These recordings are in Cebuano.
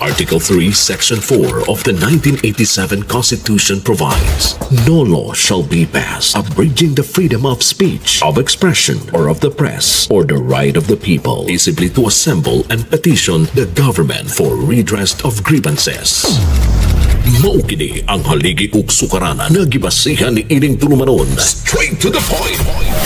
Article 3, Section 4 of the 1987 Constitution provides, "No law shall be passed abridging the freedom of speech, of expression, or of the press, or the right of the people peaceably to assemble and petition the government for redress of grievances." Mao kini ang haligi ug sukaranan nga gibasihan ni ining tulumanon. Straight to the point.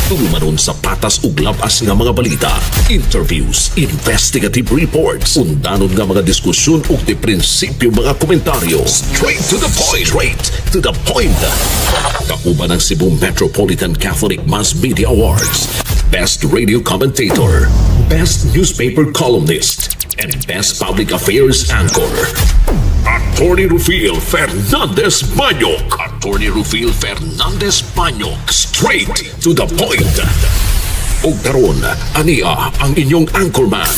Tulumanon sa patas ug labas nga mga balita, interviews, investigative reports, undanon nga mga diskusyon ug di prinsipyo mga komentaryo. Straight to the point. Straight to the point. Kauban ang Cebu Metropolitan Catholic Mass Media Awards, Best Radio Commentator, Best Newspaper Columnist, and Best Public Affairs Anchor. Attorney Rufil Fernandez Banyok. Attorney Rufil Fernandez Banyok. Straight to the point. Ug karon, ania ang inyong anchorman.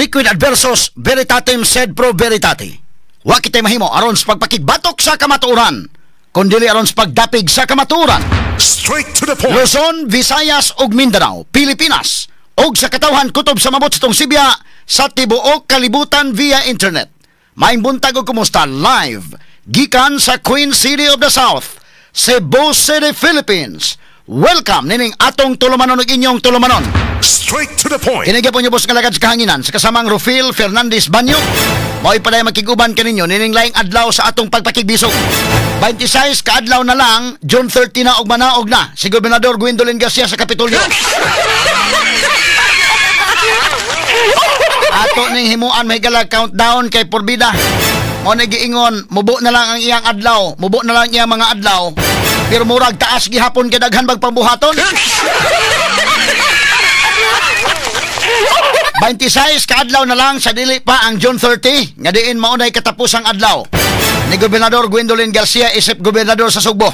Liquid adversus veritatem sed pro veritate. Wa kitay mahimo aron sa pagpakigbatok sa kamatuoran, kundili aron sa pagdapig sa kamatuoran. Straight to the point. Luzon, Visayas ug Mindanao, Pilipinas ug sa katawhan kutob sa mabot sa tong sibya sa tibuok kalibutan via internet. Maayong buntag ug kumusta live gikan sa Queen City of the South, Cebu City, Philippines. Welcome nining atong tulumanon ug inyong tulumanon. Straight to the point. Kini gyapon niyo boss nga lagad sa kahanginan sa kasamang Rufil Fernandez Banyo. Mao'y paday makig-uban kaninyo nining laing adlaw sa atong pagpakigbisog. 26 ka adlaw na lang, June 30 na og manaog na si Gobernador Gwendolyn Garcia sa Kapitolyo. Ato ning himuan may gala countdown kay porbida. Mo na giingon, mubo na lang ang iyang adlaw, mubo na lang iyang mga adlaw. Pero murag taas gihapon kay daghan bag pambuhaton. 26 ka adlaw na lang sa dili pa ang June 30 nga diin mao nay katapusang adlaw ni Gobernador Gwendolyn Garcia isip gobernador sa Sugbo.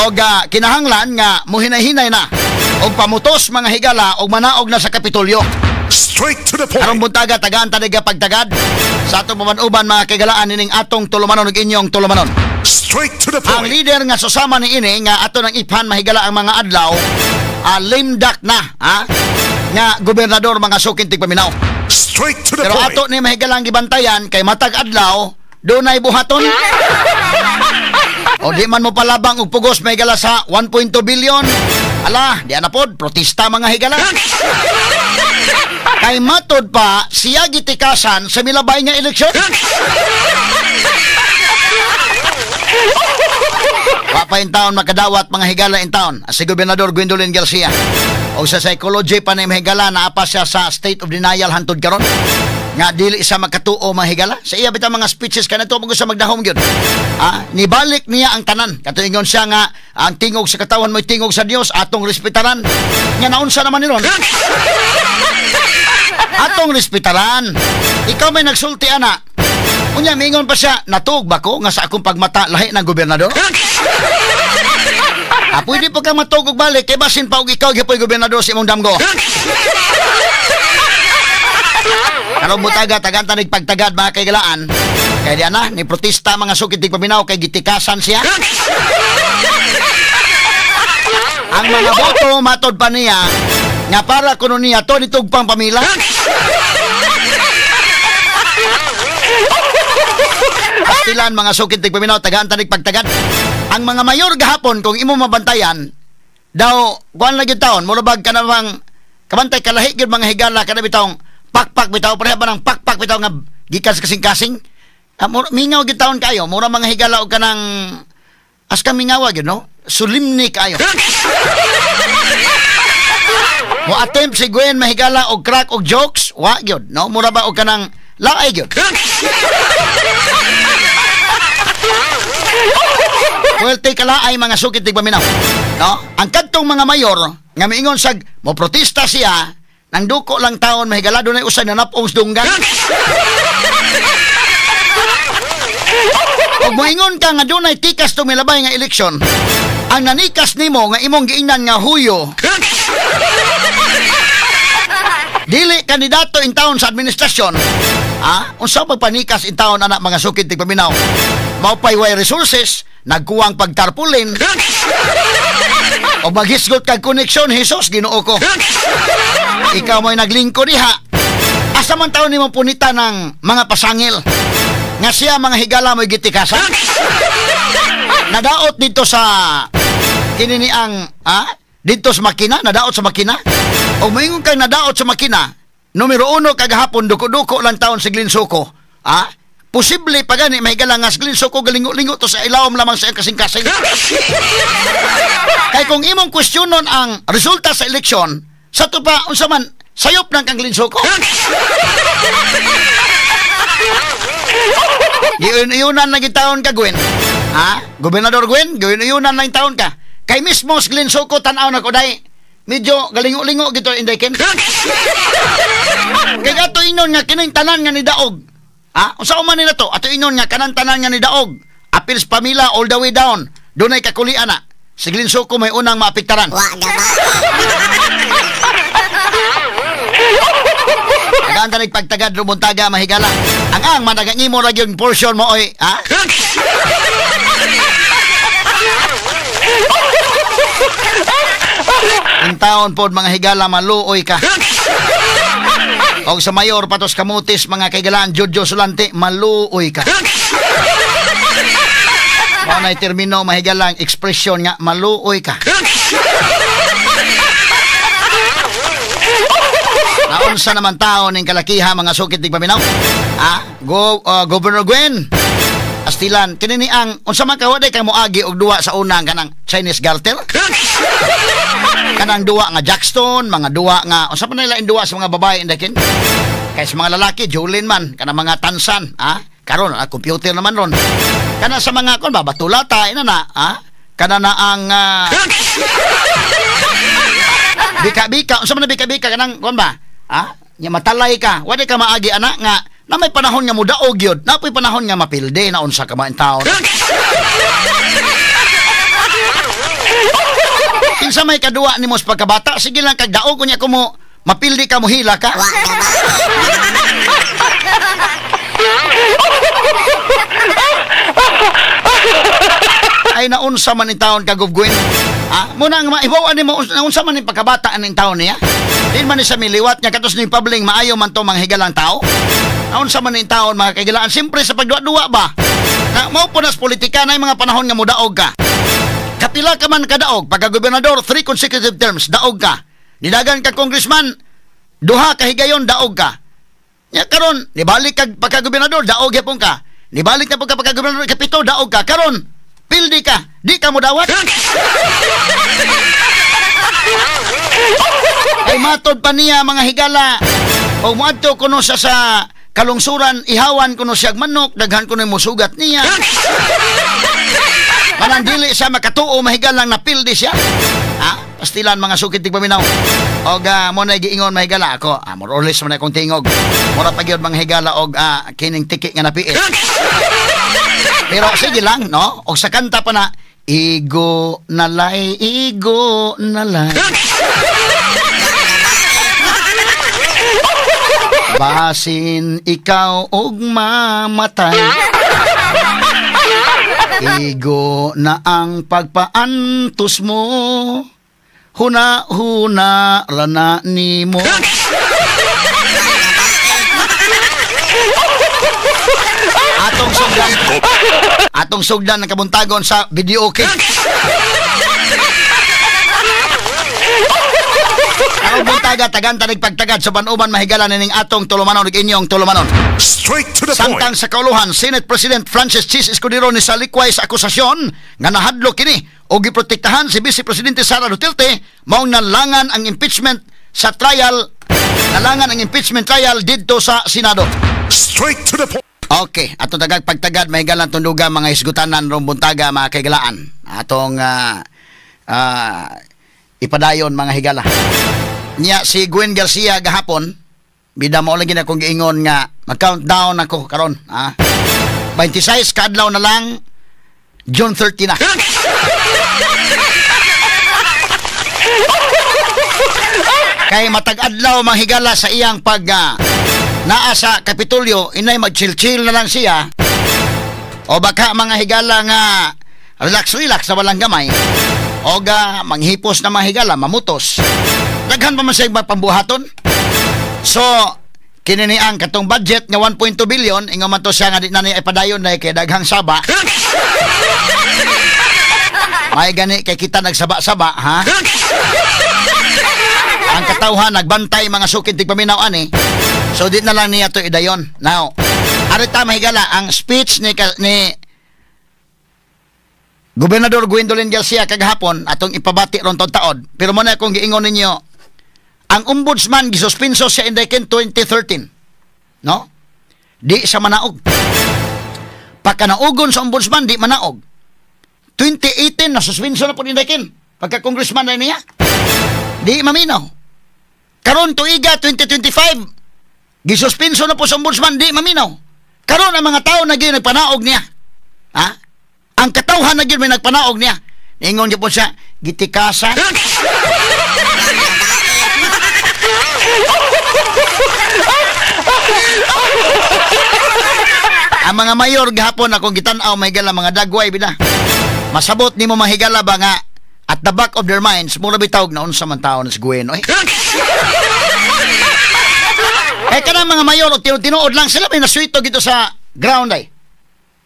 Og kinahanglan nga muhinay-hinay na og pamutos mga higala og manaog na sa Kapitolyo. Straight to the point. Karong buntaga tagaan taniga pagtagad sa atong paman-uban mga kaigalaan nining atong tulumanon ug inyong tulumanon. Straight to the Ang point. leader nga susama ni ini nga ato nang iphan mahigala ang mga adlaw, limdak na ha nga gobernador mga sukin tigpaminaw. Straight to the Pero point. ato ni mahigalang gibantayan kay matag adlaw dunay buhaton. O di man mo palabang og pugos mahigala sa 1.2 billion. Ala, di ana pod protesta mga higala. Kay matod pa siya gitikasan sa milabay nga eleksyon. Wa pa in town makadawat mga higala in town si Gobernador Gwendolyn Garcia. O sa psychology pa ni mahigala naa pa siya sa state of denial hantod karon. Nga dili siya makatuo mga higala. Sa iya bitaw mga speeches kanadto mo sa magdahom gyud. Ah, nibalik niya ang tanan. Katuingon siya nga ang tingog sa katawan mo'y tingog sa Dios atong respetaran. Nga naunsa naman ni ron. Atong respetaran. Ikaw may nagsulti ana. Unya mingon pa siya, natuog ba ko nga sa akong pagmata lahi ng gobernador? Ah, pwede po kang matuog og balik kay basin pa og ikaw gyud gobernador sa imong damgo. Karong butaga tagan tanig pagtagad mga kaigalaan. Kay di ana ni protesta mga sukit tigpaminaw kay gitikasan siya. Ang mga boto matod pa niya nga para kuno niya to nitugpang pamila. Pastilan mga sukit tigpaminaw tagaan tanig pagtagad. Ang mga mayor gahapon kung imo mabantayan daw kuan lagi taon mura bag ka namang kabantay kalahi gyud mga higala kada bitawng pakpak bitaw pareha ba ng pakpak bitaw nga gikan sa kasing-kasing. Mingaw gyud taon kayo mura mga higala og kanang as ka mingawa gyud no solemni kayo. Mo attempt si Gwen mahigala og crack og jokes wa gyud no mura ba og kanang laay gyud. Well, take kalaay mga sukit tigpaminaw. No? Ang kadtong mga mayor nga miingon sag mo protesta siya nang duko lang taon mahigala dunay usay nanapong dunggan. Og moingon ka nga dunay tikas tong milabay nga eleksyon, ang nanikas nimo nga imong giingnan nga huyo. Dili kandidato in town sa administrasyon. Ah, unsa pagpanikas in town ana mga sukit tigpaminaw? Mao pay way resources, nagkuwang pagtarpulin. O maghisgot kag koneksyon, Jesus, Ginoo ko. Ikaw mo'y naglingko diha. Asa man taon nimo punita ng mga pasangil nga siya mga higala mo'y gitikasan? Nadaot dito sa kinini ang dito sa makina, nadaot sa makina. O moingon kang nadaot sa makina, numero 1 kagahapon duko-duko lang taon si Glenn Soco. Posible pa gani mahigala nga si Glenn Soco galingo-lingo to sa ilawom lamang sa iyang kasing-kasing. Kay kung imong kwestiyonon ang resulta sa eleksyon, sa to pa unsa man sayop ng kang Glenn Soco. Iyon-iyonan na gitaon ka, Gwen. Gobernador Gwen, iyon-iyonan na taon ka. Kay mismo si Glenn Soco tan-aw na ko dai. Medyo galingo-lingo gito inday ken. Kay ato inon nga kining tanan nga ni daog. Unsa man nila to? Ato inon nga kanang tanan nga ni daog. Apils pamila all the way down. Dunay kakulian na. Si Glenn Soco may unang maapektaran. Wa gaba. Tagaan tanig pagtagad rumuntaga mahigala. Ang managangimo ra gyud portion mo oy, ha? Ang taon pod mga higala maluoy ka. Og sa mayor patos kamutis mga kaigalaan Jojo Solante maluoy ka. Mao nay termino mahigalang ekspresyon nga maluoy ka. Naunsa naman tao ning kalakiha mga sukit tig paminaw? Governor Gwen Astilan kini ni ang unsa man ka waday kang moagi og duwa sa unang kanang Chinese garter? Kanang duwa nga Jackstone, mga duwa nga unsa pa nila duwa sa mga babae indakin? Kay sa mga lalaki Jolene man, kanang mga tansan, karon computer naman ron. Kana sa mga kon ba batulata ina na, kana na ang bika-bika, unsa man na bika-bika kanang kon ba? Nya matalay ka, wala ka maagi anak nga na may panahon nga mudaog yun, na may panahon nga mapilde na unsa ka man taon. Kinsa may kaduwa nimo sa pagkabata, sige lang kag daog unya ko mo mapildi ka mohila ka. Ay naunsa man in taon ka Gov Gwen. Muna nga maibaw ani mo naunsa man ning pagkabata aning taon niya. Din man ni sa miliwat niya katos ni Pabling maayo man to mga higalang tao. Naunsa man ning taon mga kahigalaan siyempre sa pagduwa-duwa ba. Na mao po nas politika na mga panahon nga mudaog ka. Kapila ka man kadaog pagka gobernador 3 consecutive terms daog ka. Nidagan ka congressman duha ka higayon daog ka. Nya karon nibalik kag pagka gobernador daog gyapon ka. Nibalik na pagka pagka gobernador kapito daog ka. Karon pildi ka, di ka mo dawat. Ay matod pa niya mga higala. O muadto kuno siya sa kalungsuran, ihawan kuno siya manok, daghan kuno musugat niya. Manang dili siya makatuo mahigalang napildi siya. Pastilan mga sukit tig paminaw. Og mo na giingon mahigala ako, more or less man akong tingog. Mura pa gyud mga higala og kining tiki nga napiit. Pero sige lang, no? Og sa kanta pa na, igo nalay, igo nalay. Basin ikaw og mamatay. Igo na ang pagpaantos mo. Huna-huna rana nimo. Atong sugdan ng kabuntagon sa video okay. Ang buntaga tagan tanig pagtagad sa banuban mahigala nining atong tulumanon ug inyong tulumanon. Straight to the point. Samtang sa kauluhan, Senate President Francis Chis Escudero ni salikway sa akusasyon nga nahadlok kini og giprotektahan si Vice Presidente Sara Duterte maong nalangan ang impeachment sa trial, nalangan ang impeachment trial didto sa Senado. Straight to the point. Okay, atong tagag pagtagad mahigalan tunduga mga hisgutanan rong buntaga mga kaigalaan. Atong ipadayon mga higala. Niya si Gwen Garcia gahapon, bida mo lagi na kung giingon nga mag-countdown ako karon, 26 kaadlaw na lang, June 30 na. Kay matag-adlaw mga higala sa iyang pag naa sa Kapitolyo, inay mag-chill-chill na lang siya. O baka mga higala nga relax-relax na walang gamay. O ga manghipos na mga higala, mamutos. Daghan pa man siya pambuhaton. So, Kini ni ang katong budget nga 1.2 billion, ingon man to siya nga di na niya ipadayon na kay daghang saba. May gani kay kita nagsaba-saba, ha? Ang katawhan nagbantay mga sukid tigpaminaw ani. So di na lang niya to idayon. Now, arita mahigala ang speech ni Gobernador Gwendolyn Garcia kagahapon atong ipabati ron taod. Pero mo na akong giingon ninyo, ang ombudsman gisuspenso siya in the 2013. No? Di siya manaog. Pagkanaugon sa ombudsman, di manaog. 2018, nasuspenso na po ni Dekin. Pagka-congressman na niya. Di maminaw. Karon tuiga 2025, gisuspenso na po sa ombudsman, di maminaw. Karon ang mga tao na gyud nagpanaog niya. Ha? Ang katawhan na gyud may nagpanaog niya. Ingon gyud po siya, gitikasan. Ang mga mayor gahapon akong gitan-aw mahigala mga dagway bida. Masabot nimo mahigala ba nga at the back of their minds mura bitawg na unsa man taon si Gwen oy. Eh kanang mga mayor o tinuod lang sila may nasuito dito sa ground ay.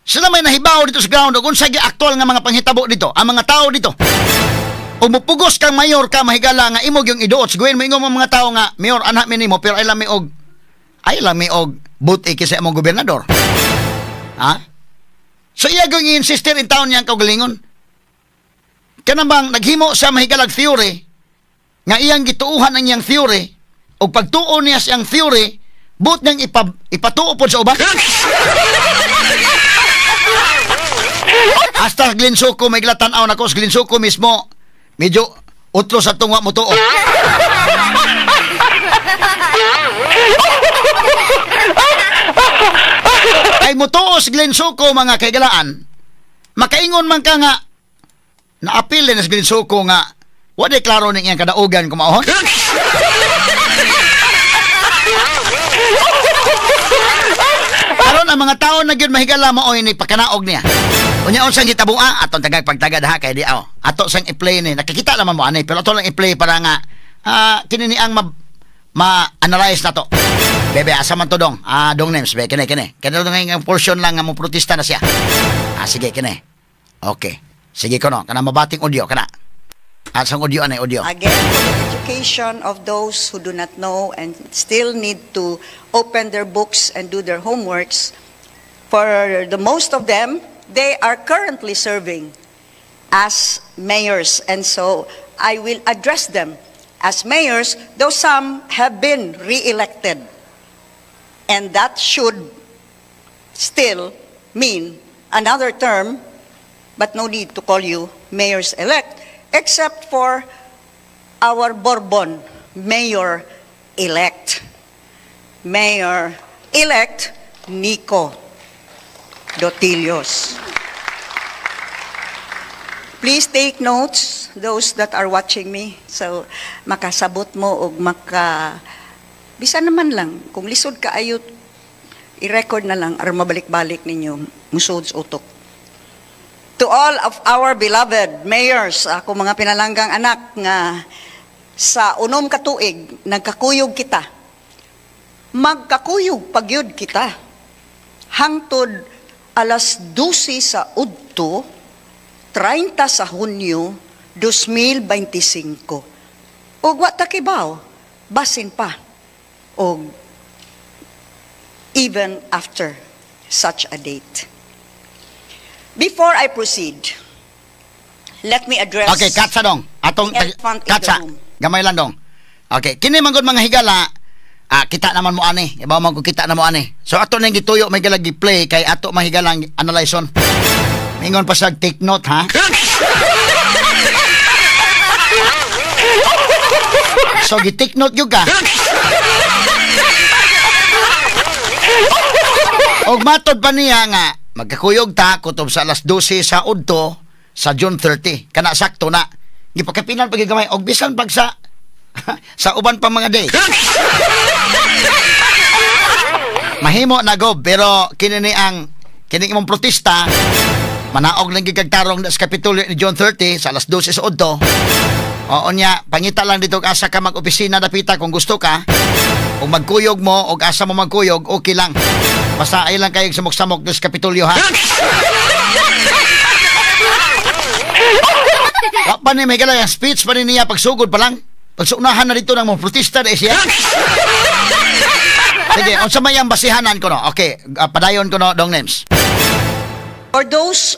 Sila may nahibaw dito sa ground ug unsa gyud aktual nga mga panghitabo dito, ang mga tao dito. Ug mupugos kang mayor ka mahigala nga imo gyung iduot si Gwen, moingon mga tao nga mayor anha mi nimo pero ay lami og buti kaysa imong gobernador. Ha? So iya gyung i-insister in town niyang kaugalingon. Kanang bang naghimo sa mahigalag theory nga iyang gituuhan ang iyang theory ug pagtuo niya siyang theory but niyang ipatuo pod sa uban. Hasta Glensuco may tan-aw nako sa Glensuco mismo medyo utlo sa tungwa mo tuo. Kay mutuo si Glensuco mga kaigalaan, makaingon man ka nga naapil din si Glensuco nga wa di klaro ning iyang kadaugan kumaon. Karon ang mga tao na gyud mahigala maoy ni pakanaog niya. Unya unsang gitabua atong tagag pagtagad ha kay di aw. Ato sang i-play ni nakikita naman mo ani pero ato lang i-play para nga kini ni ang ma-analyze na to. Bebe asa man to dong? Dong names be kini kini. Kini dong nga portion lang nga mo protesta na siya. Sige kini. Okay. Sige kono kana mabating audio kana. Asang audio anay audio. Again, for the education of those who do not know and still need to open their books and do their homeworks, for the most of them, they are currently serving as mayors, and so I will address them as mayors, though some have been re-elected. And that should still mean another term, but no need to call you mayors-elect, except for our Borbon mayor-elect. Mayor-elect Nico Dotillos. Please take notes, those that are watching me. So, makasabot mo og maka... Bisa naman lang, kung lisod ka ayot, i-record na lang aron mabalik-balik ninyo, musod sa utok. To all of our beloved mayors, ako mga pinalanggang anak nga sa unom ka tuig nagkakuyog kita. Magkakuyog pagyud kita. Hangtod alas 12 sa udto, 30 sa Hunyo 2025. Ug wa ta kibaw, basin pa og even after such a date. Before I proceed, let me address... Okay, katsa dong. Atong katsa. Gamay lang dong. Okay, kini man gud mga higala, kita naman mo ani. Ibaw man ko kita na mo ani. So ato nang gituyo may gala gi-play kay ato mahigalang analyze on. Mingon pa siya take note ha. So gi-take note gyud ka. Og matod pa niya nga magkakuyog ta kutob sa alas 12 sa udto sa June 30. Kana sakto na. Gipakapinan pag gamay og bisan pag sa sa uban pa mga day. Mahimo na gob pero kini ni ang kini imong protesta manaog lang gid kag tarong sa Kapitolyo ni June 30 sa alas 12 sa udto. Oo niya, pangita lang dito asa ka mag-opisina dapita kung gusto ka. Kung magkuyog mo o asa mo magkuyog, okay lang. Basta ay lang kayo samok-samok sa Kapitolyo, ha? Wa pa ni may galay ang speech pa ni niya pagsugod pa lang. Pagsunahan na dito ng mga protesta na siya. Sige, unsa may ang basihanan ko no? Okay, padayon ko no, Dong Names. For those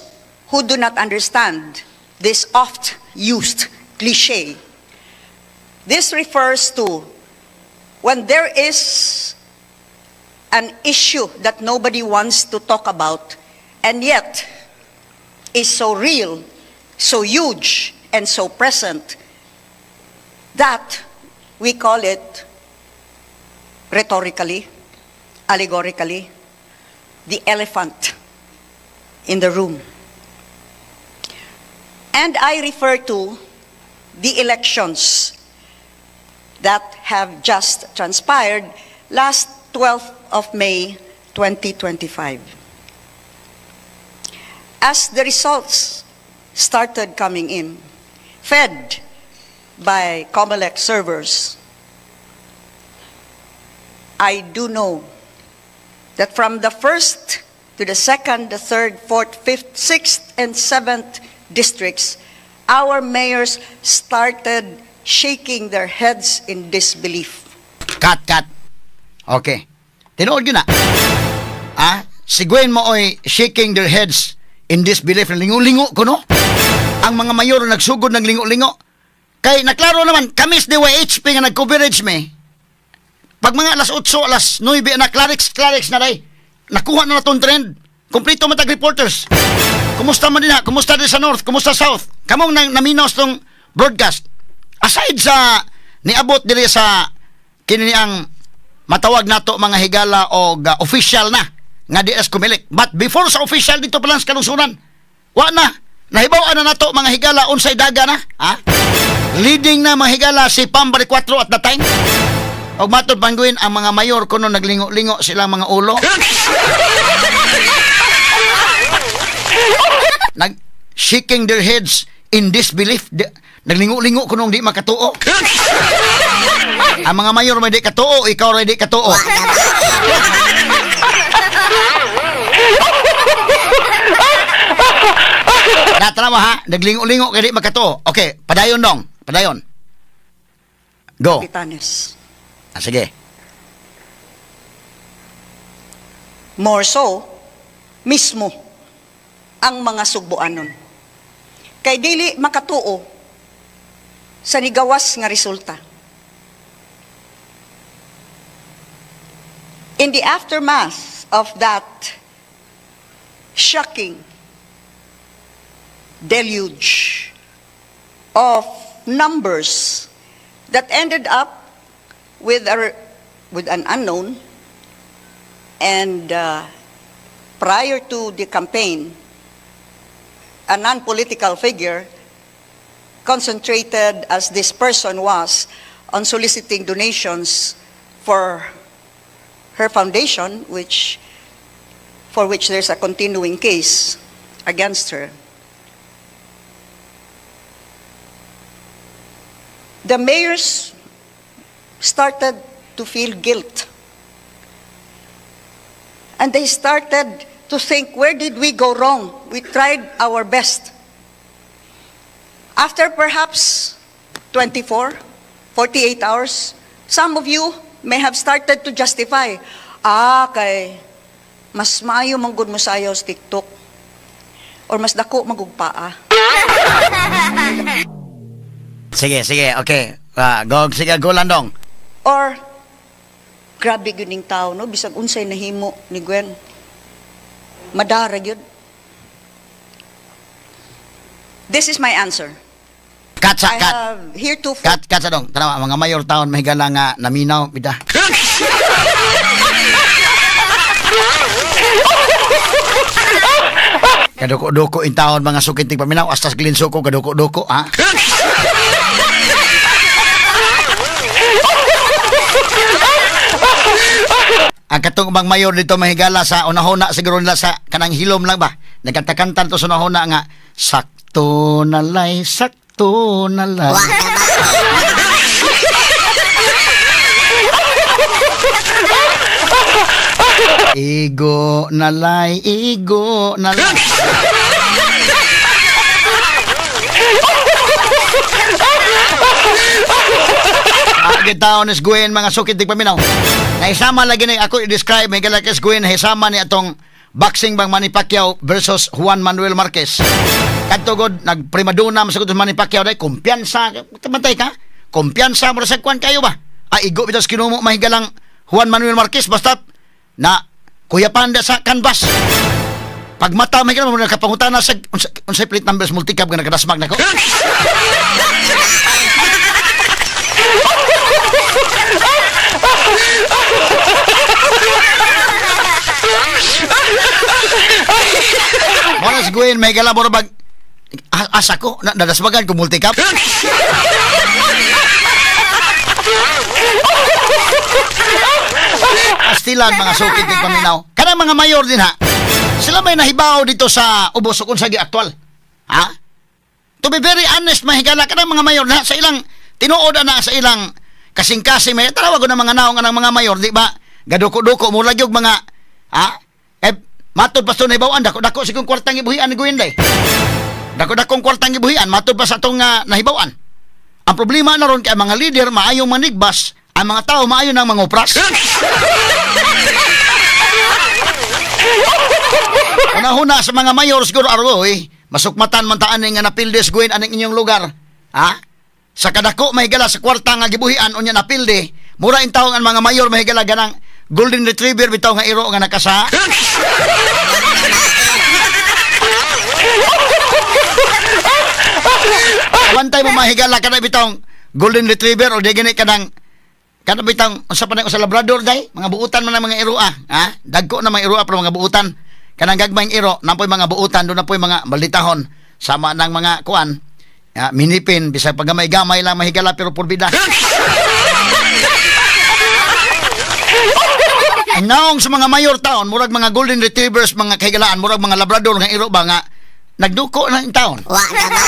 who do not understand this oft-used cliche, this refers to when there is an issue that nobody wants to talk about and yet is so real, so huge, and so present that we call it rhetorically, allegorically, the elephant in the room. And I refer to the elections that have just transpired last 12th of May 2025. As the results started coming in, fed by COMELEC servers, I do know that from the first to the second, the third, fourth, fifth, sixth, and seventh districts, our mayors started shaking their heads in disbelief. Cut, cut. Okay. Tinuod yun na. Ah, si Gwen mo oy shaking their heads in disbelief. Lingo-lingo ko, no? Ang mga mayor nagsugod ng lingo-lingo. Kay naklaro naman, kami sa DYHP nga nag-coverage me. Pag mga alas 8, alas 9, na Clarix, Clarix na day. Nakuha na natong trend. Kompleto matag reporters. Kumusta man din ha? Kumusta din sa North? Kumusta South? Kamong naminos tong broadcast. Aside sa niabot diri sa kini ang matawag nato mga higala og official na nga DS Comelec. But before sa official dito pa lang sa kalungsuran, wa na. Nahibaw na nato mga higala unsay daga na, ha? Leading na mga higala si Pam Baricuatro at that time. Og matod pangguin ang mga mayor kuno naglingo-lingo silang mga ulo. Nag shaking their heads in disbelief. Naglingo-lingo kuno di makatuo. Ang mga mayor may di katuo, ikaw ray di katuo. Natanawa ha, naglingo-lingo kay di makatuo. Okay, padayon dong, padayon. Go. Pitanes. Ah, sige. More so, mismo ang mga sugboanon. Kay dili makatuo sa nigawas nga resulta. In the aftermath of that shocking deluge of numbers that ended up with an unknown, and prior to the campaign, a non-political figure concentrated as this person was on soliciting donations for her foundation, for which there's a continuing case against her. The mayors started to feel guilt. And they started to think, where did we go wrong? We tried our best. After perhaps 24, 48 hours, some of you may have started to justify, ah, kay mas maayo manggod mo sayaw sa TikTok or mas dako magugpaa. Sige, sige, okay. Go, sige, go landong. Or, grabe yun yung tao, no? Bisag unsay nahimo ni Gwen. Madara yun. This is my answer. Cut sa, I cut. have heretofore... Cut, cut sa dong. Tanawa, mga mayor taon, mahigala nga naminaw, bida. Kaduko-duko in taon, mga sukinting paminaw, hasta sa glinsuko, kaduko-duko, ha? Ang katong ubang mayor dito mahigala sa unahona siguro nila sa kanang hilom lang ba? Nagkanta-kanta to sa unahona nga sakto nalay, sakto nalay. Igo nalay, igo nalay. Taon is Gwen mga sukit di paminaw. Naisama lagi na ako i-describe may galakis Gwen hisama ni atong boxing bang Manny Pacquiao versus Juan Manuel Marquez. Kadtugod nagprimadona man sa Manny Pacquiao day kumpiyansa, bantay ka. Kumpiyansa mo sa kwan kayo ba? Ay igo bitas kinumo mahigalang Juan Manuel Marquez basta na Kuya Panda sa canvas. Pagmata mahigala mo nakapangutana sa unsay plate numbers multicab nga nakadasmag nako. Moras Gwen, may gala mo bag asa ko nadasmagan ko multicab. Astilan mga sukit ng paminaw. Kanang mga mayor din ha. Sila may nahibaw dito sa ubos kung sa aktual. Ha? To be very honest, mahigala kanang mga mayor na sa ilang tinuod na sa ilang kasing-kasing may tarawag ko ng mga naong anang mga mayor, di ba? Gaduko-duko mo lagi og mga ha? Eh matod pa sa nahibawan dako-dako sigong kwartang ibuhian ni Gwen day. Dako-dakong kwartang ibuhian matod pa sa atong nahibawan. Ang problema na ron kay ang mga leader maayong manigbas, ang mga tao maayo nang mangupras. Una-una sa mga mayor siguro aroy, masukmatan man taan nga napildes Gwen aning inyong lugar. Ha? Sa kadako mahigala sa kwarta nga gibuhian unya napilde, mura in taong ang mga mayor mahigala ganang golden retriever bitaw nga iro nga nakasa. Bantay mo mahigala kada bitong golden retriever o di gani kanang kada bitong unsa pa na sa labrador day, mga buutan man ang mga iroa, ha? Dagko na mga iroa pero mga buutan. Kanang gagmayng iro, napoy mga buutan, doon na po'y mga balitahon sama ng mga kuan. Ya, minipin bisag pagamay-gamay lang mahigala pero purbida. Ang naong sa mga mayor taon, murag mga golden retrievers, mga kahigalaan, murag mga labrador nga iro ba nga nagduko na in taon. Wa na ba?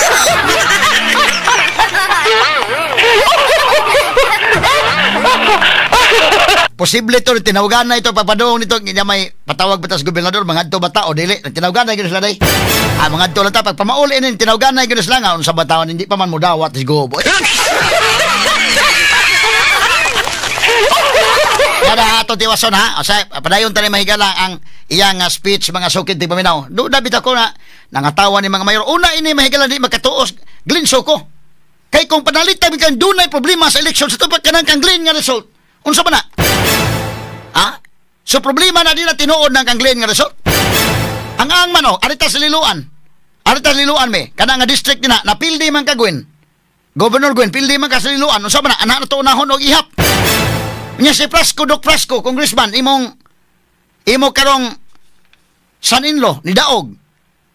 Posible to tinawagan na ito papadong nito nga may patawag batas gobernador mga adto bata o dili tinawagan na gyud sila day. Ah, mga adto lang ta pagpamauli ini tinawagan na gyud sila nga unsa ba taon hindi pa man modawat si gobo. Kada ato tiwason ha. O sa padayon tani mahigala ang iyang speech mga sukid ti paminaw. Duda bitaw ko na nangatawa ni mga mayor. Una ini mahigala di makatuos Glenn Soko. Kay kung panalit tabi kang dunay problema sa election sa tupad kanang kang Glenn nga result. Unsa ba na? Ha? So problema na di na tinuod ng kang Glenn nga result. Ang man o, arita sa Liloan. Arita sa Liloan me, kana nga district nina napildi man ka Gwen. Governor Gwen, pildi man ka sa Liloan. Unsa ba na? Anak na to unahon og ihap. Nya si Frasco, Doc Frasco, congressman, imong imo karong son-in-law ni Daog.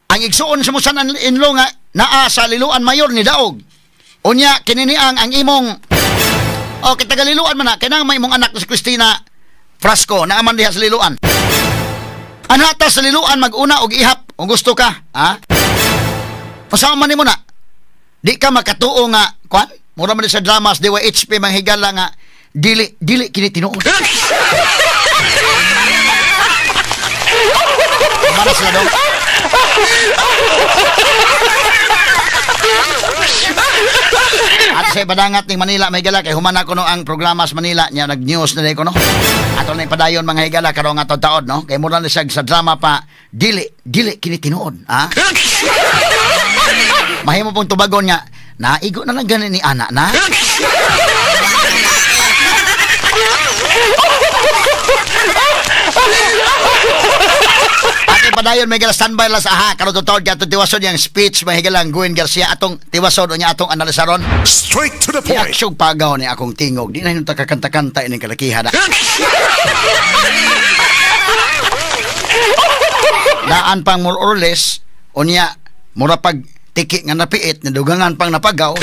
Ang igsuon sa mo son-in-law nga naa sa Liloan mayor ni Daog. Unya kininiang ang imong o kita Liloan man na kinang may imong anak si Christina Frasco naa man diha sa Liloan. Anata sa Liloan maguna og ihap kung gusto ka, ha? Unsa man nimo na? Di ka makatuo nga kwan? Mura man sa dramas DYHP manghigala nga dili dili kini tinuod. Mana sila dong? At sa ipadangat ng Manila may higala kay humana ko no ang programa sa Manila niya nag-news na ko no. Ato na ipadayon mga higala karong ato taod no kay mura na siya sa drama pa dili dili kini tinuod, ha? Mahimo pong tubagon nga naigo na lang gani ni ana na. Ate padayon may gala standby la sa aha karon totoo gyud tiwason yang speech may higalang Gwen Garcia atong tiwason unya atong analisaron. Straight to the point. Iaksyon pagaw ni akong tingog di na hinunta kakanta-kanta ining kalakihan. Daan pang more or less unya mura pag tiki nga napiit nadugangan pang napagaw.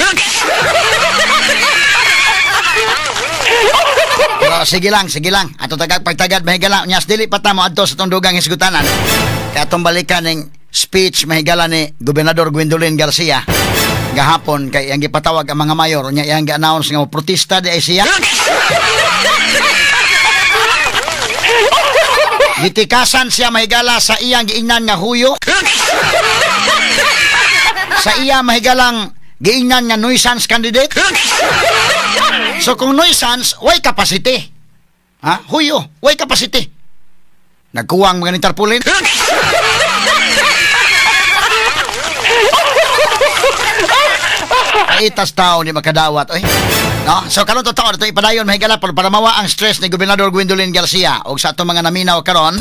Pero sige lang, sige lang. Ato tagag pagtagad mahigala unya dili pa ta mo adto sa tong dugang hisgutanan. Kaya atong balikan ning speech mahigala ni Gobernador Gwendolyn Garcia gahapon kay iyang gipatawag ang mga mayor unya iyang gi-announce nga protesta di ay siya. Gitikasan siya mahigala sa iyang giingnan nga huyo. Sa iya mahigalang giingnan nga nuisance candidate. So kung nuisance, way capacity. Ha? Huyo, way capacity. Nagkuwang mga ni tarpaulin. Kaitas tao ni makadawat, oy. No? So karon totoo ito ipadayon mahigala para mawa ang stress ni Gobernador Gwendolyn Garcia og sa atong mga naminaw karon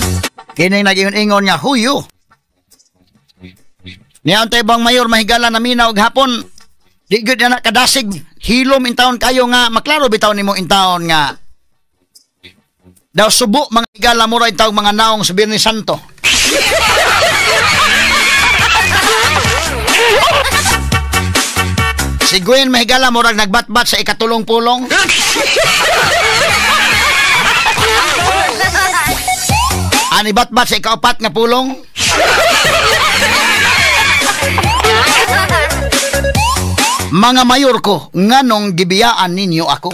kini nag-ingon-ingon nga huyo. Niya untay bang mayor mahigala naminaw og hapon di gyud na kadasig hilom in taon kayo nga maklaro bitaw nimo in taon nga daw subo mga higala mura in taong mga naong sa Biyernes Santo. Si Gwen mahigala murag nagbatbat sa ikatulong pulong. Ani batbat sa ikaapat nga pulong. Mga mayor ko, nganong gibiyaan ninyo ako?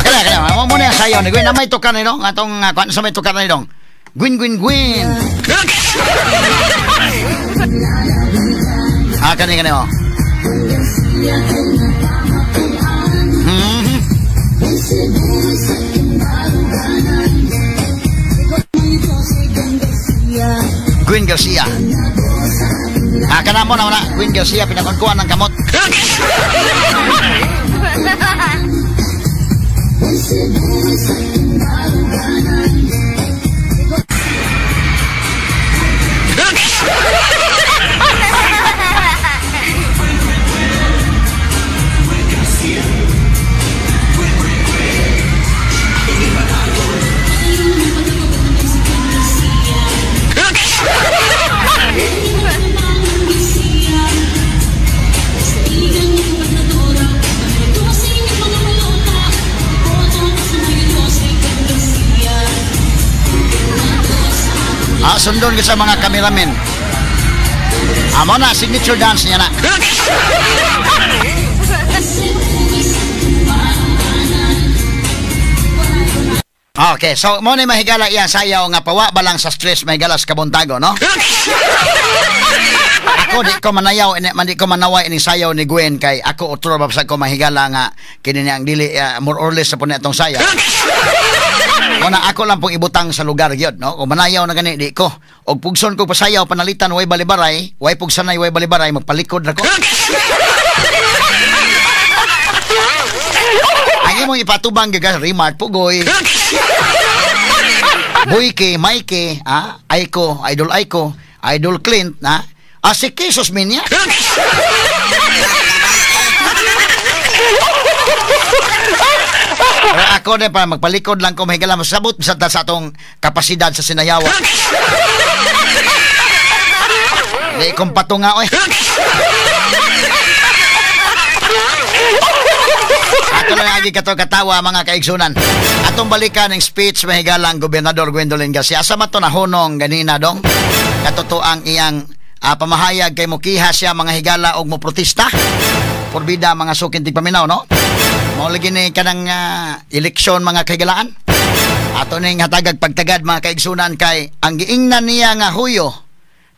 Kaya, kaya, mo muna yung sayaw ni Gwen. Na may tukar ni dong. Atong, kuan sa may tukar ni dong. Gwen, Gwen, Gwen. Ah, kani, kani, oh. Gwen Garcia. Ah, kana mo na wala. Gwen Garcia, pinakunkuan ng kamot. Ah, sundon ka sa mga cameramen. Amo na, signature dance niya na. Okay, so mo ni mahigala iya sayaw nga pawa ba lang sa stress mahigala sa kabuntago, no? Ako di ko manayaw ini man di ko manaway ini sayaw ni Gwen kay ako otro babsag ko mahigala nga kini ang dili more or less sa puno atong sayaw. Una ako lang pong ibutang sa lugar gyud, no? Kung manayaw na gani di ko. Og pugson ko pasayaw panalitan way balibaray, way pugsanay way balibaray, magpalikod ra ko. Ang imong ipatubang gyud Remart Pugoy. Boyke, Mike, ah, Aiko, Idol Aiko, Idol Clint, na. Ah, si Kisos Minya. Pero ako na pa, magpalikod lang ko, mahigala, masabot sa atong kapasidad sa sinayawa. Hindi kong patunga, oy. Ato lang agi kato katawa, mga kaigsunan. Atong balikan ng speech, mahigalang Gobernador Gwendolyn Garcia. Asa man to nahunong ganina dong? Katotoang iyang pamahayag kay mukiha siya mga higala og moprotesta. Porbida mga sukin tigpaminaw, no? Mao lagi ni kanang eleksyon mga kahigalaan. Ato ning hatagag pagtagad mga kaigsunan kay ang giingnan niya nga huyo,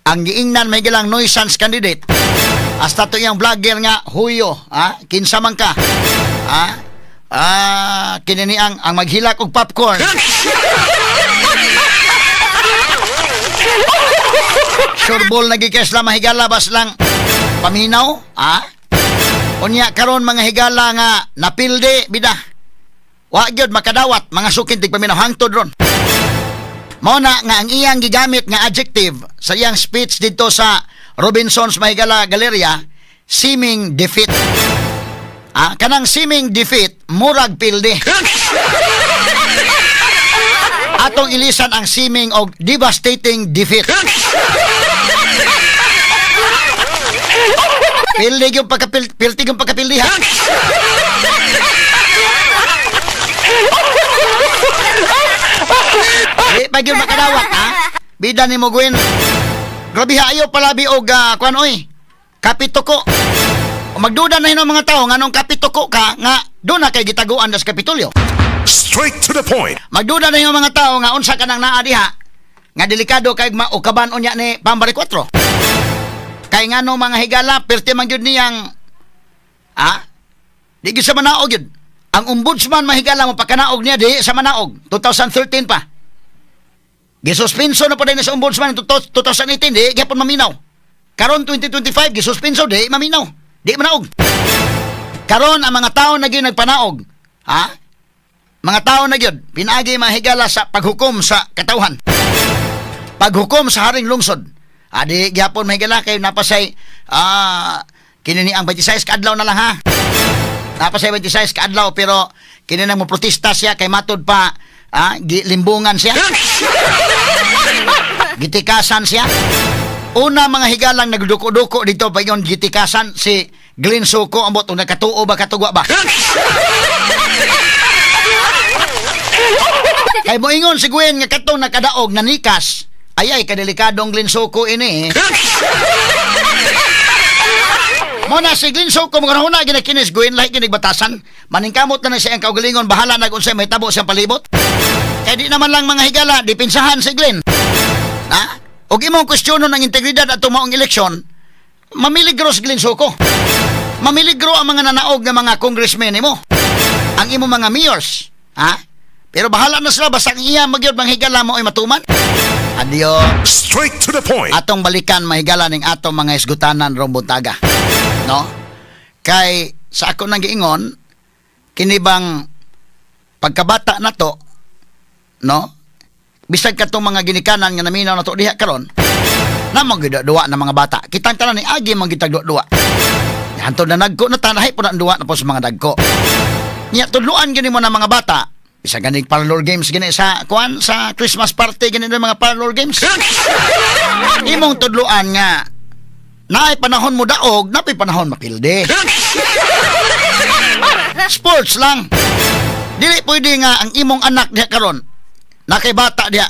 ang giingnan may gilang nuisance candidate. Hasta to iyang vlogger nga huyo, ha? Kinsa man ka? Ha? Ah, kini ni ang maghilak og popcorn. Sureball na gikes lang mahigala bas lang paminaw, ha? Unya karon mga higala nga napildi bida. Wa gyud makadawat mga sukin tigpaminaw hangtod ron. Mao na nga ang iyang gigamit nga adjective sa iyang speech didto sa Robinson's Mahigala Galleria, seeming defeat. Ah, kanang seeming defeat murag pildi. Atong ilisan ang seeming og devastating defeat. Pildi yung pagkapil, pilti yung pagkapildi, ha? Di pa gyud makadawat, ha? Bida ni mo Gwen. Grabe ha, ayaw palabi og kuan oy. Kapito ko. O magduda na hinuon mga tao nganong kapituko ka nga doon na kay gitaguan das Kapitolyo. Straight to the point. Magduda na hinuon mga tao nga unsa ka nang naa diha nga delikado kay maukaban unya ni Bam Baricuatro. Kay ngano mga higala perti man gyud niyang di gyud sa manaog yun. Ang ombudsman mahigala mo pagkanaog niya di sa manaog 2013 pa. Gisuspenso na pa din sa ombudsman 2018 di gyapon maminaw. Karon 2025 gisuspenso di maminaw. Di manaog. Karon ang mga tao na gyud nagpanaog, ha? Mga tao na gyud pinaagi mahigala sa paghukom sa katawhan. Paghukom sa haring lungsod. Adi gyapon mahigala kay napasay kini ni ang 26 ka adlaw na lang ha. Napasay 26 ka adlaw pero kini nang moprotesta siya kay matud pa gilimbungan siya. Gitikasan siya. Una mga higalang nagduko-duko dito payon gitikasan si Glenn Soco ambot og nakatuo ba katugwa ba. Kay moingon si Gwen nga katong nakadaog nanikas. Ay ay kadelikadong Glenn Soco ini. Muna si Glenn Soco mga huna ginakinis Gwen lahi ginigbatasan. Maningkamot na na siya ang kaugalingon bahala na kung unsay mahitabo siyang palibot. Kay di naman lang mga higala dipinsahan si Glenn. Ha? Og imong kwestiyonon ang integridad at maong eleksyon, mamiligro si Glenn Soco. Mamiligro ang mga nanaog ng mga congressmen nimo. Ang imong mga mayors. Ha? Pero bahala na sila basta ang iya magyud mga higala mo ay matuman. Adio. Straight to the point. Atong balikan mahigala ning atong mga isgutanan rong buntaga. No? Kay sa ako nang giingon kini bang pagkabata na to, no? Bisag katong mga ginikanan nga naminaw na to diha karon, namang duwa na mga bata. Kitang tanan ni agi man gitag duwa. Hantod na nagko na tanahay po na ang duwa na po sa mga dagko. Nya tudloan gini mo na mga bata. Bisag ganing parlor games gini sa kuan sa Christmas party gini na mga parlor games. Imong tudloan nga naay panahon mo daog, napay panahon mapilde. Sports lang. Dili pwede nga ang imong anak diha karon nakay bata diha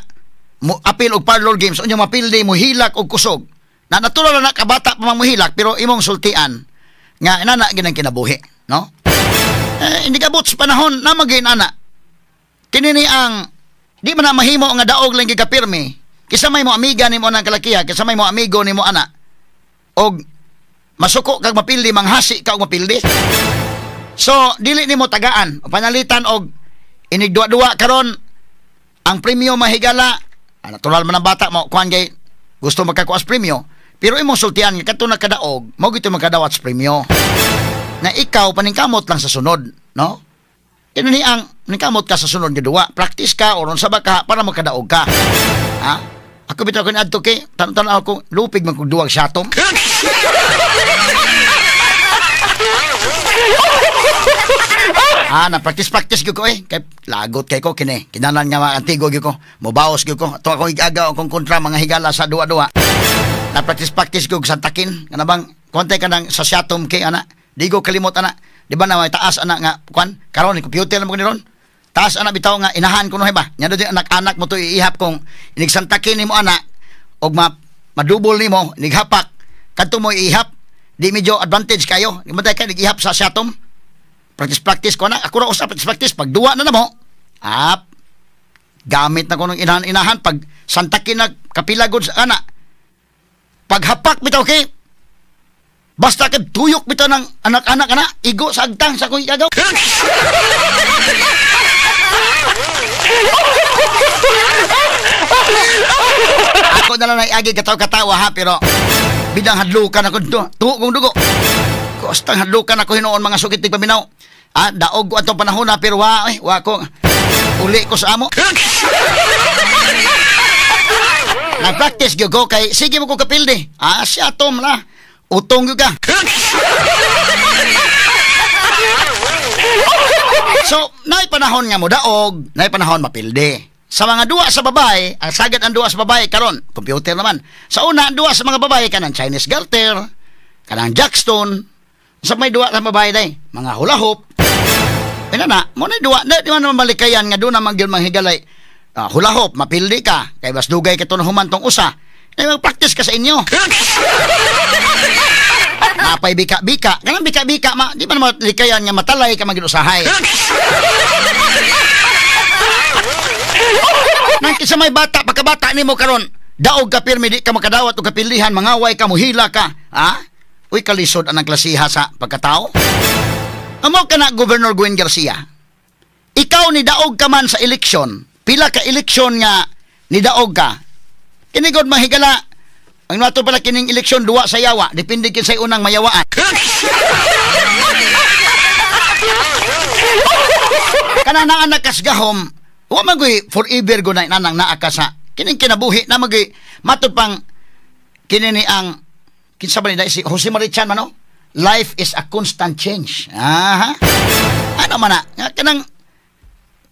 mo apil og parlor games unya mapilde mo hilak og kusog. Na natural na kabata pa man mohilak pero imong sultian nga inana ginang kinabuhi, no? Eh, hindi kabot sa panahon na magin ana. Kini ni ang di man na mahimo nga daog lang gikapirmi. Kisa may mo amiga nimo nang kalakiha, kisa may mo amigo nimo ana. Og masuko kag mapildi, manghasi ka og mapildi. So dili nimo tagaan, panalitan og inigduwa-duwa karon ang premyo mahigala. Natural man ang bata mo kuan kay gusto magkakuas premyo, pero imong sultian nga kadto nakadaog, mao gito makadawat sa premyo. Na ikaw paningkamot lang sa sunod, no? Kini ni ang ningkamot ka sa sunod nga duwa, practice ka or unsa ba ka para makadaog ka. Ha? Ako bitaw kun adto kay tan-tan ako lupig man kog duwag siyatom. Na practice gyud ko eh. Kay lagot kay ko kini. Kinalan nga mga antigo gyud ko. Mobaos gyud ko. Ato ako igaga akong kontra mga higala sa duwa-duwa. Na practice gyud santakin. Kana bang kontay ka nang sa siyatom kay ana. Di ko kalimot ana. Di ba na may taas ana nga kuan karon ni computer na mo ni ron. Taas ana bitaw nga inahan ko no ba. Nya do anak-anak mo to iihap kung inigsantakin nimo ana og madubol nimo nighapak kadto mo iihap di medyo advantage kayo. Di man kay nigihap sa siyatom. Practice ko na. Ako ra usa practice pag duwa na namo. Ap gamit na ko nung inahan pag santakin na kapila gud sa ana. Paghapak bitaw kay basta kay tuyok bitaw ng anak-anak ana igo sa agtang sa akong igagaw. Ako na lang naiagi katawa-katawa ha pero bidang hadlukan ako dito. Tuo kong dugo. Kostang hadlukan ako hinuon mga sukit tigpaminaw. Daog ko atong panahon na pero wa eh, wa ko uli ko sa amo. Na-practice gyud ko kay sige mo ko kapildi. Siya atom la. Utong gyud ka. So, naay panahon nga mo daog, naay panahon mapildi. Sa mga duwa sa babae, ang sagad ang duwa sa babae karon, computer naman. Sa una ang duwa sa mga babae kanang Chinese garter, kanang jackstone. Sa may duwa sa babae day, mga hula hoop. Ina na, mo na duwa, na di man malikayan nga doon naman gyud manghigalay. Hula hoop, mapildi ka, kay bas dugay ka to na humantong usa. Ay mag-practice ka sa inyo. Napay bika-bika. Kanang bika-bika, ma, di ba naman likayan nga matalay ka maginusahay. Nang kisa may bata, pagkabata nimo karon, daog ka pirmi, di ka makadawat o kapilihan, mangaway ka, muhila ka. Ha? Uy, kalisod anang klasiha sa pagkatao. Amo ka na, Governor Gwen Garcia. Ikaw ni daog ka man sa eleksyon, pila ka eleksyon nga ni daog ka. Kinigod mahigala, ang nato pala kining eleksyon duwa sa yawa, depende kinsay unang mayawaan. Kana naa nakasgahom, wa man goy forever go na nanang naa ka sa kining kinabuhi na magay matud pang kini ni ang kinsa ba ni si Jose Marichan man, no? Life is a constant change. Aha. Ano man na? Nga kanang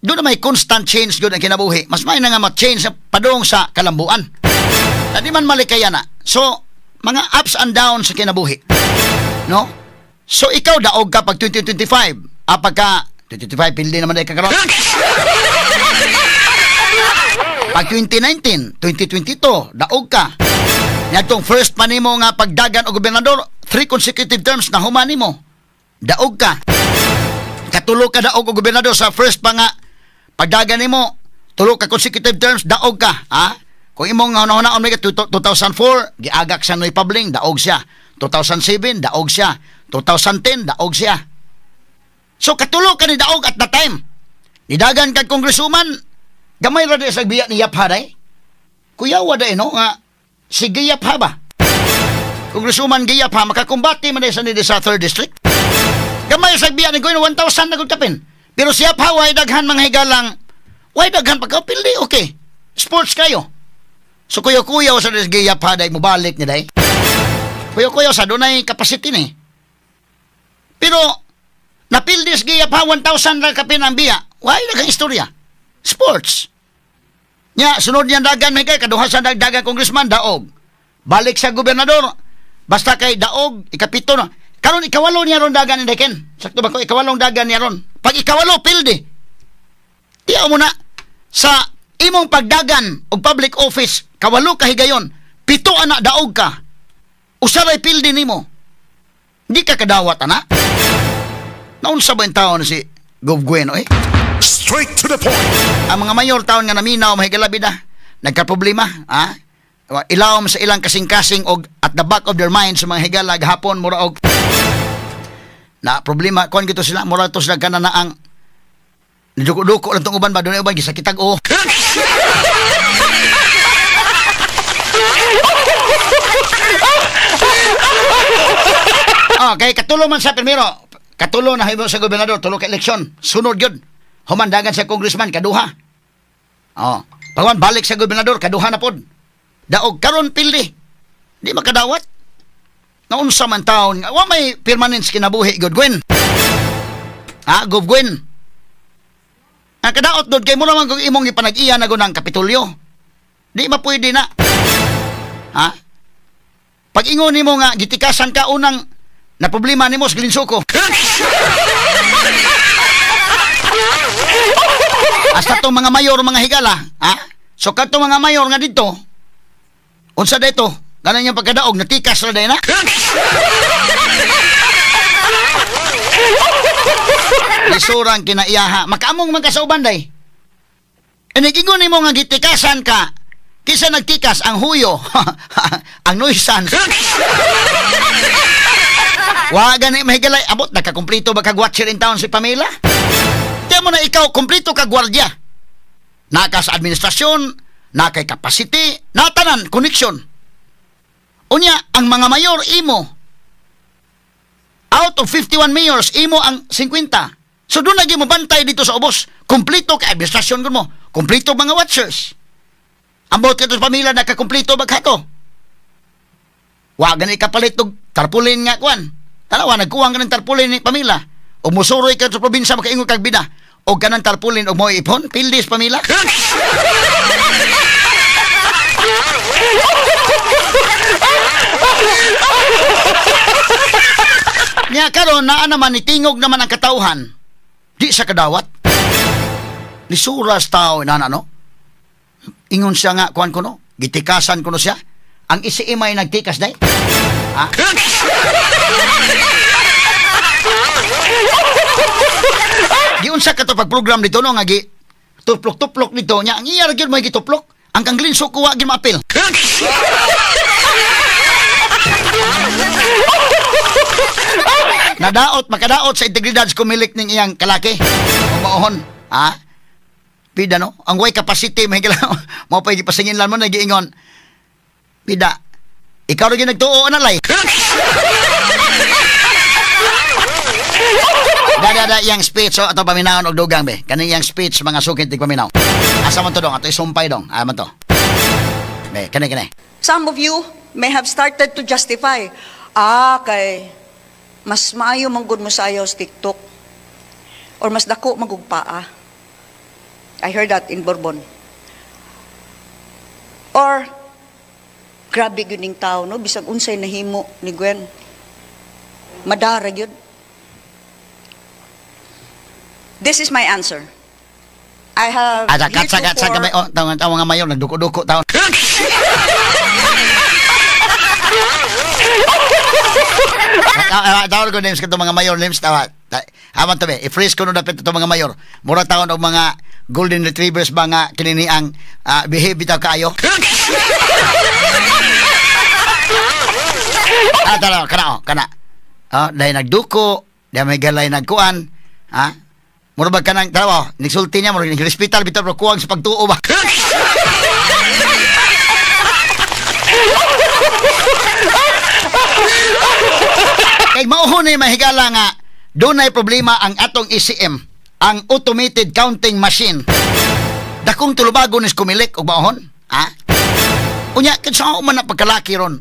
doon na may constant change gud ang kinabuhi. Mas may na nga ma-change padung sa kalambuan. Di man malikaya na. So, mga ups and downs sa kinabuhi. No? So, ikaw daog ka pag 2025. Ah, pagka 2025, pildi naman dahil kakaroon. Pag 2019, 2022, daog ka. Ngadtong first pa nimo nga pagdagan o gobernador, 3 consecutive terms na human nimo. Daog ka. Katulo ka daog o gobernador sa first pa nga pagdagan nimo, tulo ka consecutive terms, daog ka. Ha? Kung imong hunahuna may 2004, giagak sa Noy Pabling, daog siya. 2007, daog siya. 2010, daog siya. So katulo ka ni daog at that time. Nidagan kag congresswoman, gamay ra di sa biya ni Yapha day. Kuyawa day no nga si Giyapha ba? Congresswoman Giyapha makakumbati man day sa nidi sa 3rd district. Gamay sa biya ni Gwen 1,000 na gud kapin. Pero si Yapha way daghan mga higalang, way daghan pagkapildi, okay. Sports kayo. So kuyo-kuyaw sa Giyapha day mobalik ni day. Kuyo-kuyaw sa dunay capacity ni. Pero napildis Giyapha 1,000 ra kapin ang biya. Way daghang istorya. Sports. Nya sunod niyan dagan may kay kaduha sa dagdagan congressman daog. Balik sa gobernador basta kay daog ikapito na. Karon ikawalo niya ron dagan ni Ken. Sakto ba ko ikawalong dagan niya ron. Pag ikawalo pildi. Tiyaw mo na sa imong pagdagan og public office kawalo ka higayon, 7 ana daog ka. Usa ray pildi nimo. Di ka kadawat ana. Naunsa ba yung taon si Gov Gwen eh? Straight to the point. Ang mga mayor taon nga naminaw mahigalabi na nagka-problema, ha? Ilawom sa ilang kasing-kasing og at the back of their mind sa mga higala gahapon mura og na problema kuan gito sila mura to sila kana na ang niduko-duko lang tong uban ba dunay uban gisakitag o. Okay, katulo man sa primero. Katulo na himo sa gobernador, tulo ka eleksyon. Sunod yun. Humandagan sa congressman, kaduha. Oh, pagwan balik sa gobernador, kaduha na pod. Daog karon pildi. Di makadawat. Naunsa man taon, wa may permanence kinabuhi, good Gwen. Ha, Gov Gwen. Ang kadaot doon kay mo naman kung imong ipanag-iya na gunang Kapitolyo. Di ba pwede na? Ha? Pag ingon nimo nga gitikasan ka unang na problema nimo sa Glinsuko. Hasta tong mga mayor, mga higala, ha? So kadtong mga mayor nga dito, unsa dito? Ganan yung pagkadaog, natikas ra day na. Lisurang kinaiyaha, makaamong man ka sa uban day. E nag-ingon nimo nga gitikasan ka, kisa nagtikas ang huyo, ang nuisance. Wa gani mahigalay, abot nakakumpleto ba kag watcher in town si Pamela? Tiyan mo na ikaw, kumpleto ka gwardya. Naka sa administrasyon, na kay capacity, natanan, connection. Unya, ang mga mayor, imo. Out of 51 mayors, imo ang 50. So doon lagi mo bantay dito sa ubos. Kumpleto ka administrasyon mo. Kumpleto mga watchers. Ambot ka sa pamilya, nakakumpleto baghato. Wa gani kapalit og tarpaulin nga kuan. Tanawa, nagkuwang ka ng tarpaulin ni pamilya. O musuroy ka sa probinsya, makaingon kag bida. O kanang tarpaulin o mo ipon, pildis pamilya. Nya karon naa naman nitingog naman ang katawhan. Di sa kadawat. Lisuras tao inana no. Ingon siya nga kuan kuno, gitikasan kuno siya. Ang isiimay nagtikas day. Ha? Giunsa ka to pag-program dito no nga gi tuplok-tuplok dito nya ang iya ra gyud may gituplok. Ang kanglinso ko wa gyud maapil. Nadaot makadaot sa integridad sa Comelec ning iyang kalaki. Mauhon, ha? Pida no, ang way capacity may kailangan mo pa gipasingin lang mo nagiingon. Pida. Ikaw ra gyud nagtuo analay. Da iyang speech so ato paminawon og dugang be. Kaning iyang speech mga sukit tig paminaw. Asa man to dong ato isumpay dong. Asa man to. Be kani kani. Some of you may have started to justify, kay mas maayo man gud mo sayaw sa TikTok or mas dako magug paa. I heard that in Bourbon. Or grabe gyud ning tao no, bisag unsay nahimo ni Gwen. Madara gyud. This is my answer. I have Katsa kami oh, tawa nga mayor nagduko-duko taon. Tawag ko names kato mga mayor names tawa. Aman to be, i-freeze ko no dapit to mga mayor. Mura taon og mga golden retrievers ba nga kinini ang behave bitaw kaayo. Tara, kana oh, kana. Oh, dahil nagduko, dahil may galay nagkuan, ha? Mura ba kanang tara oh, nagsulti niya mura nagrespital bitaw pero kuwang sa pagtuo ba. Kay mauhon ni mahigala nga dunay problema ang atong ECM, ang automated counting machine. Dakong tulubago ni Comelec og mauhon, ha? Unya kinsa man na pagkalaki ron.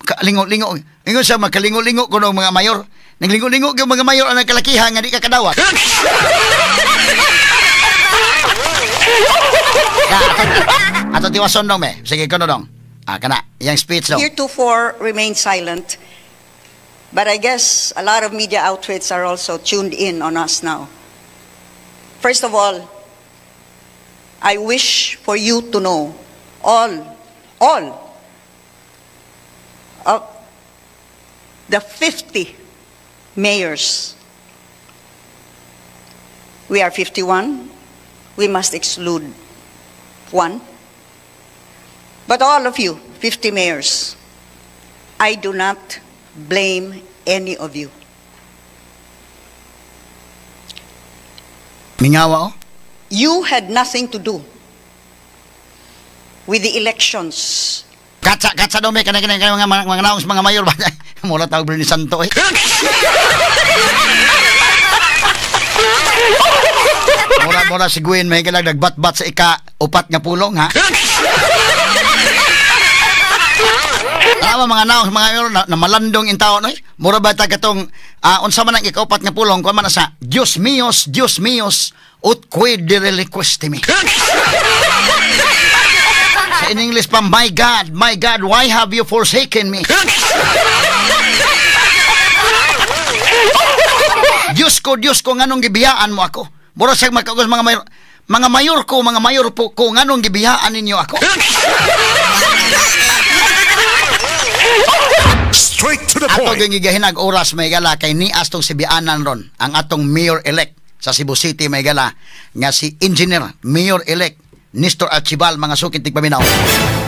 Kalingo-lingo. Ingon sa makalingo-lingo kuno mga mayor. Naglingo-lingo gyud mga mayor ang kalakihan nga di ka kadawat. Ato tiwason dong me. Sige kuno dong. Kana iyang speech dong. Heretofore remained silent. But I guess a lot of media outfits are also tuned in on us now. First of all, I wish for you to know all of the 50 mayors. We are 51. We must exclude one. But all of you, 50 mayors, I do not blame any of you. Mingawa, oh? You had nothing to do with the elections. Katsa daw may kanay mga naong sa mga mayor ba? Mura tawag ni Santo eh. Mura si Gwen may kalag nagbat-bat sa ika-upat nga pulong ha. Tama mga naong mga mayor na malandong in tao no. Mura ba ta katong unsa man ang ika-upat nga pulong kuan man sa Dios mios, Dios mios ut quid relinquesti me. Sa in English pa, my God, why have you forsaken me? Diyos ko, nganong gibiyaan mo ako? Mura siya magkagos mga mayor, mga mayor po ko, nganong gibiyaan ninyo ako? Straight to the point. Ato yung gigahinag oras may gala kay nias tong sibianan ron, ang atong mayor-elect sa Cebu City may gala, nga si engineer, mayor-elect Nestor Archival, mga sukit tigpaminaw.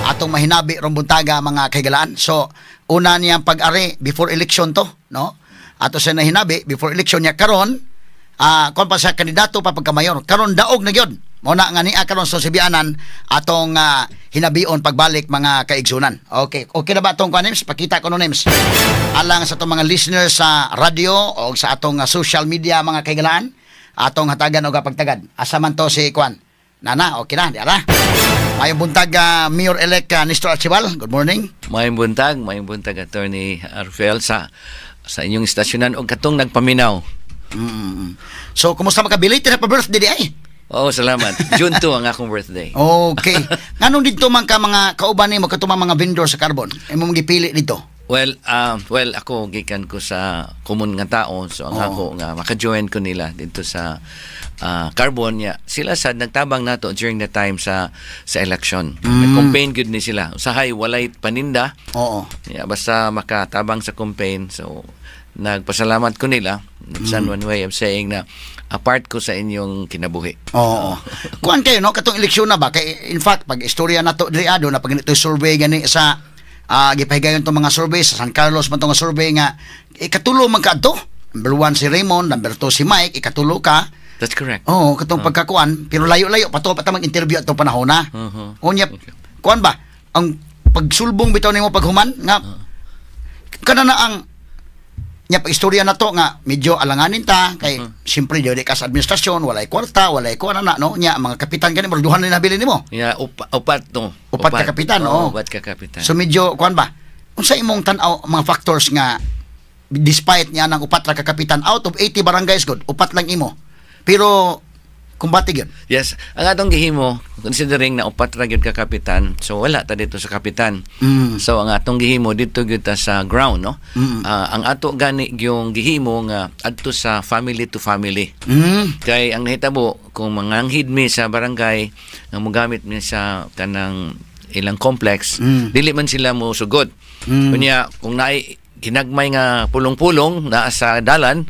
Atong mahinabi rong buntaga mga kahigalaan. So, una niyang pag-ari before election to, no? Ato siya nahinabi before election niya karon, kon pa siya kandidato pa pagka-mayor. Karon daog na gyud. Mao na nga niya karon sa Sibianan atong hinabion pagbalik mga kaigsunan. Okay, okay na ba atong kuan names? Pakita ko no names. Alang sa atong mga listeners sa radyo o sa atong social media mga kahigalaan, atong hatagan og pagtagad. Asa man to si kuan? Nana, okay na, di ara. Mayong buntag, Mayor-elect Nestor Archival. Good morning. Mayong buntag Attorney Arfel sa inyong istasyonan og katong nagpaminaw. So, kumusta makabilite na pa birthday di ay? Oo, salamat. June 2 ang akong birthday. Okay. Nganong dito man ka mga kauban nimo katong mga vendor sa Carbon? Imo gipili dito? Well, ako gikan ko sa common nga tao, so ang ako nga maka-join ko nila dito sa Carbon ya. Sila sa nagtabang nato during the time sa election. Nag-campaign gud ni sila. Usahay walay paninda. Yeah, basta makatabang sa campaign. So nagpasalamat ko nila. It's one way of saying na apart ko sa inyong kinabuhi. Oo. Kuan kayo no, katong eleksyon na ba kay in fact pag istorya nato diri ado na pag ito survey gani sa gipahigayon tong mga survey sa San Carlos man tong nga survey nga ikatulo man kaadto. Number 1 si Raymond, number 2 si Mike, ikatulo ka. That's correct. Oo, katong pagkakuan, pero layo-layo pa to pa ta mag-interview atong panahon na. Unya, kuan ba ang pagsulbong bitaw nimo paghuman nga kana na ang nya pag istorya na to nga medyo alanganin ta kay siyempre di ka sa administrasyon, walay kwarta, walay kuan na no, nya ang mga kapitan kani murag duha na nabilin nimo. Yeah, upat no. Upat ka kapitan, oo. Upat ka kapitan. So medyo kuan ba, unsa imong tan-aw mga factors nga despite niya ng upat ra ka kapitan out of 80 barangays good, upat lang imo, pero kumbati gyud? Yes, ang atong gihimo, considering na upat ra gyud ka kapitan, so wala ta dito sa kapitan. So ang atong gihimo dito gyud ta sa ground, no? Ang ato gani yung gihimo nga adto sa family to family. Kay ang nahitabo kung manganghid mi sa barangay nga mogamit mi sa kanang ilang complex, dili man sila mo sugod. Unya kung naay ginagmay nga pulong-pulong naa sa dalan,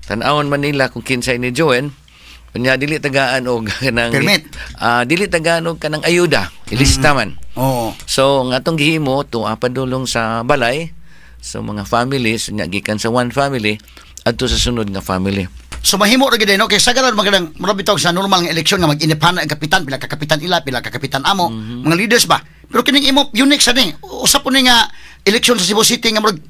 tan-awon man nila kung kinsay ni join. Unya dili tagaan og kanang Permit. Dili tagaan og kanang ayuda, ilista man. So ang atong gihimo to padulong sa balay, so mga families nya gikan sa one family adto sa sunod nga family. So mahimo ra gid no, kay sagaran magandang murag bitaw sa normal nga eleksyon nga mag-inipan ang kapitan, pila ka kapitan ila, pila ka kapitan amo, mga leaders ba. Pero kining imo unique sa ni. Usa po ni nga eleksyon sa Cebu City nga murag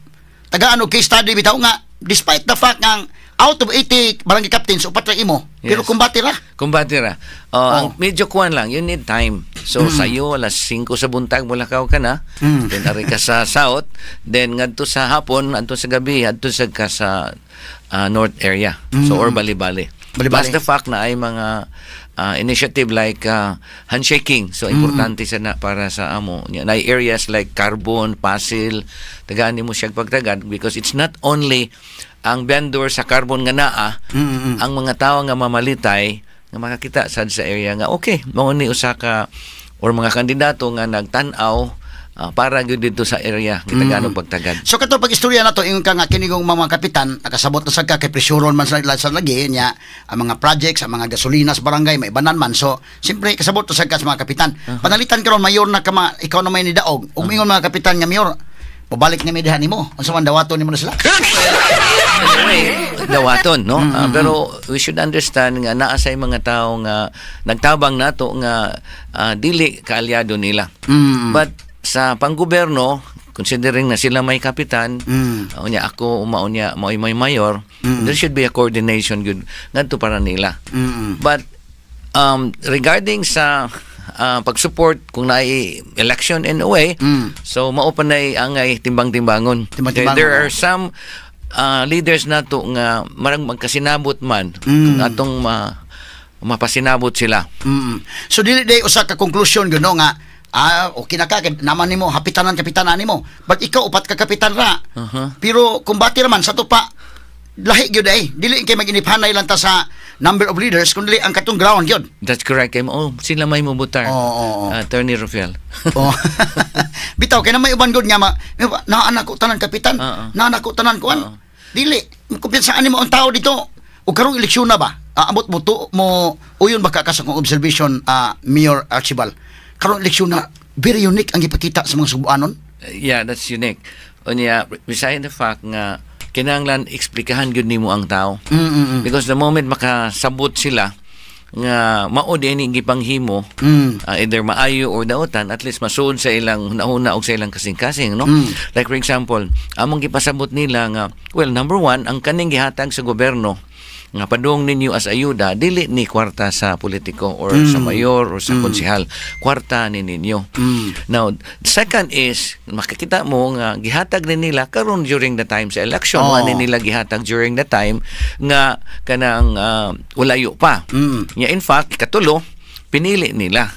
tagaan og case study bitaw nga despite the fact nga out of 80 barangay captains, upat ra imo, pero kumbati ra. Kumbati ra. Oh, ang medyo kuan lang, you need time. So sayo alas 5 sa buntag mulakaw ka na, then ari ka sa south, then ngadto sa hapon, adto sa gabi, adto sa ka sa north area. So or bali-bali. Bali-bali. Plus the fact na ay mga initiative like handshaking. So importante sa na para sa amo. Nya, na areas like Carbon, Pasil, tagaan nimo siya pagtagad because it's not only ang vendor sa Carbon nga naa, ang mga tao nga mamalitay nga makakita sad sa area nga okay, mao ni usa ka or mga kandidato nga nagtan-aw para gyud dito sa area gitagaan og pagtagad. So kato pag istorya na to, ingon ka nga kinigong mga kapitan nakasabot na sad ka kay presyuron man sa lagi niya ang mga projects, ang mga gasolina sa barangay may banan man. So siyempre kasabot na sad ka sa mga kapitan. Panalitan karon mayor na ka ikaw na may nidaog. Ug mingon mga kapitan nga, "Mayor, mobalik na mi diha nimo." Unsa man dawaton nimo na sila? Anyway, dawaton, no? Pero we should understand nga naa say mga tao nga nagtabang nato nga dili kaalyado nila. But sa panggobyerno, considering na sila may kapitan, unya ako unya mao'y may mayor, there should be a coordination good ngadto para nila. But regarding sa pag-support kung naay election in a way, so mao pa nay angay timbang-timbangon. Timbang-timbangon, There oo. Are some leaders nato nga marang magkasinabot man kung atong mapasinabot sila. So dili day usa ka conclusion gyud no nga okay na ka kay naman nimo hapitanan kapitanan nimo. But ikaw upat ka kapitan ra. Pero kumbati ra man sa tupa lahi gyud ay. Dili kay maginiphanay lang ta sa number of leaders kundi ang katong ground gyud. That's correct. Kay oh, sila may mubutar. Oo, oo. Attorney Rafael. Oh. Bitaw kay na may uban gud nga ma, naa ko tanan kapitan, naa ko tanan kuan. Dili, kumpiyansaan nimo ang tao dito. Ug karong eleksyon na ba? Amot mo to mo uyon ba ka sa kong observation, Mayor Archibald? Karong eleksyon na very unique ang gipakita sa mga Subuanon. Yeah, that's unique. Unya, beside the fact nga kinahanglan eksplikahan gyud nimo ang tao. Because the moment makasabot sila nga mao di ini gipanghimo, either maayo or dautan, at least masuod sa ilang hunahuna og sa ilang kasing-kasing, no? Like for example, among gipasabot nila nga, well, number one, ang kaning gihatag sa gobyerno nga padung ninyo as ayuda, dili ni kwarta sa politiko or sa mayor or sa konsehal, kwarta ni ninyo. Now, second is makikita mo nga gihatag ni nila karon during the time sa election. Wa ni nila gihatag during the time nga kanang ulayo pa. Nya in fact, katulo, pinili nila.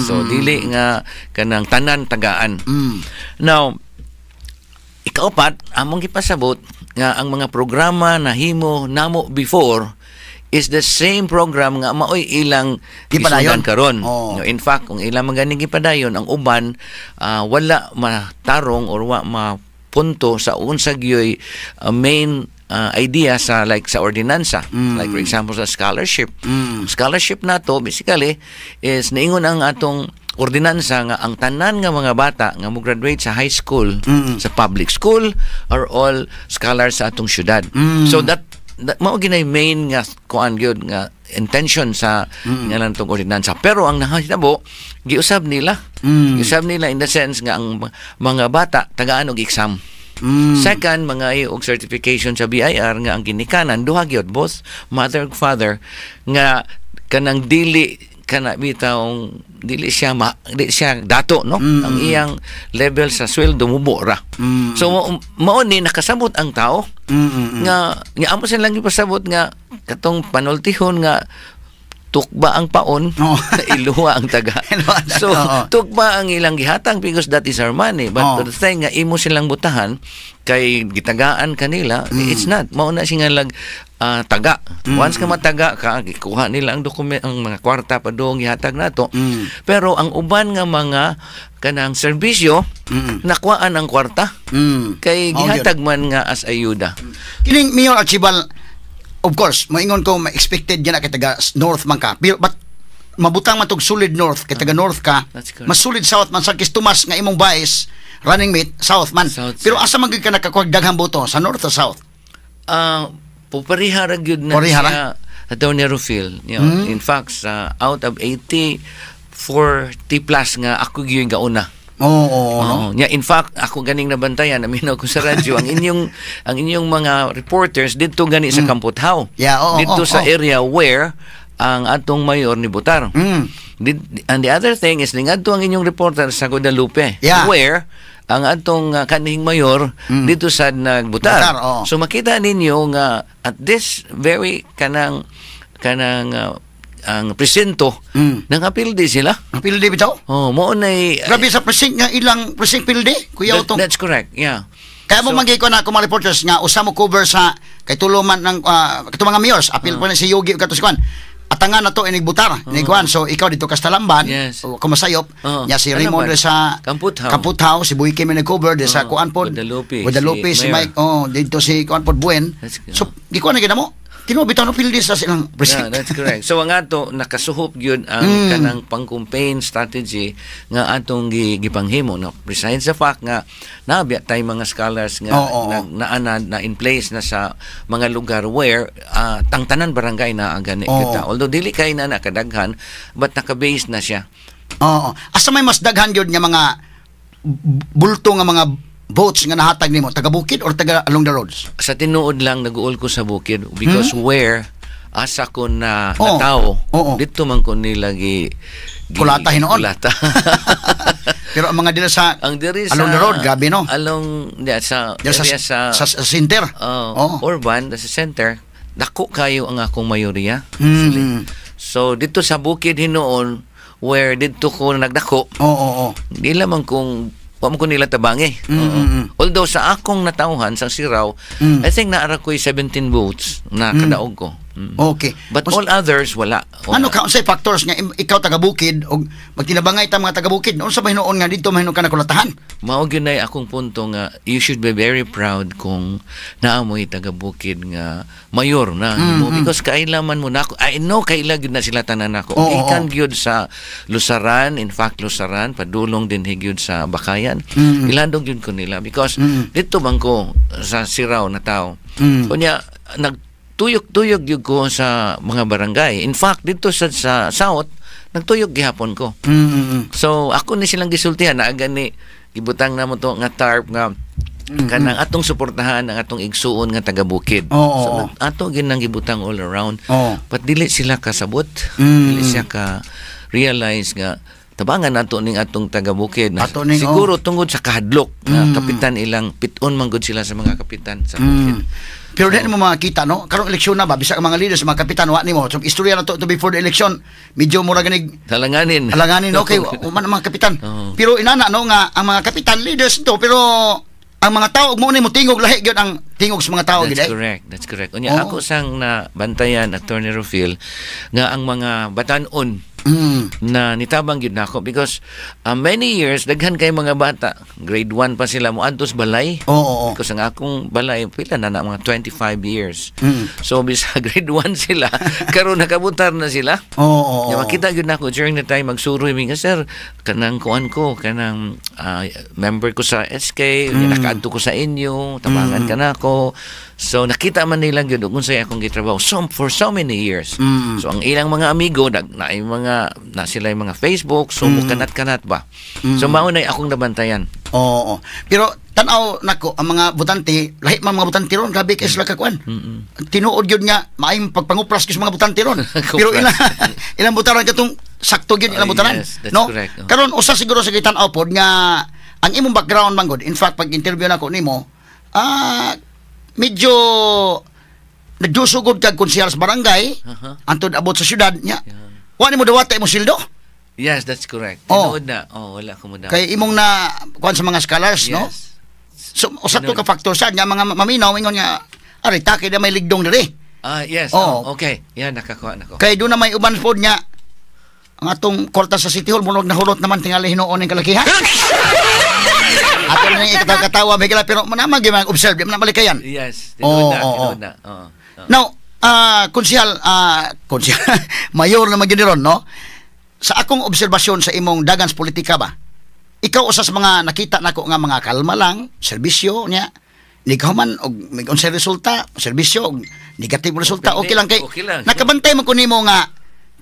So dili nga kanang tanan tagaan. Now, Ikaupat, among gipasabot nga ang mga programa na himo namo before is the same program nga maoy ilang gipadayon gisundan karon. Oo. No, in fact, kung ilang mga gipadayon, ang uban wala matarong or wa mapunto sa unsa gyoy main idea sa, like, sa ordinansa. Like, for example, sa scholarship. Scholarship nato basically is niingon ang atong ordinansa nga ang tanan nga mga bata nga mo graduate sa high school sa public school are all scholars sa atong syudad. So that mao ginay main nga kuan gyud nga intention sa nga lang tong ordinansa. Pero ang nahitabo, giusab nila. Giusab nila in the sense nga ang mga bata tagaan og exam. Second, mga og certification sa BIR nga ang ginikanan duha gyud, both mother ug father, nga kanang dili kana bitawng dili siya ma, dili siya dato, no, ang iyang level sa sweldo mubo ra. So mao ni nakasabot ang tao nga nga amo silang gipasabot nga katong panultihon nga tukba ang paon, iluwa ang taga. Iluwa ang taga, So tukba ang ilang gihatag because that is our money, but the thing nga imo silang butahan kay gitagaan kanila, it's not mao na siya nga lag taga. Once ka mataga ka, gikuha nila ang dokument, ang mga kwarta pa dong gihatag nato. Pero ang uban nga mga kanang serbisyo, nakuhaan ang kwarta kay Mao gyud. gihatag man nga as ayuda. Kining Mayor Archibald, of course, moingon ko ma-expected yan na kay taga North man ka. Pero, but mabutang man tog solid North kay taga North ka. That's correct. Mas solid South man sa Tumas nga imong vice running mate South man. South. Pero asa man gyud ka nakakuha daghang boto, sa North o South? Ah, pupariha ra gyud na Pariha ra? siya, Attorney Rufil. In fact, sa out of 80, 40 plus nga ako gyud yung gauna. Oo, no? Oo. Nya, in fact, ako ganing nabantayan, naminaw ko sa radyo, ang inyong mga reporters didto gani sa Kamputhaw. Yeah, oo, didto sa area where ang atong mayor ni Butar. And the other thing is ningadto ang inyong reporter sa Guadalupe where ang atong kanhing mayor dito sa nagbutar. Butar, oo. So makita ninyo nga at this very kanang kanang ang presinto nangapildi sila. Ang pildi bitaw? Oh, mao nay Grabe sa precinct nga ilang precinct pildi, Kuya Otong. That's correct. Yeah. Kaya mo So- manggay ko na ako mga reporters nga usa mo cover sa kay tulo man ng katong mga mayors, apil pa na si Yogi ug kato si Kwan. Atangan na to inigbutar, inigkuan. So ikaw dito ka sa Talamban, o kumasayop, nya si Talamban. Raymond sa Kamputhaw. Kamputhaw, si Boyke may nag-cover di sa kuan pod. Guadalupe, Guadalupe si si Mayor. Mike, oh, dito si kuan pod Buen. That's good. So gikuan na gid mo. Tinuod bitaw no pildi sa silang Yeah, precinct. that's correct. So ang ato nakasuhop gyud ang kanang pang-campaign strategy nga atong gipanghimo, no. Besides the fact nga nabya tay mga scholars nga Oo, oo. na, na in place na sa mga lugar where tangtanan barangay na ang gani kita. Although dili kay na nakadaghan, but naka-base na siya. Oo. Asa may mas daghan gyud nga mga bulto nga mga votes nga nahatag nimo, taga bukid or taga along the roads? Sa tinuod lang, nag-uol ko sa bukid because where asa ko na natao, dito man ko nila gi Kulata hinuon. Kulata. Pero ang mga dila sa Ang diri sa along the road, grabe no. Along, yeah, sa Dira area sa, sa center. Urban, sa center, dako kayo ang akong mayoriya. So dito sa bukid hinuon where didto ko nagdako, Oo, oo, oo. di lamang kung wa mo ko nila tabangi. Oo. Although sa akong natawhan sa Sirao, I think naara ko'y 17 votes na kadaog ko. Okay. But all others, wala. Wala. Ano ka unsay factors nga ikaw taga bukid og magtinabangay ta mga taga bukid, unsa ba hinuon nga dito mahinuon ka nakulatahan? Mao gyud nay akong punto nga you should be very proud kung naamoy taga bukid nga mayor na mo because kaila man mo nako. I know kaila gyud na sila tanan nako. Gikan gyud sa Lusaran, in fact Lusaran padulong din gyud sa Bakayan. Ilandong gyud ko nila because dito man ko sa Sirao na tao. Unya nagtuyok-tuyok gyud ko sa mga barangay. In fact, dito sa South nagtuyok gihapon ko. So ako ni silang gisultihan na gani gibutang na mo to nga tarp nga kanang atong suportahan ang atong igsuon nga taga bukid. So ato ginang gibutang all around. But dili sila kasabot. Dili siya ka realize nga tabangan nato ning atong taga bukid. Ato ning, Siguro tungod sa kahadlok nga kapitan ilang piton man gud sila sa mga kapitan sa bukid. Pero di mo makita no, karong eleksyon na ba bisag ang mga leaders, mga kapitan wa nimo. So istorya na to before the election, medyo mura ganig Halanganin. Alanganin, okay, man ang mga kapitan. Pero inana no nga ang mga kapitan leaders to, pero Ang mga tao ug mo ni mo tingog, lahi gyud ang tingog sa mga tao gid That's eh. correct. That's correct. Unya ako sang na bantayan, Attorney Rufil, nga ang mga batanon na nitabang gyud nako because many years daghan kay mga bata, grade 1 pa sila mo adto sa balay. Oo, oo. Because ang akong balay pila na na mga 25 years. So bisa grade 1 sila, karon nakabutar na sila. Oo, oo, Ya, oo. makita gyud nako during the time magsuroy mi nga, "Sir, kanang kuan ko, kanang member ko sa SK, nakaadto ko sa inyo, tabangan ka nako." So nakita man nila gyud kung unsay akong gitrabaho so for so many years. So ang ilang mga amigo nag na mga na sila yung mga Facebook, so kanat-kanat ba. So mao na akong nabantayan. Oo. Pero tan-aw nako ang mga botante, lahi man mga botante ron, grabe kay sila kakuan. Tinuod gyud nga maayong pagpangupras gyud sa mga botante ron. Pero ilang ilang botaran katong sakto gyud ilang Oh, botaran. yes, that's No? correct. Oh. Karon usa siguro sa gitan-aw pod nga ang imong background man gud. In fact, pag interview nako nimo, medyo nagdusugod kag konsehal sa barangay, antod abot sa syudad nya. Wa nimo dawata imong sildo. Yes, that's correct. Oh. Tinuod na. Oh, wala ko mo dawat. Kay imong na kuan sa mga scholars, no? Yes. So usa to Tinuod. ka factor sad nga mga maminaw ingon nga ari taki na may ligdong diri. Ah, yes. Oh. Oh, okay. Yeah, nakakuha nako. Kay doon na may uban pod nga ang atong kwarta sa City Hall munog nahulot naman tingali hinuon ning kalakihan. Ato na ning ikatawa bigla, pero manamag gyud observe di man na malikayan. Yes, Oo, tinuod na, oo, tinuod na. Oo. Oo. Now, konsehal, mayor na magyud ron, no? Sa akong obserbasyon sa imong dagan sa politika ba, ikaw usa sa mga nakita nako nga mga kalma lang, serbisyo niya, nikahuman og may unsay resulta, serbisyo og negative resulta, okay lang kay Okay lang. nakabantay man ko nimo nga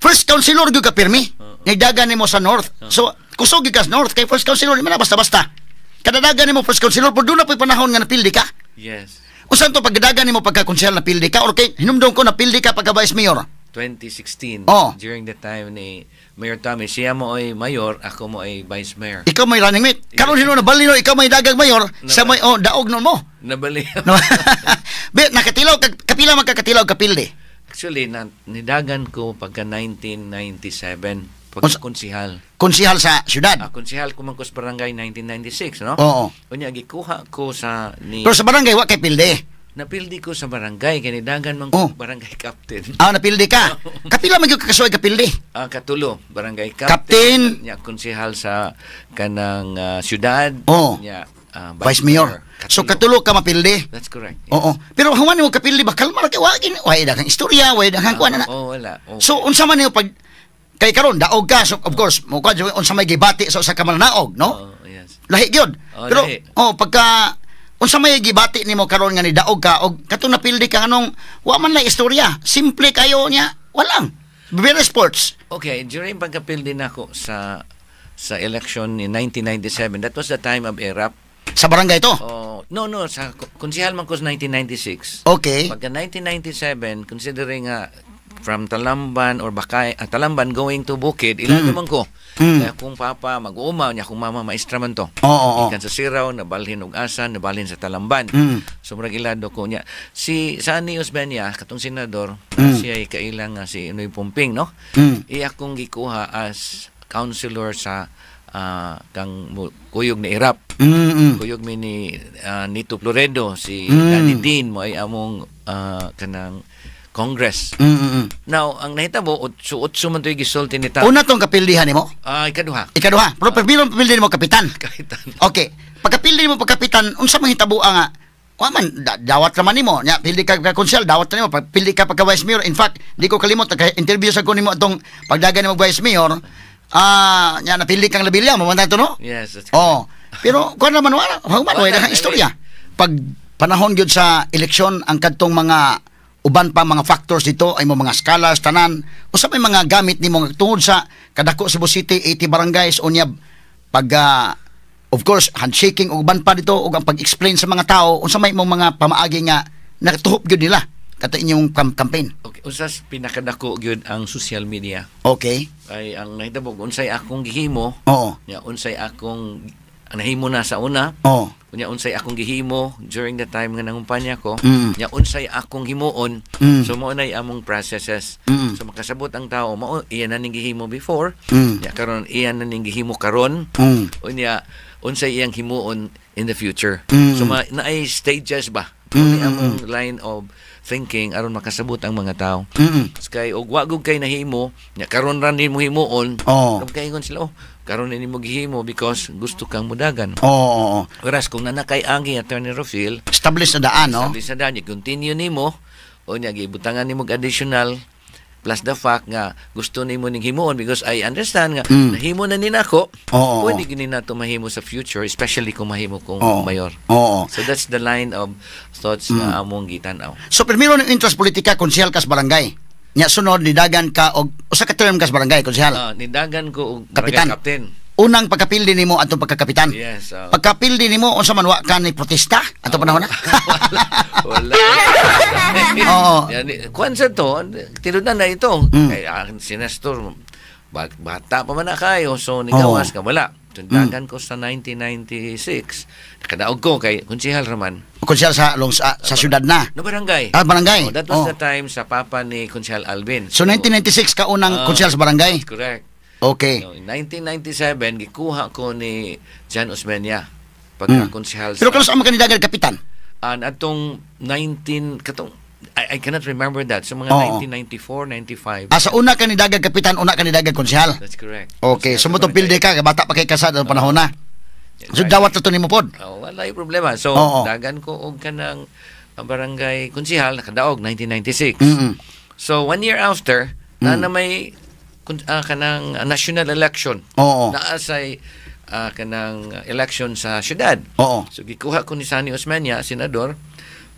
first councilor gyud ka pirmi. Nagdagan nimo sa North. So kusog gyud ka sa North kay first councilor di man na basta-basta. Kadadagan nimo first councilor, pero doon na po'y panahon nga napildi ka. Yes. Usan to pagdagan nimo pagka konsehal, napildi ka or kay hinumdum ko napildi ka pagka vice mayor? 2016 during the time ni Mayor Tommy, siya mo ay mayor, ako mo ay vice mayor. Ikaw may running mate. Karon hino na balino ikaw may dagag mayor, sa may oh daog nun mo. Nabali. No. Be nakatilaw kag kapila magkakatilaw kapildi? Actually, na, nidagan ko pagka 1997 pagka konsihal. Konsehal sa syudad. Ah, konsihal ko man ko sa barangay 1996, no? Oo. Unya gikuha ko sa ni Pero sa barangay wa kay pildi? Napildi ko sa barangay kay nidagan man ko barangay captain. Ah, napildi ka. Kapila man gyud kakasuway kapildi? Ah, katulo, barangay Captain. captain, nya konsehal sa kanang syudad, nya Vice mayor. So katulo ka mapildi. That's correct. Yes. Oo. Pero human mo kapildi ba, kalma ra kay wa gin wa daghang istorya, wa daghang kuan na. Oh, wala. Okay. So unsa man niyo pag kay karon daog ka, so of course mo kuan unsa may gibati sa usa ka mananaog, no? Oh, yes. Lahi gyud. Oh, Pero lahi. oh pagka unsa may gibati nimo karon nga ni daog ka og katong napildi ka nganong wa man lay istorya, simple kayo niya, walang very sports. Okay, during pagkapildi nako sa election in 1997, that was the time of ERAP. Sa barangay to. Oh, no, sa konsehal man ko sa 1996. Pagka 1997, considering nga from Talamban or Bakay, Talamban going to Bukid, ilan naman ko. Kaya kung papa mag-uuma, niya kung mama maestra man to. Oo, oo. Ikan sa Siraw, nabalhin og asa, nabalhin sa Talamban. So murag ilado ko niya. Si Sonny Osmeña, katong senador, siya ay kailang nga si Noy Pumping, no? Iya kong gikuha as councilor sa kang kuyog ni Irap. Kuyog mi ni Nito Floredo, si Danny Dean mo ay among kanang Congress. Now, ang nahitabo, otso, otso man to'y gisulti ni ta. Una tong kapildihan nimo? Ah, ikaduha. Ikaduha. Pero pero pildi nimo kapitan? Kapitan. Okay. Pagkapildi mo pagkapitan, unsa man hitabo nga wa man dawat naman nimo nya pildi ka pagka konsehal, dawat na nimo pag pildi ka pagka vice mayor. In fact, di ko kalimot naka interview sa ko nimo atong pagdagan nimo vice mayor, nya napili kang Labilya mo man to, no? Yes, that's Oh, pero kuan naman wala wala wala Wala, daghang istorya. Pag panahon gyud sa eleksyon, ang kadtong mga uban pa mga factors dito ay mo mga scholars tanan, usa may mga gamit nimo nga tungod sa kadako Cebu City, 80 barangays, unya pag of course handshaking ug uban pa dito ug ang pag-explain sa mga tao, unsa may imong mga pamaagi nga nakatuhop gyud nila kato inyong campaign? Okay, usas pinakadako gyud ang social media. Ay ang nahitabo unsay akong gihimo, nya unsay akong ang nahimo na sa una, unya unsay akong gihimo during the time nga nangumpanya ko, nya unsay akong himuon. So mao nay among processes. So makasabot ang tao, mao iya na ning gihimo before, nya karon iya na ning gihimo karon. Unya unsay iyang himuon in the future. So naay stages ba? Mm. Among line of thinking aron makasabot ang mga tao. Kay og wa gud kay nahimo, nya karon ra nimo himuon, kaingon sila, "Oh, karon ni mo gihimo because gusto kang mudagan." Oo, oo, oo. Whereas kung naa na kay angi, Attorney Rofil, Establish na daan, no? establish na daan, continue nimo o nya gibutangan nimo og additional, plus the fact nga gusto nimo ning himuon because I understand nga nahimo na ni nako, Oo, pwede gini nato mahimo sa future, especially kung mahimo kong mayor. So that's the line of thoughts nga among gitan-aw. So primero ng interest politika, konsehal kas barangay. Nya sunod nidagan ka og usa ka term kas barangay konsehal. Ah, nidagan ko og Kapitan. barangay captain. Unang pagkapildi nimo atong pagkakapitan. Yes. Pagkapildi nimo, unsa man, wa ka ni protesta atong panahon na? Wala. Wala. Yan, kuan sa to, tinudan na ito. Kay si Nestor, bata pa man na kayo, so nigawas ka, wala. Tundagan ko sa 1996, nakadaog ko kay konsehal raman. Konsehal sa sa syudad na. No, barangay. Ah, barangay. Oh, that was the time sa papa ni Konsehal Alvin. So 1996 ka unang konsehal sa barangay. Correct. Okay. So, in 1997, gikuha ko ni John Osmeña pagka konsehal. Pero kanus-a man ka nidagan kapitan? An atong 19 katong I cannot remember that. So mga 1994, 95. Ah, sa una ka nidagan kapitan, una ka nidagan konsehal. That's correct. Okay, so motong pildi ka, bata pa kay kasad ang panahon na. So dawat na to nimo pod. Oh, wala yung problema. So dagan ko og kanang ang barangay konsehal, nakadaog 1996. So one year after, na may kanang national election. Naa say kanang election sa syudad. So gikuha ko ni Sonny Osmeña, senador.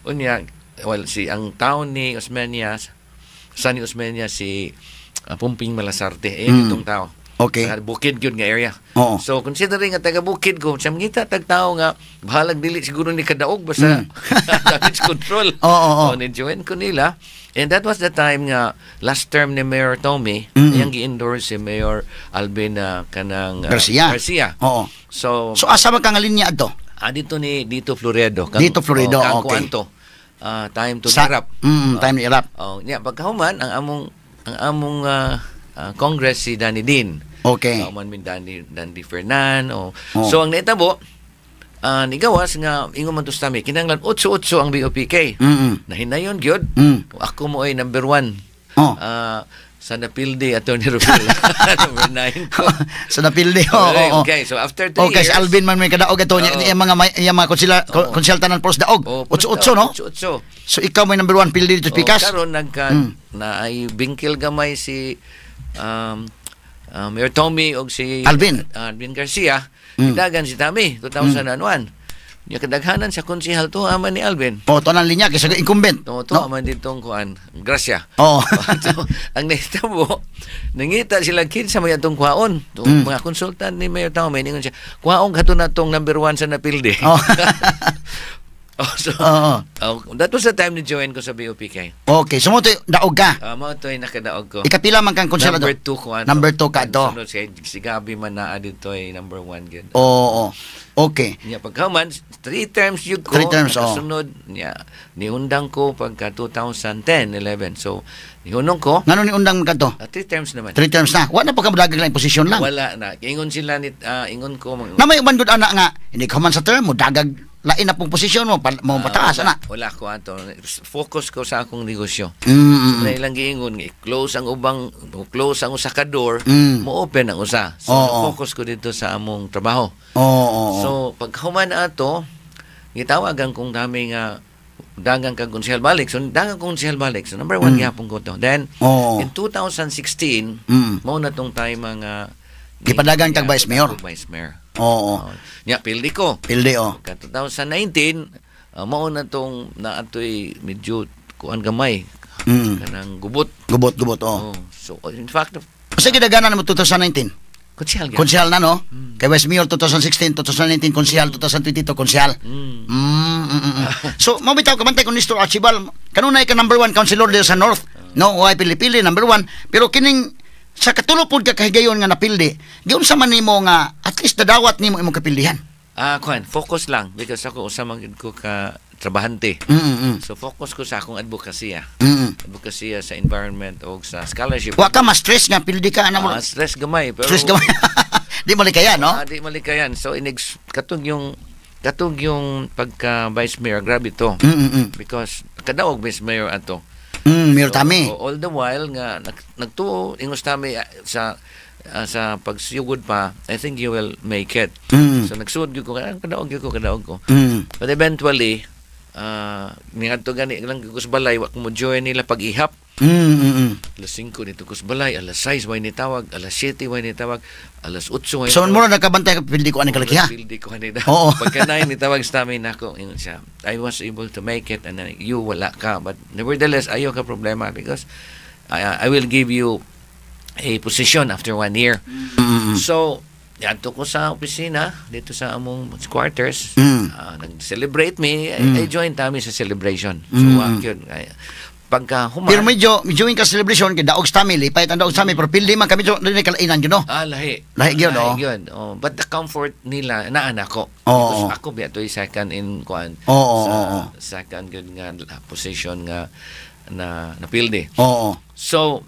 Unya, well, si ang town ni Osmeña, Sonny Osmeña, si Pumping Malasarte, eh itong tao. Sa bukid gyud nga area. So considering nga taga bukid ko, siya mangita tag tao nga bahalag dili siguro ni kadaog basta damage control. Oo, oo, oo. So ni-join ko nila. And that was the time nga last term ni Mayor Tommy, iyang gi-endorse si Mayor Alvin na kanang Garcia. Garcia. So, So asa man ka nga linya adto? Dito ni Dito Floredo. Dito Floredo, oh, kang okay. kuan to. Time to Sa Irap. Time ni Irap. Oh, niya pagkahuman ang among Congress si Danny Dean. Man min Danny Fernan. Oh. Oh. So ang naitabo, nigawas nga ingon man to sa tami, kinahanglan 8-8 ang BOPK. Nahinayon gyud. Ako mo ay number 1. Sa napildi, Attorney Rufil. Number 9 ko. Sa napildi. Oo, oo. Okay, so after 3 Okay, years. si Alvin man may kadaog ato niya, iyang mga iyang mga konsila tanan pros daog. Oh, 8-8, no? 8-8. So ikaw may number 1 pildi dito Oh, pikas. karon nagka na ay bingkil gamay si Mayor Tommy og si Alvin. Alvin Garcia. Dagan si Tommy 2001. Nya kadaghanan sa konsehal to aman ni Alvin. Oh, to nang linya kaysa incumbent. To no? aman ditong kuan, Gracia. So, ang nahitabo, nangita sila kinsa may atong kuhaon. To, mga konsultant ni Mayor Tommy, ningon siya, "Kuhaon kato na tong number 1 sa napildi." Oh, so, oh, that was the time ni join ko sa BOPK. Okay, so mo to daog ka. Mao to ay nakadaog ko. Ikapila man kang konsehal Number ato? 2 ko ato. Number 2 ka ato. Sunod si Gabi man naa dito ay number 1 gyud. Oo. Okay. Nya pagkahuman, 3 terms yun ko. Three terms, oo. Nakasunod, nya, niundang ko pagka 2010, 11. So, nihunong ko. Ngano ni undang ka to? 3 terms naman. 3 terms na. Wa na pa ka modagang lang posisyon lang. Wala na. Ingon sila ni ingon ko Na may uban gud ana nga hindi ka man sa term mo dagag lain na pong posisyon mo mo pataas wala, ana. Wala ko ato. Focus ko sa akong negosyo. Na ilang giingon nga i-close ang ubang, close ang usa ka door, mo open ang usa. So focus ko dito sa among trabaho. Oo, oo, oo. So paghuman ato, gitawagan kong dami nga dagang kag konsehal balik. So dagang kong konsehal balik. So number 1 gihapon ko to. Then in 2016, mao na tong time nga Gipadagan kag vice mayor. Vice mayor. Oo. Oh. Nya pildi ko. Pildi, oh. Ka 2019, mao na tong naatoy medyo kuan gamay. Kanang gubot. Gubot, gubot, oh. Oh. So in fact, Usa gidaganan mo 2019? Konsehal gyud. Konsehal na, no? Kay Vice Mayor 2016, 2019 konsehal, 2022 konsehal. So, mao bitaw kabantay ko Nestor Archival, kanunay ka number 1 councilor dito sa North, no? Way pili-pili number 1, pero kining sa katulo pod ka kahigayon nga napildi, giunsa man nimo nga at least nadawat nimo imong kapildihan? Kuan, focus lang because ako usa man gyud ko ka trabahante. So focus ko sa akong advokasya. Advokasya sa environment o sa scholarship. Wa ka ma-stress nga pildi ka ana mo. Stress gamay pero Stress gamay. Di mo likayan, no? Di malikayan. So inig katong yung Katong yung pagka vice mayor, grabe to. Because kadaog vice mayor ato. Mayor So, Tami. All the while nga nagtuo ingos Tami sa pagsugod pa, I think you will make it. So nagsuod gyud ko, kadaog gyud ko, kadaog ko. But eventually, niadto gani lang ko sa balay, wa ko mo join nila pag-ihap. Alas 5 dito ko sa balay, alas 6 way ni tawag, alas 7 way ni tawag, alas 8 way. So mura nakabantay ka pildi ko ani kalaki ha. Pildi ko ani. Oo. Pagka 9 ni tawag sa amin nako, ingon siya, "I was able to make it and then you wala ka. But nevertheless, ayaw ka problema because I will give you a position after one year." So, adto ko sa opisina dito sa among quarters. Nag-celebrate me. I joined kami sa celebration. So, yun. Ay, pagka human, Pero medyo medyo ka celebration kay daog sa family, payat ang daog sa family, pero pildi man kami so dili kalainan yun, no. Ah, lahi. Lahi gyud, oh. Gyud. Oh, but the comfort nila naa na ko. Oo. Because ako biya to'y second in kuan. Oo, sa oo. second gyud nga position nga na napildi. Oo. So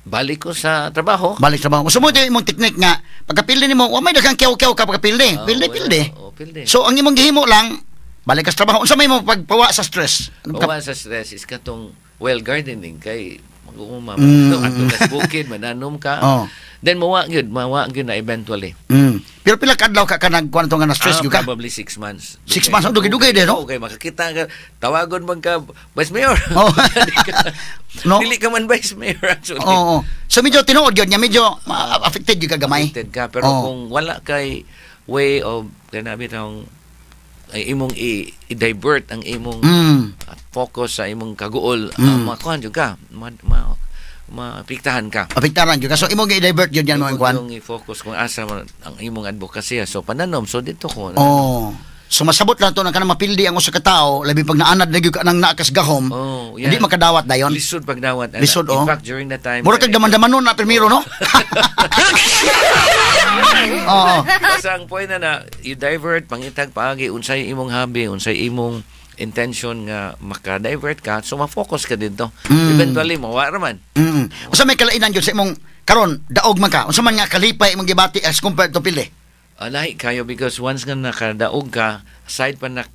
balik ko sa trabaho. Balik sa trabaho. So mo imong technique nga pagkapildi nimo, wa may daghang kiyaw-kiyaw ka pagkapildi. Ah, Pildi, wala. pildi. Oo, pildi. So ang imong gihimo lang balik ka sa trabaho. Unsa may mo pagpawa sa stress? Ano Pawa sa stress is katong well gardening kay mag-uuma ato ka sa bukid mananom ka. Oo. Then mawa gyud na eventually. Pero pila ka adlaw ka ka nagkuan to nga na stress Ah, gyud ka? probably 6 months. 6 months, oh, dugay-dugay din, no? Okay, makakita ka, tawagon man ka, "Vice Mayor." Oh. No? Dili ka man vice mayor actually. Oo. So medyo tinuod yun nga medyo affected gyud ka gamay. Affected ka. Pero Oo. kung wala kay way of, kanabi tong, ay imong i-divert ang imong focus sa imong kaguol, makuhan jud ka, maapektahan ka. Apektaran gyud ka. So imong gi-divert yun yan mga Imong kuan. yung i-focus kung asa man ang imong advocacy. So pananom, so dito ko. Oh. So masabot lang to na kanang mapildi ang usa ka tawo labi pag naanad na gyud ka nang naakas gahom. Oh, yeah. Hindi makadawat dayon. Lisod pagdawat, ana. Lisod, In oh. fact, during that time, Mura kag daman-damanon na primero, no? Oo. Basta ang point na na, you divert, pangitag paagi, unsay imong hobby, unsay imong intention nga maka-divert ka, so ma-focus ka dito. Eventually, mawa ra man. Unsa may kalainan gyud sa imong karon daog man ka? Unsa man nga kalipay imong gibati as compared to pildi? Lahi kayo because once nga nakadaog ka, aside pa na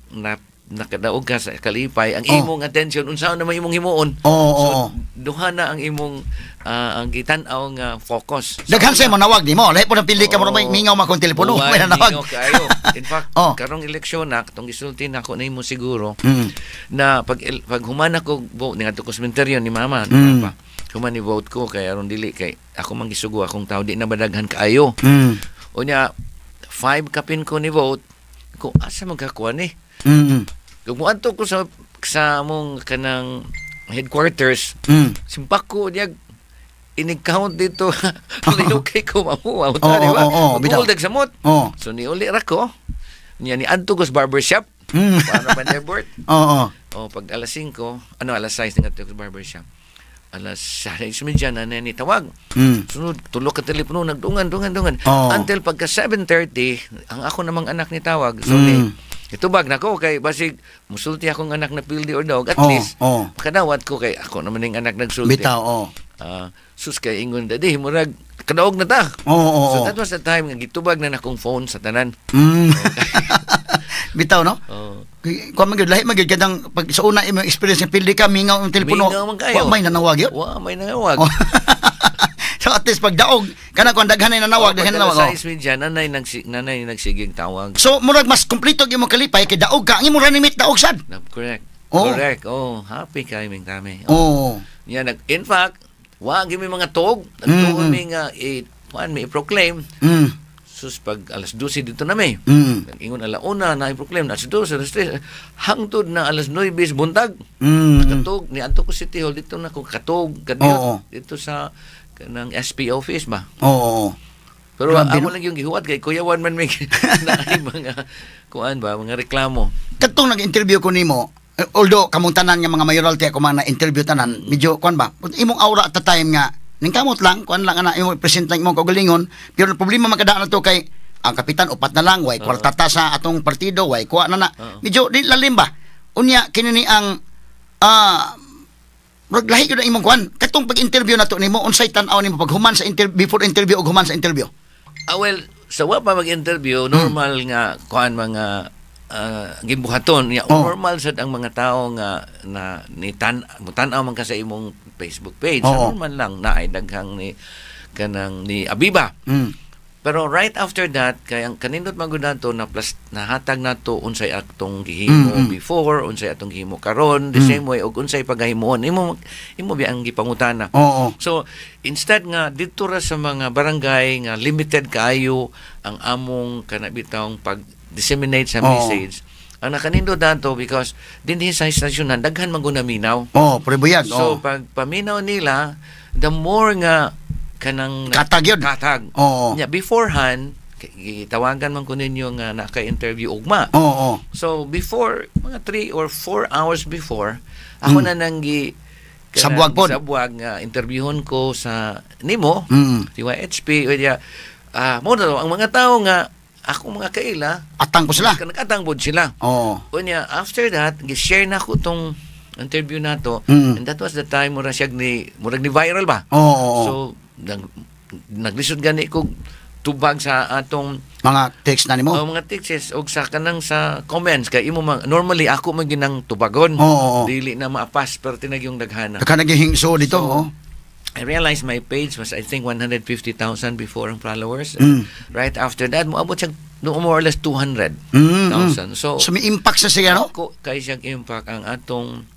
nakadaog ka sa kalipay, ang imong attention, unsa naman imong himuon. Oo, So, oo. duha na ang imong ang gitan-aw nga focus. So, Daghan sa imo nawag nimo. Lahi po ng pildi ka mo Oo. may mingaw man kung telepono, Uwan, may nanawag. mingaw kaayo. In fact, karong eleksyon na, katong gisulti na ako nimo siguro, na pag human ako vote ni ko sementeryo ni mama, ni papa. Human ni vote ko kay aron dili kay ako man gisugo akong tao di na badaghan kaayo. Unya 5 kapin ko ni vote ko, asa magkakuha ni? Kung muadto ko sa among kanang headquarters, simpak ko niya inig-count dito. Lihok kay ko mamuha. Oo, di ba? oo, oo, bitaw. Maguldag samot. Oo. So niuli ra ko. Niya ni adto ko sa barbershop. Para ma-divert. Oo. O pag alas 5, ano alas 6 nga ko sa barbershop. Alas 6:30 na ni tawag. Sunod tulo ka telepono nagdungan dungan dungan. Oo. Until pagka 7:30 ang ako namang anak ni tawag. So ni itubag na ko kay basig musulti akong anak na pildi or dog at least makadawat ko kay ako naman yung anak nagsulti. Bitaw, oo. Ah, sus kay ingon, "Daddy, murag kadaog na ta." Oo, oo, So oo. that was the time nga gitubag na nakong phone sa tanan. Bitaw, no? Oh. Kuan man gyud, lahi man gyud kanang pag sa una imong experience nga pildi ka mingaw ang telepono. Mingaw man kayo. Wa may nanawag yun. Wa may nangawag. Oh. So at least pag daog kana kuan daghan na nanawag, daghan na nanawag. Sa Oh. media, nanay nagsigig tawag. So murag mas kumpleto gyud imong kalipay kay daog ka, ang imong running mate daog sad. Na, correct. Oh. Correct. Oh, happy kay ming kami. Oo. Yan, in fact, wa gyud mi mga tog, nagtuon mi nga i kuan mi i-proclaim. Sus pag alas 12 dito na mi. Ingon ala 1 na i-proclaim, alas 12, alas 3, hangtod na alas 9 buntag. Katog ni adto ko City Hall dito na ko katog kadiyot dito sa kanang SP office ba. Oo. Pero Grabe, ako no? lang yung gihuwat kay kuyawan man may naay mga kuan ba mga reklamo. Katong nag-interview ko nimo, although kamong tanan nga mga mayoralty ako mga na-interview tanan, medyo kuan ba? Imong aura at the time nga ningkamot lang, kuan lang ana imong present lang imong kaugalingon, pero ang problema man kadaan na to kay ang kapitan upat na lang, way kwarta ta sa atong partido, way kuha na na. Medyo di lalim ba? Unya kini ni ang murag lahi gyud ang imong kuan. Katong pag-interview nato nimo, unsay tan-aw nimo pag human sa interview, before interview ug human sa interview? Ah, well, sa wa pa mag-interview, normal nga kuan mga Gibuhaton ya, normal sad ang mga tao nga na ni tan mutan-aw man ka sa imong Facebook page. Normal lang na ay daghang ni kanang ni Abiba. Pero right after that, kay ang kanindot man gud nato na plus nahatag nato unsay atong gihimo before, unsay atong gihimo karon, the same way og unsay pagahimuon. Imo biya ang gipangutana. So instead nga didto ra sa mga barangay nga limited kaayo ang among kana bitawng pag disseminate sa message. Ang nakanindot nato because dinhi sa istasyonan daghan man gud naminaw. Oh, prebuyag. So pag paminaw nila, the more nga kanang Katag yun. Katag. Nya beforehand gitawagan man ko ninyo nga naka-interview ugma. Oo. So before, mga 3 or 4 hours before, ako na nang gi kanang Sabwag pod. Sabwag nga interviewon ko sa nimo, DYHP, o diya, mo na to, ang mga tao nga ako mga kaila, Atang ko sila. Nag-atang pod sila. Unya, after that, gi-share na ko tong interview nato and that was the time mura siya ni murag ni viral ba. Oo. oo. So naglisod gani ko tubag sa atong Mga text na nimo. Oh, mga texts og sa kanang sa comments kay imo man, normally ako man ginang tubagon. Oo, oo. Dili na maapas pero tinag yung daghana. Kaka nagihingso dito, So, oh. I realized my page was, I think, 150,000 before ang followers. Right after that, moabot siya no, more or less 200,000. So, So may impact sa siya, no? Ako kay siyang impact ang atong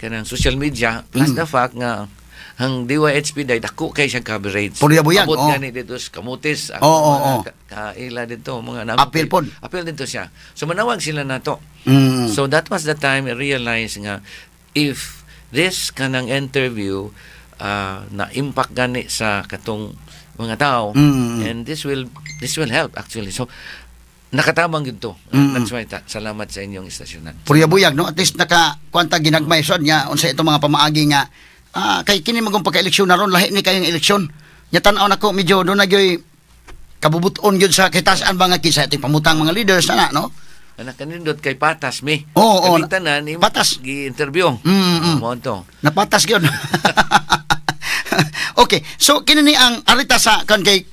kanang social media plus the fact nga ang DYHP day dako kay siyang coverage. Puro buyag, Abot oh. gani dito sa Camotes, ang Oo, mga oo. kaila dito, mga Appeal pod. Appeal dito siya. So manawag sila nato. So that was the time I realized nga if this kanang interview na impact gani sa katong mga tao and this will help actually. So nakatabang gyud to. That's why salamat sa inyong istasyonan. Puro buyag, no? At least naka kuanta ginagmay sad nga unsa itong mga pamaagi nga kay kini magong pagka-eleksyon na ron, lahi ni kayong eleksyon. Nya tan-aw nako medyo do na gyoy kabubuton gyud sa kitasan ba nga kinsa ating pamutang mga leaders na, no? Anak, kanindot kay patas mi. Oo. Kaming tanan imo Patas. gi-interview. Mao to. Napatas gyud. Okay, so kini ni ang arita sa kan kay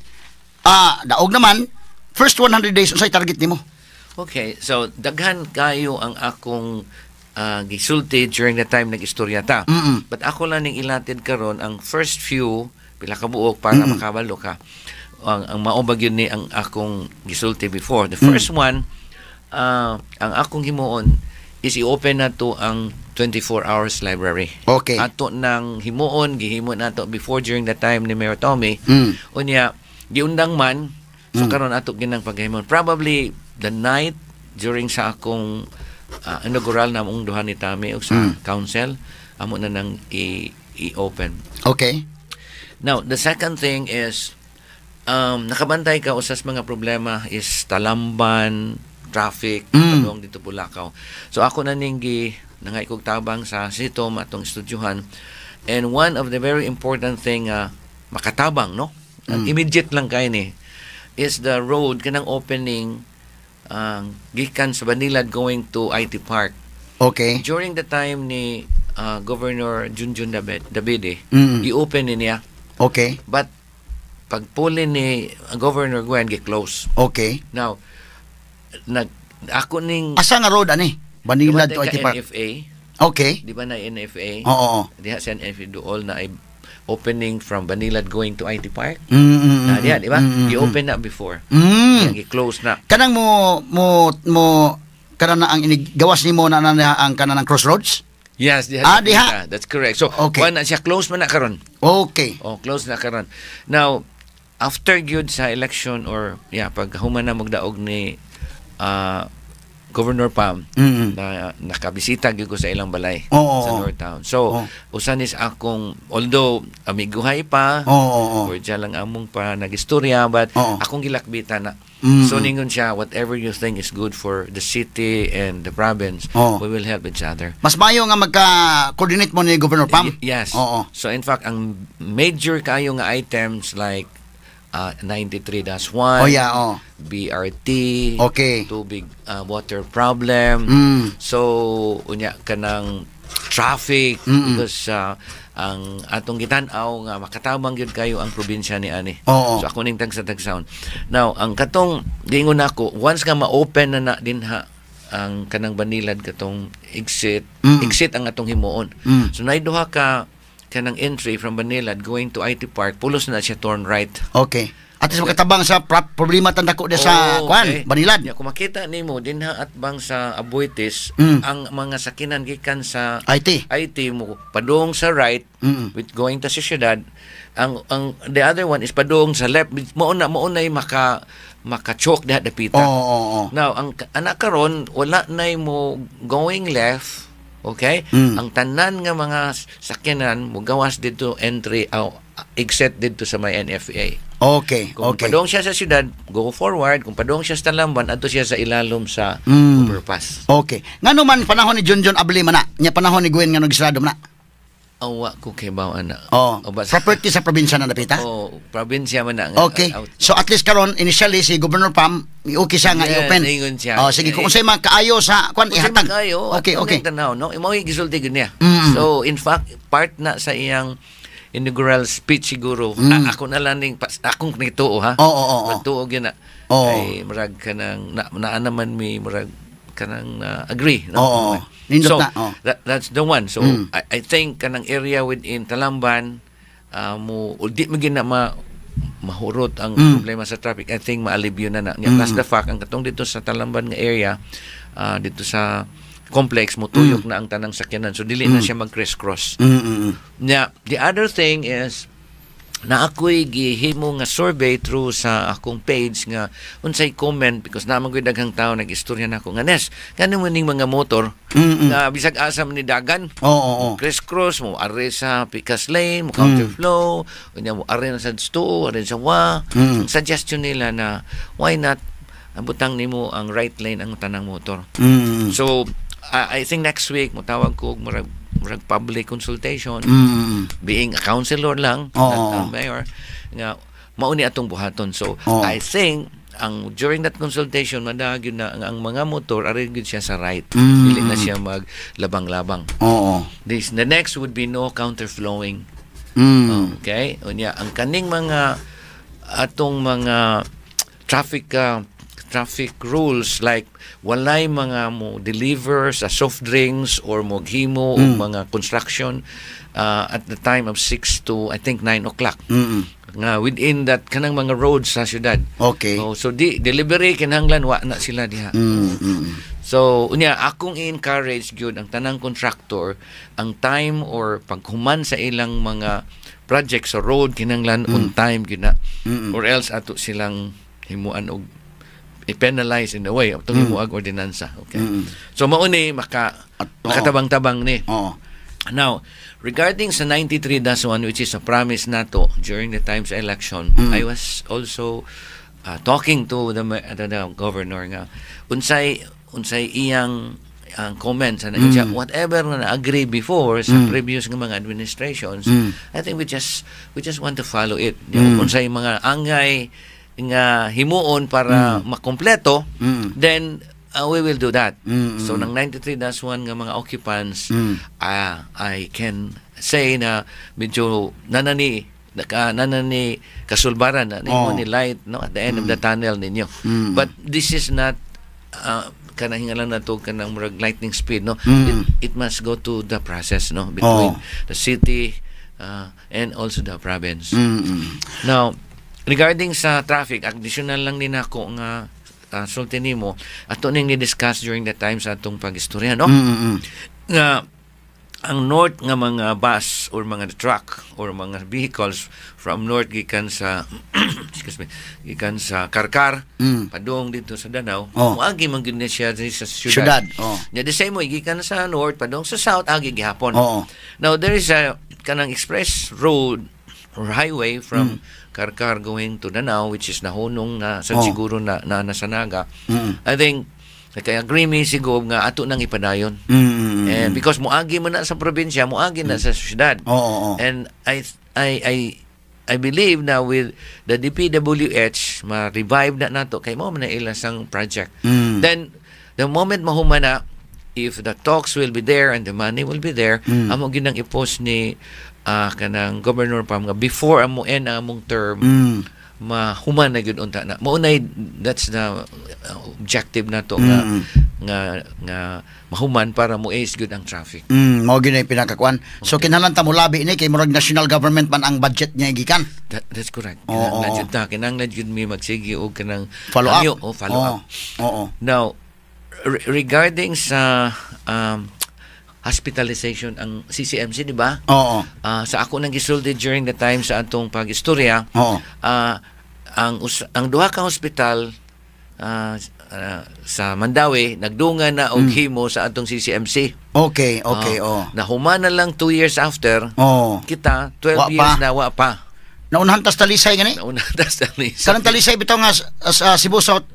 daog naman first 100 days, unsay target nimo? Okay, so daghan kayo ang akong gisulti during the time nag-istorya ta. But ako lang ning ilatid karon ang first few pila ka buok para makabalo ka. Ang mao ba gyud ni ang akong gisulti before. The first one, ang akong himuon is i-open na to ang 24 hours library. Ato nang himuon, gihimo nato before during the time ni Mayor Tommy. Unya, giundang man, so karon ato ginang paghimon. Probably the night during sa akong inaugural na among duha ni Tommy og sa council, amo na nang i-open. Now, the second thing is nakabantay ka usas mga problema is Talamban, traffic, padung dito Bulacau. So ako na ning gi nangay kog tabang sa sitom atong estudyohan. And one of the very important thing makatabang, no? Immediate lang kay ni is the road kanang opening ang gikan sa Banilad going to IT Park. During the time ni Governor Junjun Dabide, i-open ni niya. But pagpuli ni Governor Gwen, gi-close. Now, nag ako ning Asa nga road ani? Banilad to Kabantay IT ka Park. NFA, di ba na NFA? Oo. Diha sa NFA duol na ay opening from Banilad going to IT Park. Na diha, di ba? I-open na before. Gi-close na. Kanang mo kanang na ang inigawas nimo na ang kanang ng crossroads? Yes, diha. Ah, diha. That's correct. So, kuan na siya, close man na karon. Oh, close na karon. Now, after gyud sa election or yeah, pag human na magdaog ni Governor Pam, na nakabisita gyud ko sa ilang balay sa oo. North Town. So, usan is akong, although amiguhay pa, Oo, oo. cordial lang among pa nagistorya, but akong gilakbitan na. So ningon siya, whatever you think is good for the city and the province, we will help each other. Mas mayo nga magka-coordinate mo ni Governor Pam? Yes. So in fact, ang major kayo nga items like 93-1, Oh yeah, oh. BRT, tubig, water problem. So unya kanang traffic because ang atong gitan-aw nga makatabang gyud kayo ang probinsya ni ani. So ako ning tagsa tagsaon. Now, ang katong giingon nako, once nga ma-open na na dinha Ang kanang Banilad katong exit, exit ang atong himuon. So naay duha ka kanang entry from Banilad going to IT Park, pulos na siya turn right. Okay. At least makatabang sa problema tandako de sa Oh, kuan, okay. Banilad. Ya, kung makita nimo dinha atbang sa Aboitiz, ang mga sakinan gikan sa IT. IT mo padung sa right with going to sa syudad, ang the other one is padung sa left, mao na maka maka-choke diha dapita. Oo, oo, oo. Now, ang anak karon wala nay mo going left, okay? Ang tanan nga mga sakyanan mo gawas dito entry aw exit dito sa may NFA. Kung padung siya sa syudad, go forward. Kung padung siya sa Talamban, adto siya sa ilalom sa overpass. Okay. Ngano man panahon ni Junjun abli man na, nya panahon ni Gwen nga gisarado man na? Awa ko kay baw ana. Oh, O, basta- property sa probinsya na dapita? Oh, probinsya man na nga. Out. So at least karon initially si Governor Pam okay siya nga Yeah, i-open. ingon siya. Oh, sige, kung unsay mga kaayo sa kuan Kung sa'yo ihatag. Makayo, at tanaw, no? Imo gisulti gyud niya. So, in fact, part na sa iyang inaugural speech siguro. Ako na lang ning akong nituo ha. Oo, oo, oo. Pagtuo gyud na. Oo. Kay murag kanang na, naa naman mi murag kanang agree, no? Oo, oo. Nindot So, na, oo. that's the one. So, I think kanang area within Talamban mo di mo gyud na mahurot ang problema sa traffic. I think maalibyo na na. Nya, plus the fact ang katong dito sa Talamban nga area, dito sa complex mutuyok na ang tanang sakyanan. So dili na siya mag crisscross. Nya, the other thing is na ako'y gihimo nga survey through sa akong page nga unsay comment because naman ko'y daghang tao nag-istorya nako nga, "Nes, kano mo ning mga motor nga bisag asa man ni dagan, Oo, oo, oo. criss-cross mo ari sa Picas Lane, mo counterflow, unya mo ari na sa Sto, ari sa wa." Ang suggestion nila na why not butang nimo ang right lane ang tanang motor. So I think next week motawag ko og murag public consultation, being a councilor lang, not a mayor, nga mao ni atong buhaton. So I think ang during that consultation madaag yun na ang mga motor ari gyud siya sa right, dili na siya maglabang-labang. This the next would be no counterflowing. Okay, unya ang kaning mga atong mga traffic rules like walay mga mo deliver sa soft drinks or mo himo o mga construction at the time of 6 to, I think, 9 o'clock nga within that kanang mga roads sa syudad. Oh, so di delivery kinahanglan wa na sila diha. So, unya akong i-encourage gyud ang tanang contractor, ang time or paghuman sa ilang mga project sa road kinahanglan on time gyud na. Or else ato silang himuan og i-penalize in a way atong himuag ordinansa. Okay. So mao ni maka makatabang-tabang ni. Now, regarding sa 93-1, which is a promise nato during the times election, I was also talking to the governor nga unsay iyang ang comments ana siya, whatever na na-agree before sa previous nga mga administrations, I think we just want to follow it. Yung unsay mga angay nga himuon para makompleto, then we will do that. So ng 93-1 nga mga occupants, I can say na medyo nanani kasulbaran na ni mo ni light, no, at the end of the tunnel ninyo. But this is not kanang hingalan na to kanang murag lightning speed, no? It must go to the process, no, between the city and also the province. Now, regarding sa traffic, additional lang din ako nga sulti nimo, ato ning ni-discuss during the time sa atong pag-istorya, no? Nga ang north nga mga bus or mga truck or mga vehicles from north gikan sa, excuse me, gikan sa Karkar padung dito sa Danao, moagi man gyud ni siya diri sa syudad. Syudad, oh. Nya the same way gikan sa north padung sa south, agi gihapon. Now there is a kanang express road or highway from Karkar going to Danao which is nahunong na sa siguro na, na nasa Naga. I think kaya agree mi siguro nga ato nang ipadayon. And because moagi man na sa probinsya, moagi na sa syudad. Oo, oo. And I believe na with the DPWH ma-revive na nato kay mao man na ila sang project. Then the moment mahuman na, if the talks will be there and the money will be there, amo ginang i-post ni kanang Governor Pam nga before amo end ang among term, mahuman na gyud unta na. Mao na, that's the objective nato nga nga nga mahuman para mo ease good ang traffic. Mao gyud na pinakakuan. So kinahanglan ta molabi ni kay murag national government man ang budget niya gikan. That's correct. Oo, Kinahanglan oo. jud ta, kinahanglan jud mi magsige og kanang Follow up. hangyo, oh, follow up. Now, regarding sa hospitalization ang CCMC, di ba? Oo. Sa ako nang gisulti during the time sa atong pag-istorya, ang duha ka hospital sa Mandaue nagdungan na og himo sa atong CCMC. Okay, okay, oo. Nahuman na lang 2 years after. Kita 12 Wa years pa. na wa pa. Naunahan tas Talisay gani? Nauna tas Talisay. Kanang Talisay bitaw nga sa Cebu South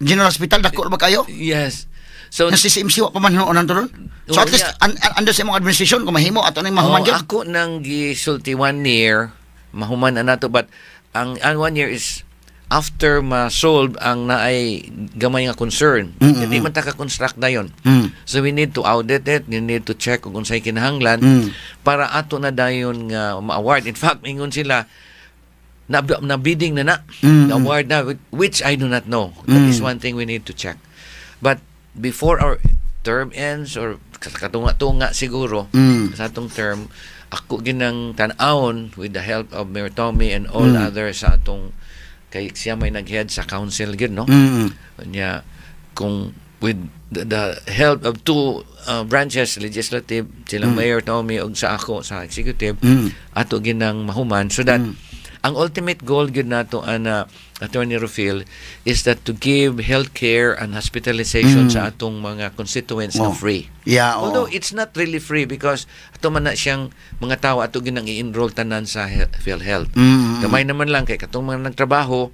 General Hospital, dako ba kayo? Yes. So Nga CCMC wa pa man hinuonan to ron. So Oo, at least under sa imong administration kung mahimo ato ning mahuman Oh, gyud. ako nang gisulti 1 year mahuman na nato, but ang 1 year is after ma-solve ang naay gamay nga concern. Hindi man ta ka-construct dayon. So we need to audit it, we need to check kung unsay kinahanglan para ato na dayon nga ma-award. In fact, ingon sila na bidding na na, na award na, which I do not know. That is one thing we need to check. But before our term ends or katunga-tunga siguro sa atong term, ako ginang tan-awon with the help of Mayor Tommy and all others sa atong, kay siya may nag-head sa council gyud, no? Nya kung with the help of two branches, legislative sila Mayor Tommy og sa ako sa executive, ato ginang mahuman so that ang ultimate goal gyud nato ana, Attorney Rufil, is that to give healthcare and hospitalization sa atong mga constituents na free. Yeah, oo. Although it's not really free because ato man na siyang mga tao ato ginang i-enroll tanan sa PhilHealth. Gamay naman lang kay katong mga nagtrabaho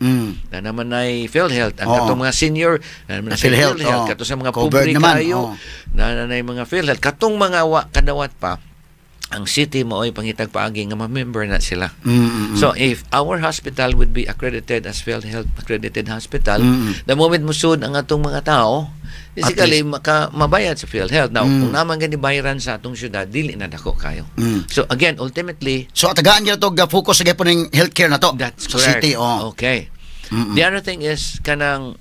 na naman ay PhilHealth. Ang katong mga senior na naman Na sa PhilHealth, PhilHealth. oo. Kato sa mga Covered pobre naman, kayo oo. na na mga PhilHealth. Katong mga wa kadawat pa, ang city mo ay pangitag paagi nga ma-member na sila. So if our hospital would be accredited as PhilHealth accredited hospital, the moment musud ang atong mga tao, basically maka mabayad sa PhilHealth. Now, kung naman gani bayaran sa atong syudad, dili na dako kayo. So again, ultimately, So tagaan gyud to focus sa gyapon ning healthcare na to that's sa correct. city, oh. Okay. The other thing is kanang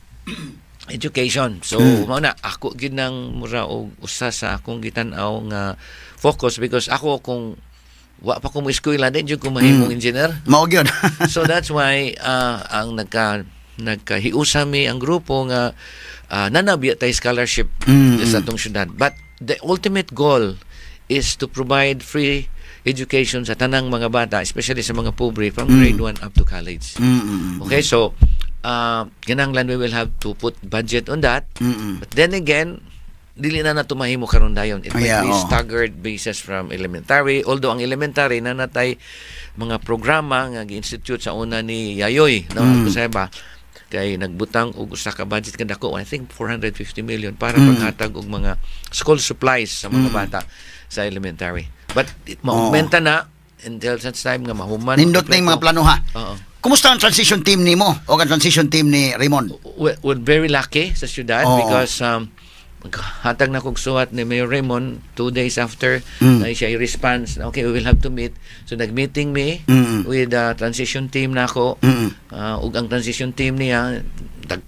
education. So mao na ako gid nang mura og usa sa akong gitan-aw nga focus because ako, kung wa pa ko mo eskwela, di jud ko mahimong engineer. Mao gyud. So that's why ang nagkahiusa mi ang grupo nga nanabya tay scholarship sa atong syudad. But the ultimate goal is to provide free education sa tanang mga bata, especially sa mga pobre, from grade 1 up to college. Okay, so kinahanglan we will have to put budget on that. But then again, dili na nato mahimo karon dayon. It might be staggered basis from elementary. Although ang elementary na natay mga programa nga gi-institute sa una ni Yayoy, no, mm. ba kay nagbutang og usa ka budget kadako, I think 450 million, para paghatag og mga school supplies sa mga bata sa elementary. But it, maaugmenta na until such time nga mahuman Nindot na yung mga plano ha. Oo. Kumusta ang transition team nimo o ang transition team ni Raymond? We're very lucky sa syudad because hatag na kog suwat ni Mayor Raymond 2 days after na siya i-response na, "Okay, we will have to meet." So nag-meeting me with the transition team nako ug ang transition team niya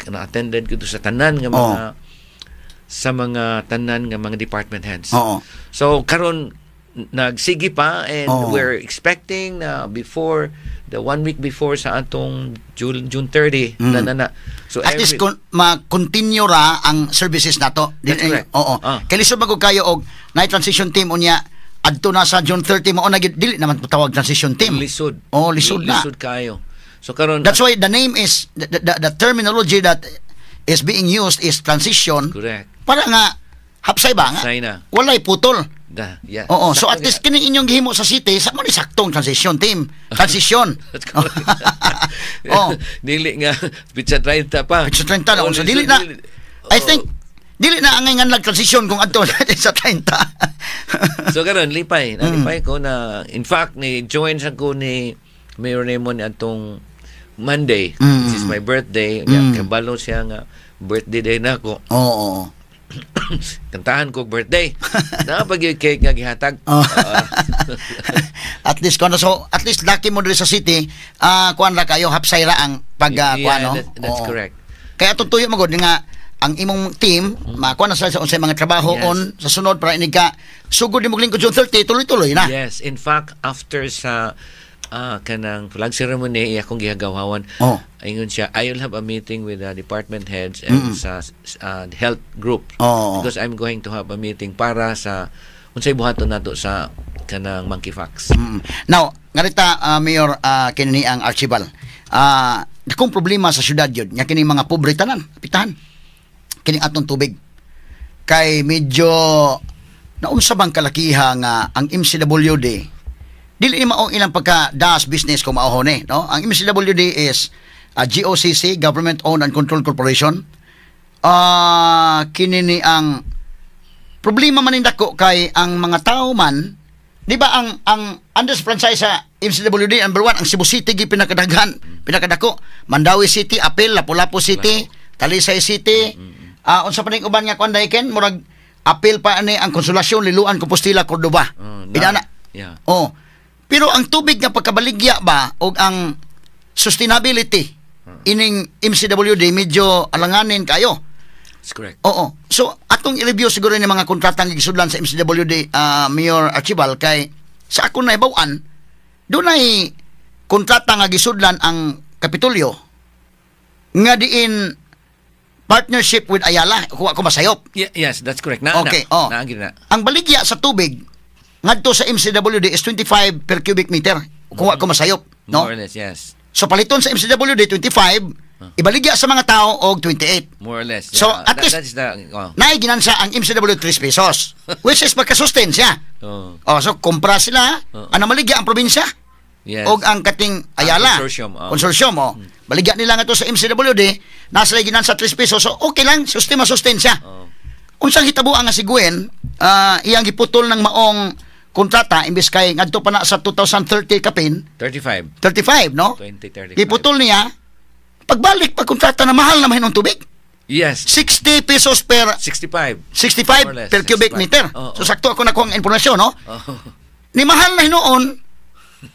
na-attended ko sa tanan nga mga sa mga tanan nga mga department heads. So karon nagsige pa and we're expecting na before the one week before sa atong June 30 na na na. So At least ma-continue ra ang services nato. That's correct. Oo. Kay lisod man gud kayo og na transition team unya adto na sa June 30 mao na gyud, dili naman tawag transition team. Lisod. Oh, lisod na. Lisod kayo. So karon That's why the name is the terminology that is being used is transition. Correct. Para nga hapsay ba nga? Hapsay na. Walay putol. Da, yeah. Oo, so at Sakto least kining inyong gihimo sa city, sa mo ni saktong transition team. Transition. That's correct. Oh. Dili nga pitsa 30 pa. Pitsa 30 na Oh, unsa lisod, dili na. dili. I Oo. think dili na angay nga transition kung adto sa 30. So karon lipay, nalipay ko na in fact ni join sa ko ni Mayor Raymond atong Monday, which is my birthday. Kabalo siya nga birthday day na ako. Oo. Oo. Kantahan ko og birthday. Napag yung cake nga gihatag. Oh. Ah. At least kuan, so at least lucky mo diri sa city, kuan ra kayo, hapsay ra ang pag Yeah, kuan, no? that's Oo. correct. Kaya atong tuyo magod nga ang imong team makuha na sila sa unsay mga trabaho on sa sunod para inig ka sugod nimo lingkod June 30, tuloy-tuloy na. Yes, in fact, after sa kanang flag ceremony, iya akong gihagawawan. Ingon siya, "I will have a meeting with the department heads and sa health group because I'm going to have a meeting para sa unsay buhaton nato sa kanang monkeypox." Now, ngarita Mayor kini ang Archibald. Dakong problema sa syudad yun, nga kini mga pobre tanan, pitahan. Kini atong tubig. Kay medyo naunsa bang kalakiha nga ang MCWD dili ni mao ilang pagka das business kung mao ni, no? Ang MCWD is GOCC, Government Owned and Controlled Corporation. Kini ni ang problema man dako kay ang mga tao man, di ba, ang under sa franchise sa MCWD, number one ang Cebu City gi pinakadaghan, pinakadako, Mandaue City, Apil, Lapu-Lapu City, Talisay City, unsa pa ning uban nga kuan ken murag apil pa ani ang Consolacion, Liloan, Compostela, Cordova. Inana. Oh. Pero ang tubig nga pagkabaligya ba og ang sustainability ining MCWD medyo alanganin kayo. That's correct. Oo. So, atong i-review siguro ni mga kontratang gisudlan sa MCWD, Mayor Archibald, kay sa akong naibaw-an, dunay kontrata nga gisudlan ang Kapitolyo nga diin partnership with Ayala, kung ako masayop. Yeah, yes, that's correct. Na, na, na, na. Ang baligya sa tubig ngadto sa MCWD is 25 per cubic meter, kung ako masayop, no? More or less, yes. So paliton sa MCWD 25, ibaligya sa mga tao og 28. More or less. So, at least- That is the oh. Naay ginansa ang MCW 3 pesos, which is magkasustain siya. Oh, so kumpra sila, ano maligya ang probinsya? Og ang kating Ayala. Consortium, oh. Consortium, oh. Baligya nila nga to sa MCWD, nasa lay ginansa 3 pesos. So okay lang, sustain masustain siya. Unsang hitabo ang nga si Gwen, iyang giputol ng maong kontrata imbes kay ngadto pa na sa 2030 kapin, 35. 35, no? 2035. Giputol niya, pagbalik pag kontrata na mahal na mahinong tubig. 60 pesos per 65. 65 More or less, per cubic 65. meter. So sakto ako nakuha ang impormasyon, no? Oh. Ni mahal na hinuon,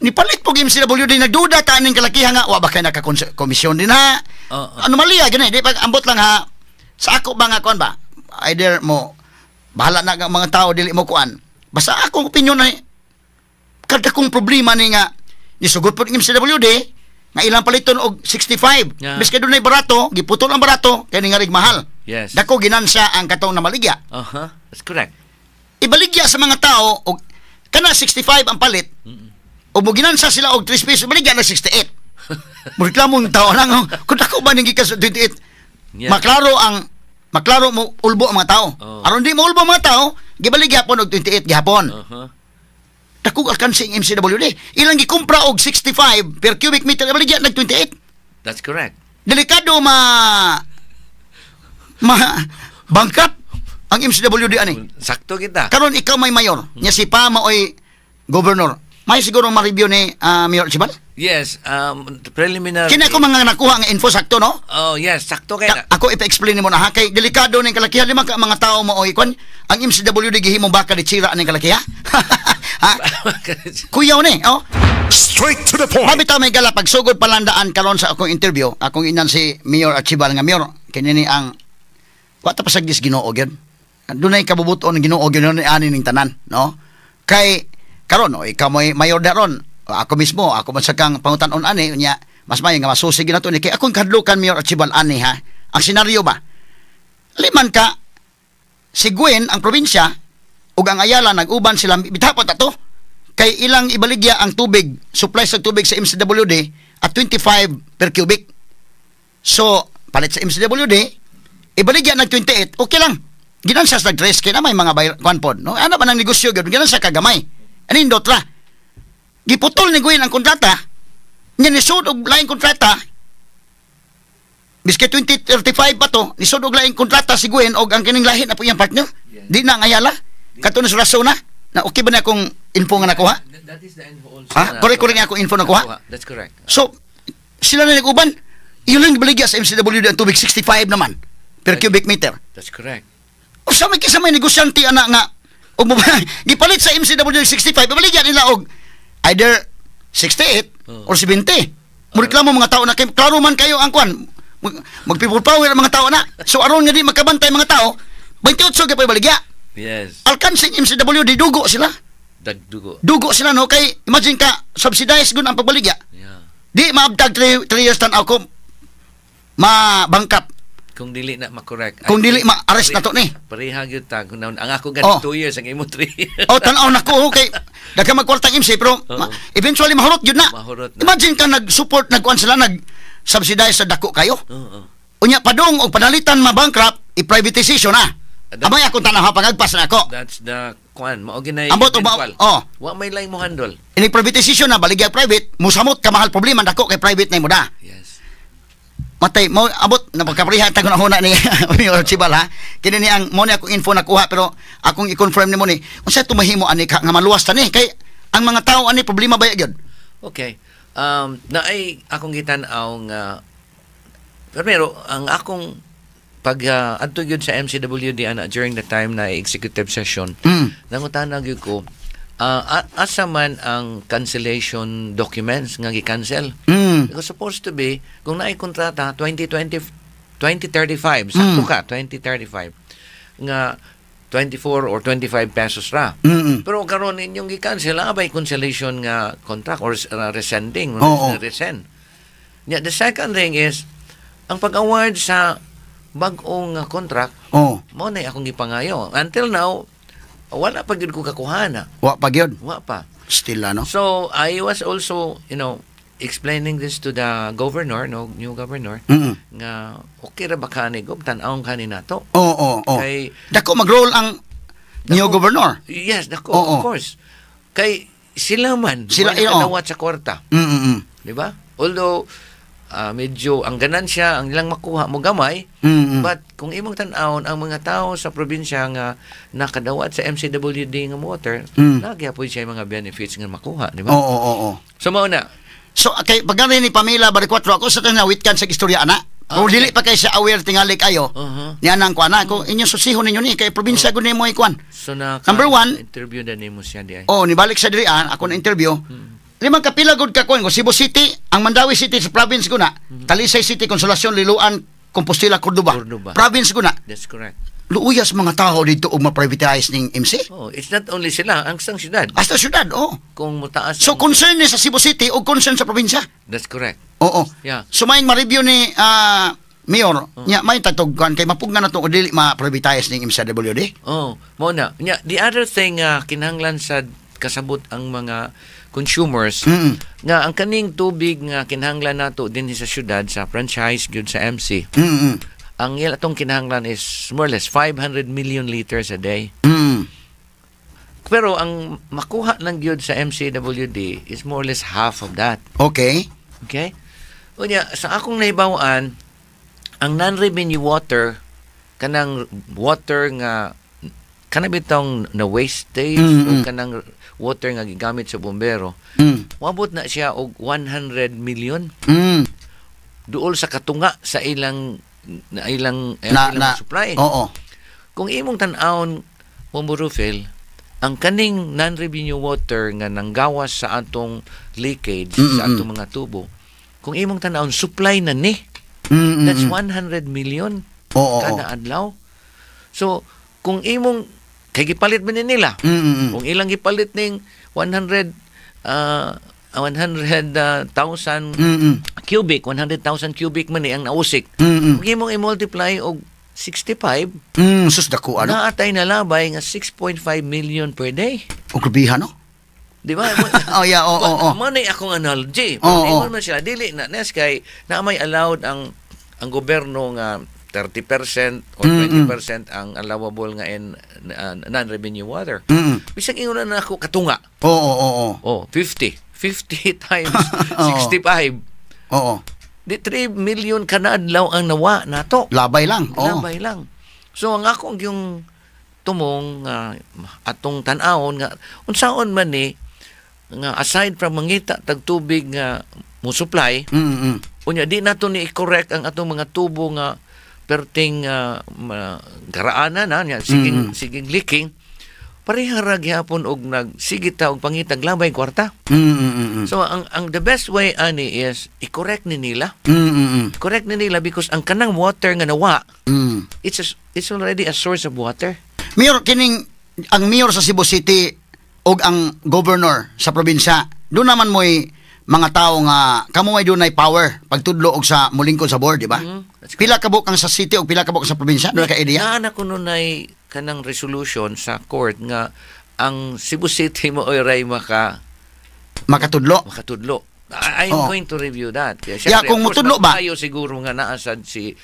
ni palit po MCWD, nagduda ta aning kalakihan nga wa ba kay nakakomisyon din ha. Oo. Anomalya gani, di pag ambot lang ha. Sa ako ba nga kuan ba? Either mo bahala na ang mga tao dili mo kuan. Basta akong opinion ay kada kong problema ni nga nisugot po ng MCWD nga ilang paliton og 65. Biska dunay barato, giputol ang barato kay ningarig mahal. Dako ginansa ang katong namaligya. That's correct. Ibaligya sa mga tao og kana 65 ang palit. O mo ginansa sila og 3 pesos, baligya na 68. Mo ang tao lang, oh, kung dako ba ning gikan sa 28. Maklaro mo ulbo ang mga tao. Aron di mo ulbo ang mga tao, gibaligya pon og 28 gihapon. Dako alkansi ang MCWD. Ilang gikumpra og 65 per cubic meter, ibaligya nag 28. That's correct. Delikado ma ma bankrupt ang MCWD ani. Sakto kita. Karon ikaw may mayor, nya si Pa maoy governor. May siguro ma-review ni Mayor Archibald? Yes, preliminary. Kini ako mga nakuha nga info sakto, no? Oh, yes, sakto kay na. Ako ipa-explain nimo na ha kay delikado ning kalakihan lima ka mga tao mo oy kwan ang MCWD gihimong baka di tsira ning kalakiha. Ha? Kuyaw ni, oh. Straight to the point. Mabitaw may gala pagsugod palandaan karon sa akong interview, akong inan si Mayor Archibald nga, "Mayor, kini ni ang wa ta pasagdis Ginoo gyud. Dunay kabubuton ng Ginoo gyud ni ani ning tanan, no?" Kay karon no, ikaw mo'y mayor daron. Ako mismo, ako man sa kang pangutan-on ani unya, mas may nga masusi gyud nato ni kay akong kahadlukan, Mayor Archibald, ani ha. Ang senaryo ba? Liman ka si Gwen ang probinsya ug ang Ayala nag-uban sila bitapot ato kay ilang ibaligya ang tubig, supply sa tubig sa MCWD at 25 per cubic. So, palit sa MCWD, ibaligya nag 28, okay lang. Ginansa sa nag-tres, kaya na may mga bayar, kwan pod, no? Ano ba nang negosyo gyud? Ginansa kagamay. Anindot ra. Giputol ni Gwen ang kontrata, nya nisud og laing kontrata, biski 2035 pa to, nisud og laing kontrata si Gwen og ang kining lahi na po iyang partner. Di na ang Ayala. Kato na sa rason na. Na okay ba na akong info nga nakuha? That is the info also. Ha? Na Correct, correct nga akong info nakuha? That's correct. So, sila na nag-uban. Iyon lang baligya sa MCWD ang tubig, 65 naman per cubic meter. That's correct. O sa may kisa may negosyante ana nga og mo gipalit sa MCWD 65, ibaligya nila og either 68 or 70. Mureklamo mga tao na kay klaro man kayo ang kwan. Mag people power ang mga tao na. So aron nga di makabantay mga tao, 28 gyud baligya. Alkansing MCWD, dugo sila. Dagdugo. Dugo sila, no, kay imagine ka, subsidize gud ang pagbaligya. Di maabtag 3 years, tan-aw ko ma-bankrupt. Kung dili na ma-correct. Kung dili ma-arrest na to ni. Pareha gyud ta. Kung ang ako gani 2 years, ang imo 3. Oh, tan-aw na ko kay daghan magkwartang MC pero eventually mahurot gyud na. Mahurot na. Imagine ka, nag-support, nagkuan sila, nag-subsidize sa dako kayo. Unya padung og panalitan ma-bankrupt, i-privatization na. Amay akong tanaw, pangagpas na ako. That's the kwan. Mao ginay Ambot og eventual. Oh. Wa may laing mo handle. Ini privatization na, baligya private, musamot ka mahal, problema dako kay private na imo da. Matay mo abot na pagkapareha ta huna ni Mayor Archibald, ha. Kini ni ang mo ni akong info nakuha, pero akong i-confirm nimo ni unsa tumahimo ani ka nga maluwas ta ni, kay ang mga tao ani problema ba gyud? Okay. Naay akong gitan-aw nga pero ang akong pag adto gyud sa MCWD ana during the time na executive session, nangutana gyud ko asa man ang cancellation documents nga gi-cancel. Because supposed to be kung naay kontrata 2020, 2035, sakto ka 2035 nga 24 or 25 pesos ra. Pero karon inyong gi-cancel, abay cancellation nga contract or rescinding, rescind. Yeah, the second thing is ang pag-award sa bag-ong contract, mao na akong gipangayo. Until now, wala pa gyud ko kakuhana. Wa pa gyud. Wa pa. Still, ano? So I was also, explaining this to the governor, no, new governor, nga okay ra ba kani, gob, tan-awon kani nato. Oo, oo. Kay Dako mag-role ang new governor. Yes, dako, Oo. Of course. Kay sila man, Sila, wala nakadawat sa kwarta, di ba? Although medyo ang ganansya ang ilang makuha mo gamay, but kung imong tan-awon ang mga tao sa probinsya nga nakadawat sa MCWD nga water, nagyapoy siya mga benefits nga makuha, di ba? Oo. So mao na. So kay pagkari ni Pamela Baricuatro, ako sa tanan witkan sa istorya ana. Kung dili pa kay siya aware tingali kayo. Niya nang kuan na kung inyong susihon ninyo ni kay probinsya gud nimo ikuan. So na Number one, interview na nimo siya di ay. Oh, nibalik sa diri ah, ako na interview. Limang kapila gud ka kuan ko Cebu City, ang Mandaue City sa province ko na. Talisay City, Consolacion, Liloan, Compostela, Cordoba. Cordoba. Province ko na. That's correct. Luuyas mga tao dito og ma-privatize ning MC. Oh, it's not only sila, ang sang syudad. Hasta syudad, oh. Kung mutaas So concern ni sa Cebu City o concern sa probinsya. That's correct. Oo. Yeah. So may ma-review ni Mayor, nya may tatog kuan kay mapugnan na to o dili ma-privatize ning MCWD. Oh, mao na. Nya, the other thing kinahanglan sa kasabot ang mga consumers nga ang kaning tubig nga kinahanglan nato dinhi sa syudad sa franchise gyud sa MC. Ang ila atong kinahanglan is more or less 500 million liters a day. Pero ang makuha lang gyud sa MCWD is more or less half of that. Okay? Unya, sa akong nahibaw-an, ang non-revenue water, kanang water nga kanang bitong na wastage o kanang water nga gigamit sa bombero, moabot na siya og 100 million duol sa katunga sa ilang na ilang, Na, ilang na, supply. Kung imong tan-awon, Bombo Rufil, ang kaning non-revenue water nga nanggawas sa atong leakage sa atong mga tubo, kung imong tan-awon, supply na ni. That's 100 million kada adlaw. So, kung imong kay gipalit man ni nila. Kung ilang gipalit ning 100 100,000 cubic, 100,000 cubic man ni ang nausik. Kung imong i-multiply og 65, Sus, dako ano? naatay na labay nga 6.5 million per day. O grabihan, no? Di ba? Oh, yeah, oo. Mo na akong analogy. Oo, Ingon man sila dili na nes kay na may allowed ang gobyerno nga 30% or 20% ang allowable nga in non-revenue water. Bisag ingon na ako katunga. Oo. Oh, 50. 50 times 65. Di 3 million kada adlaw ang nawa nato. Labay lang. Oo. Labay lang. So ang akong yung tumong atong tan-awon nga unsaon man ni nga aside from mangita tag tubig nga mo supply, unya di nato ni i-correct ang atong mga tubo nga perting garaana na nya, siging siging leaking. Pareha ra gihapon og nagsige ta og pangitag labay kwarta. So ang the best way ani is i-correct ni nila. Correct ni nila because ang kanang water nga nawa, it's already a source of water. Mayor, kining ang mayor sa Cebu City og ang governor sa probinsya, doon naman mo'y mga tao nga kamo ay dunay power pagtudlo og sa mulingkod sa board, di ba? Mhm, that's Pila ka buok ang sa city og pila ka buok sa probinsya? Doon ka idea? Naa na kuno nay kanang resolution sa court nga ang Cebu City mao ray Makatudlo. Makatudlo. I'm going to review that. Kaya Yeah, syempre, kung of course, mutudlo ba? Tayo siguro nga naa sad si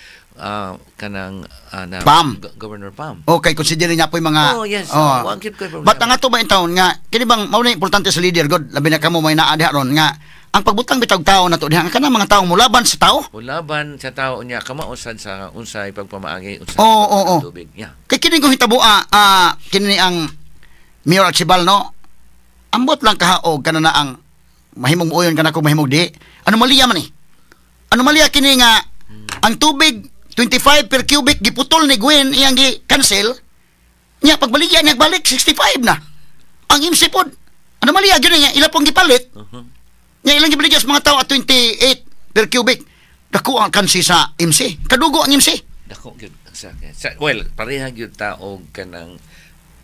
kanang na, Pam. Governor Pam. Okay, consider niya po yung mga. Oh, yes. Oh, wa gyud ko'y problema. But ang ato ba yung taon nga, kini bang, mao na importante sa leader, God, labi na kamo may naa diha ron, nga, ang pagbutang bitag tao na to diha, nga kanang mga taong mulaban sa tao. Ulaban sa tao niya kamao sad sa unsay pagpamaagi, unsay Oo. tubig. Yeah. Kay kini kung hitabo, kini ang Mayor Archibald, no? Ambot lang kahaog kana na ang mahimong uyon kana kung mahimong di. Anomalya man eh. Anomalya kini nga ang tubig 25 per cubic giputol ni Gwen, iyang gi cancel. Nya pagbaligya niya balik 65 na. Ang MC pod. Anomalya gyud nga ila pong gipalit. Nya ilang gibaligya sa mga tao at 28 per cubic. Dako ang kansi sa MC. Kadugo ang MC. Dako gyud ang sakit. Well, pareha gyud ta og kanang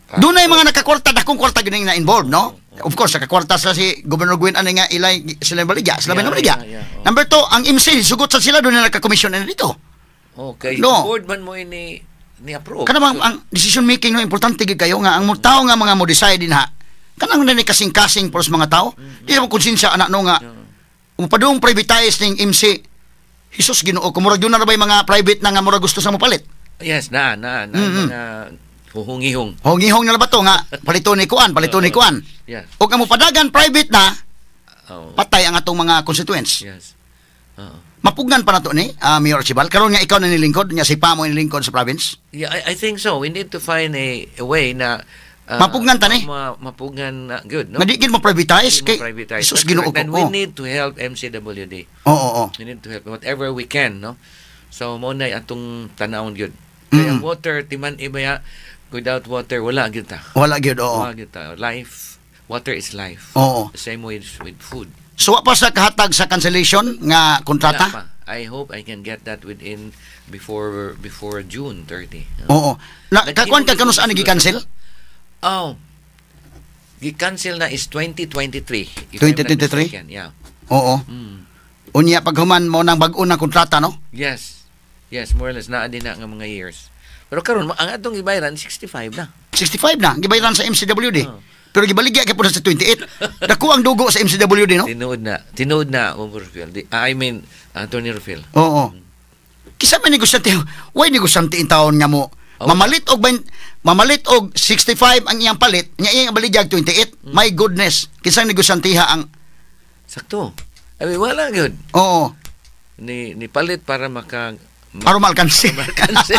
Doon na yung mga nakakwarta, dakong kwarta gyud na involved, no? Of course, nakakwarta sa si Governor Gwen ani nga ilay sila yung baligya, sila Yeah, baligya. yeah. Number two, ang MC, sugot sa sila doon na nakakomisyon na dito. Okay, No. board man mo ini ni approve. Kana bang ang decision making, no, importante gyud kayo nga ang mo tao nga mga mo decide din ha. Kanang na kasing-kasing para sa mga tao. Di mo konsensya anak no nga mupadung privatize ning MC. Jesus Ginoo, kung murag doon na ba yung mga private na nga murag gusto sa mopalit. Yes, na mga huhungihong. Hongihong na ba to nga palito ni kuan, palito ni kuan. Yes. Og ang mopadagan private na, patay ang atong mga constituents. Yes. Oo. Mapugnan pa nato ni Mayor Archibald karon nga ikaw na nilingkod nya si Pamo nilingkod sa province. Yeah, I think so. We need to find a way na Mapugnan ta ni. Mapugnan na good, no? Nga di gid mo privatize Di mo kay privatize. Jesus That's Ginoo correct. ko. And we need to help MCWD. Oo, oo. We need to help whatever we can, no? So mo na atong tanawon gyud. Kaya water timan ibaya, without water wala gyud ta. Wala gyud, oo. Wala gyud ta. Life, water is life. Oo. The same way with food. So wa pa sa kahatag sa cancellation nga Wala kontrata? pa. I hope I can get that within before June 30. Oo. Na kakuan ka kanus ani gi-cancel? Oh. Gi-cancel na is 2023, if I'm not 2023? mistaken. Yeah. Oo. Unya paghuman mo nang bag-o na kontrata, no? Yes. Yes, more or less naa din na nga mga years. Pero karon ang atong gibayaran 65 na. 65 na gibayaran sa MCWD. Oh. Pero gibaligya kay sa 28. Dako ang dugo sa MCWD, no? Tinuod na. Tinuod na, Bobo Rufil. I mean, Attorney Rufil. Oo. Kisa may negosyante, way negosyante in taon nga mo. Oh. Mamalit og 65 ang iyang palit, nya iyang baligyag 28. My goodness, kisang negosyanteha ang Sakto. I mean, wala gyud. Oo. Ni palit para maka Aron maalkansi. Maalkansi.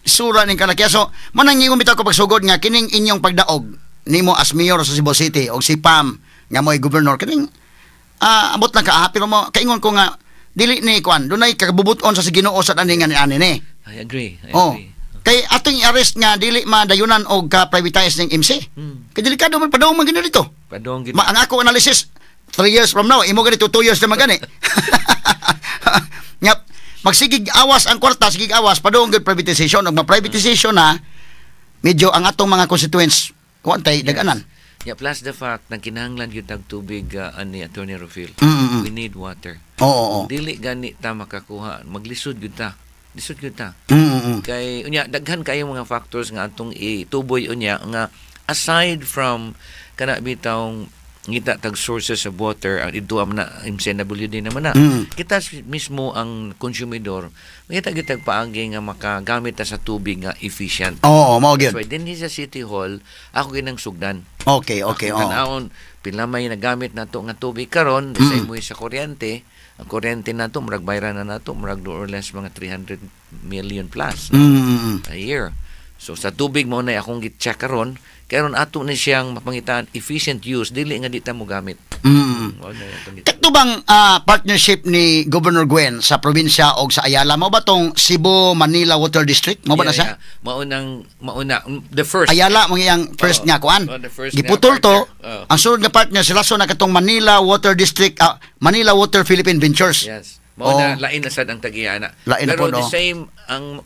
Sura ning kalakya. So, manang ingon bitaw ko pagsugod nga kining inyong pagdaog nimo as mayor sa Cebu City og si Pam nga mo'y governor kining ambot lang ka pero mo kaingon ko nga dili ni kuan dunay kabubuton sa si Ginoo sa ani nga ni ani ni. I agree. I agree. Kay atong i-arrest nga dili madayunan og ka privatize ning MC. Kay delikado man padung man gini dito. Padong gid. Ma, ang ako analysis 3 years from now, imo ganito 2 years naman gani. Nga magsigig awas ang kwarta, sigig awas padung gyud privatization og ma-privatization na medyo ang atong mga constituents kuan tay daganan. Yeah, plus the fact na kinahanglan gyud tag tubig ani Attorney Rufil. We need water. Oo, oo. Kung dili gani ta makakuha, maglisod gyud ta. Lisod gyud ta. Kay unya daghan kayo mga factors nga atong ituboy unya nga aside from kana bitawng ngita tag sources of water ang ito am na MCWD naman na kita mismo ang konsumidor ngita gitag paagi nga makagamit ta sa tubig nga efficient. Oo, mao gyud. That's why dinhi sa City Hall ako ginang sugdan. Okay, Ako oo. tanawon pila may nagamit nato nga tubig karon, the same way sa kuryente. Ang kuryente nato murag bayran na nato murag more or less mga 300 million plus a year. So sa tubig mo na akong gi-check karon, karon ato ni siyang mapangitaan efficient use, dili nga di ta mo gamit. Mao na yung Kato bang partnership ni Governor Gwen sa probinsya og sa Ayala, mao ba tong Cebu Manila Water District? Mao ba na siya? Yeah. Maunang the first. Ayala mo iyang first Oo. nga kuan. Oh, the first nga Giputol to. partner. Oo. Ang sunod nga partner sila so na katong Manila Water District, Manila Water Philippine Ventures. Yes. Mao na Oh. lain na sad ang tagiya na. Lain na Pero pod, the oh. same ang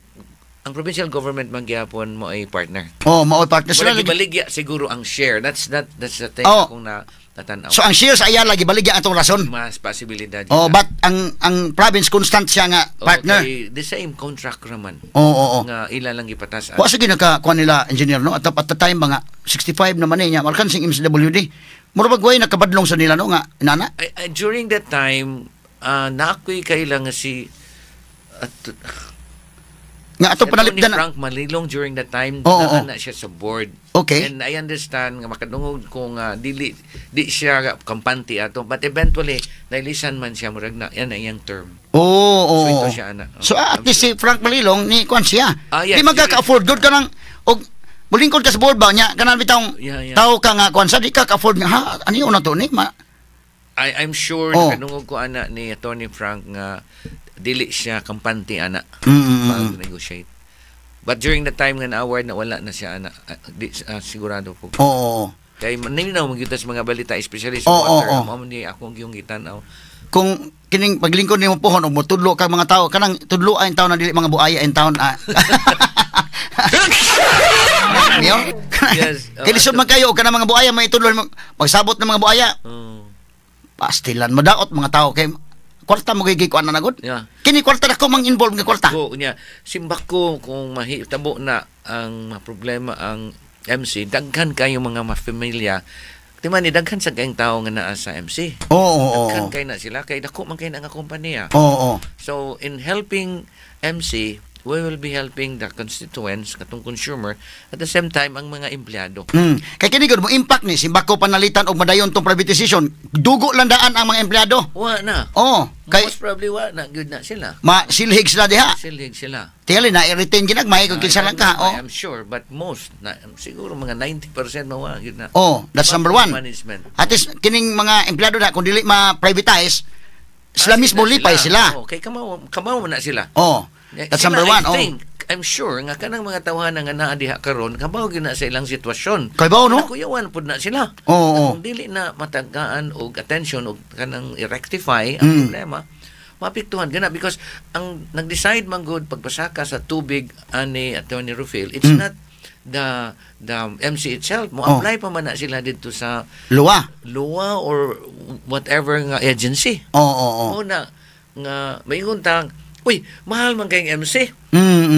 provincial government man gyapon mo ay partner. Oh, mao partner sila. Wala gibaligya siguro ang share. That's the thing Oh. akong na natanaw. So ang share sa Ayala gibaligya atong rason. Mas posibilidad. Oh, but ang province constant siya nga partner. Okay, the same contract raman. Oo. Nga ila lang gipatas. Wa sige naka kuan nila, engineer, no, at the time mga 65 naman eh niya markan sing MCWD. Mura bag way nakabadlong sa nila, no, nga inana. Ay, during that time, na ako'y kailang nga si at, Nga ato si Atty. panalipdan na. Frank Malilong during that time, Oo, naa oo. na siya sa board. And I understand nga makadungog ko nga dili di siya kampante ato, but eventually nailisan man siya, murag na yan ang iyang term. Oo. So, ito siya, ana. So at least si Frank Malilong ni kuan siya. Ah, yes. Di magkaka-afford good ka nang og mulingkod ka sa board ba niya kanang bitawng tao ka nga kuan sa di ka ka-afford nga ha ano yun na to ni ma. I'm sure nakadungog ko ana ni Attorney Frank nga dili siya kampante ana pag negotiate. But during the time nga na-award na, wala na siya ana. Di, sigurado po. Oo. Kay ninaw magyud sa mga balita, especially sa water. Oo. Mao ni akong yung gitan-aw. Kung kining paglingkod nimo pohon og motudlo ka mga tao kanang tudlo ay taon na dili mga buaya in town ah. Niyo? Yes. Kay lisod man kayo og kanang mga buaya may tudlo nimo, magsabot ng mga buaya. Pastilan madaot mga tao kay kwarta mo gigi kuan na nagod. Kini kwarta dako mang involved nga kwarta. Ko niya simbak ko kung mahitabo na ang mga problema ang MC, daghan kayo mga mafamilya. Di man ni daghan sa kayong tao nga naa sa MC. Oo, oo, oo. Daghan kay na sila kay dako man kay na nga kompanya. Oo, oo. So in helping MC, we will be helping the constituents, katong consumer, at the same time ang mga empleyado. Kay kini gud mo impact ni simbako panalitan og madayon tong privatization. Dugo lang daan ang mga empleyado. Wa na. Oo, kay Most probably wa na gyud na sila. Masilhig sila diha. Silhig sila. Tingali na i-retain ginagmay kung kinsa lang ka. Oh. I am sure, but most na, siguro mga 90% mawa gyud na. Oh, that's number one. Management. At least kining mga empleyado na kung dili ma-privatize, sila Ah, mismo lipay sila. Oh, kay kamaw kamaw na sila. Oh, that's Sila, number one. I Oh. think, I'm sure nga kanang mga tawhana nga naa diha karon kabaw gyud na sa ilang sitwasyon. Kay baw, no? Nakuyawan pud na sila. Oo, oo. Kung dili na matagaan og attention og kanang i-rectify ang problema, maapektuhan gana because ang nag-decide man gud pagpasaka sa tubig ani Attorney Rufil, it's not the MC itself mo. Apply pa man na sila dito sa LWUA. LWUA or whatever nga agency. Oo. Mo na nga maingon tang, "Uy, mahal man kayong MC."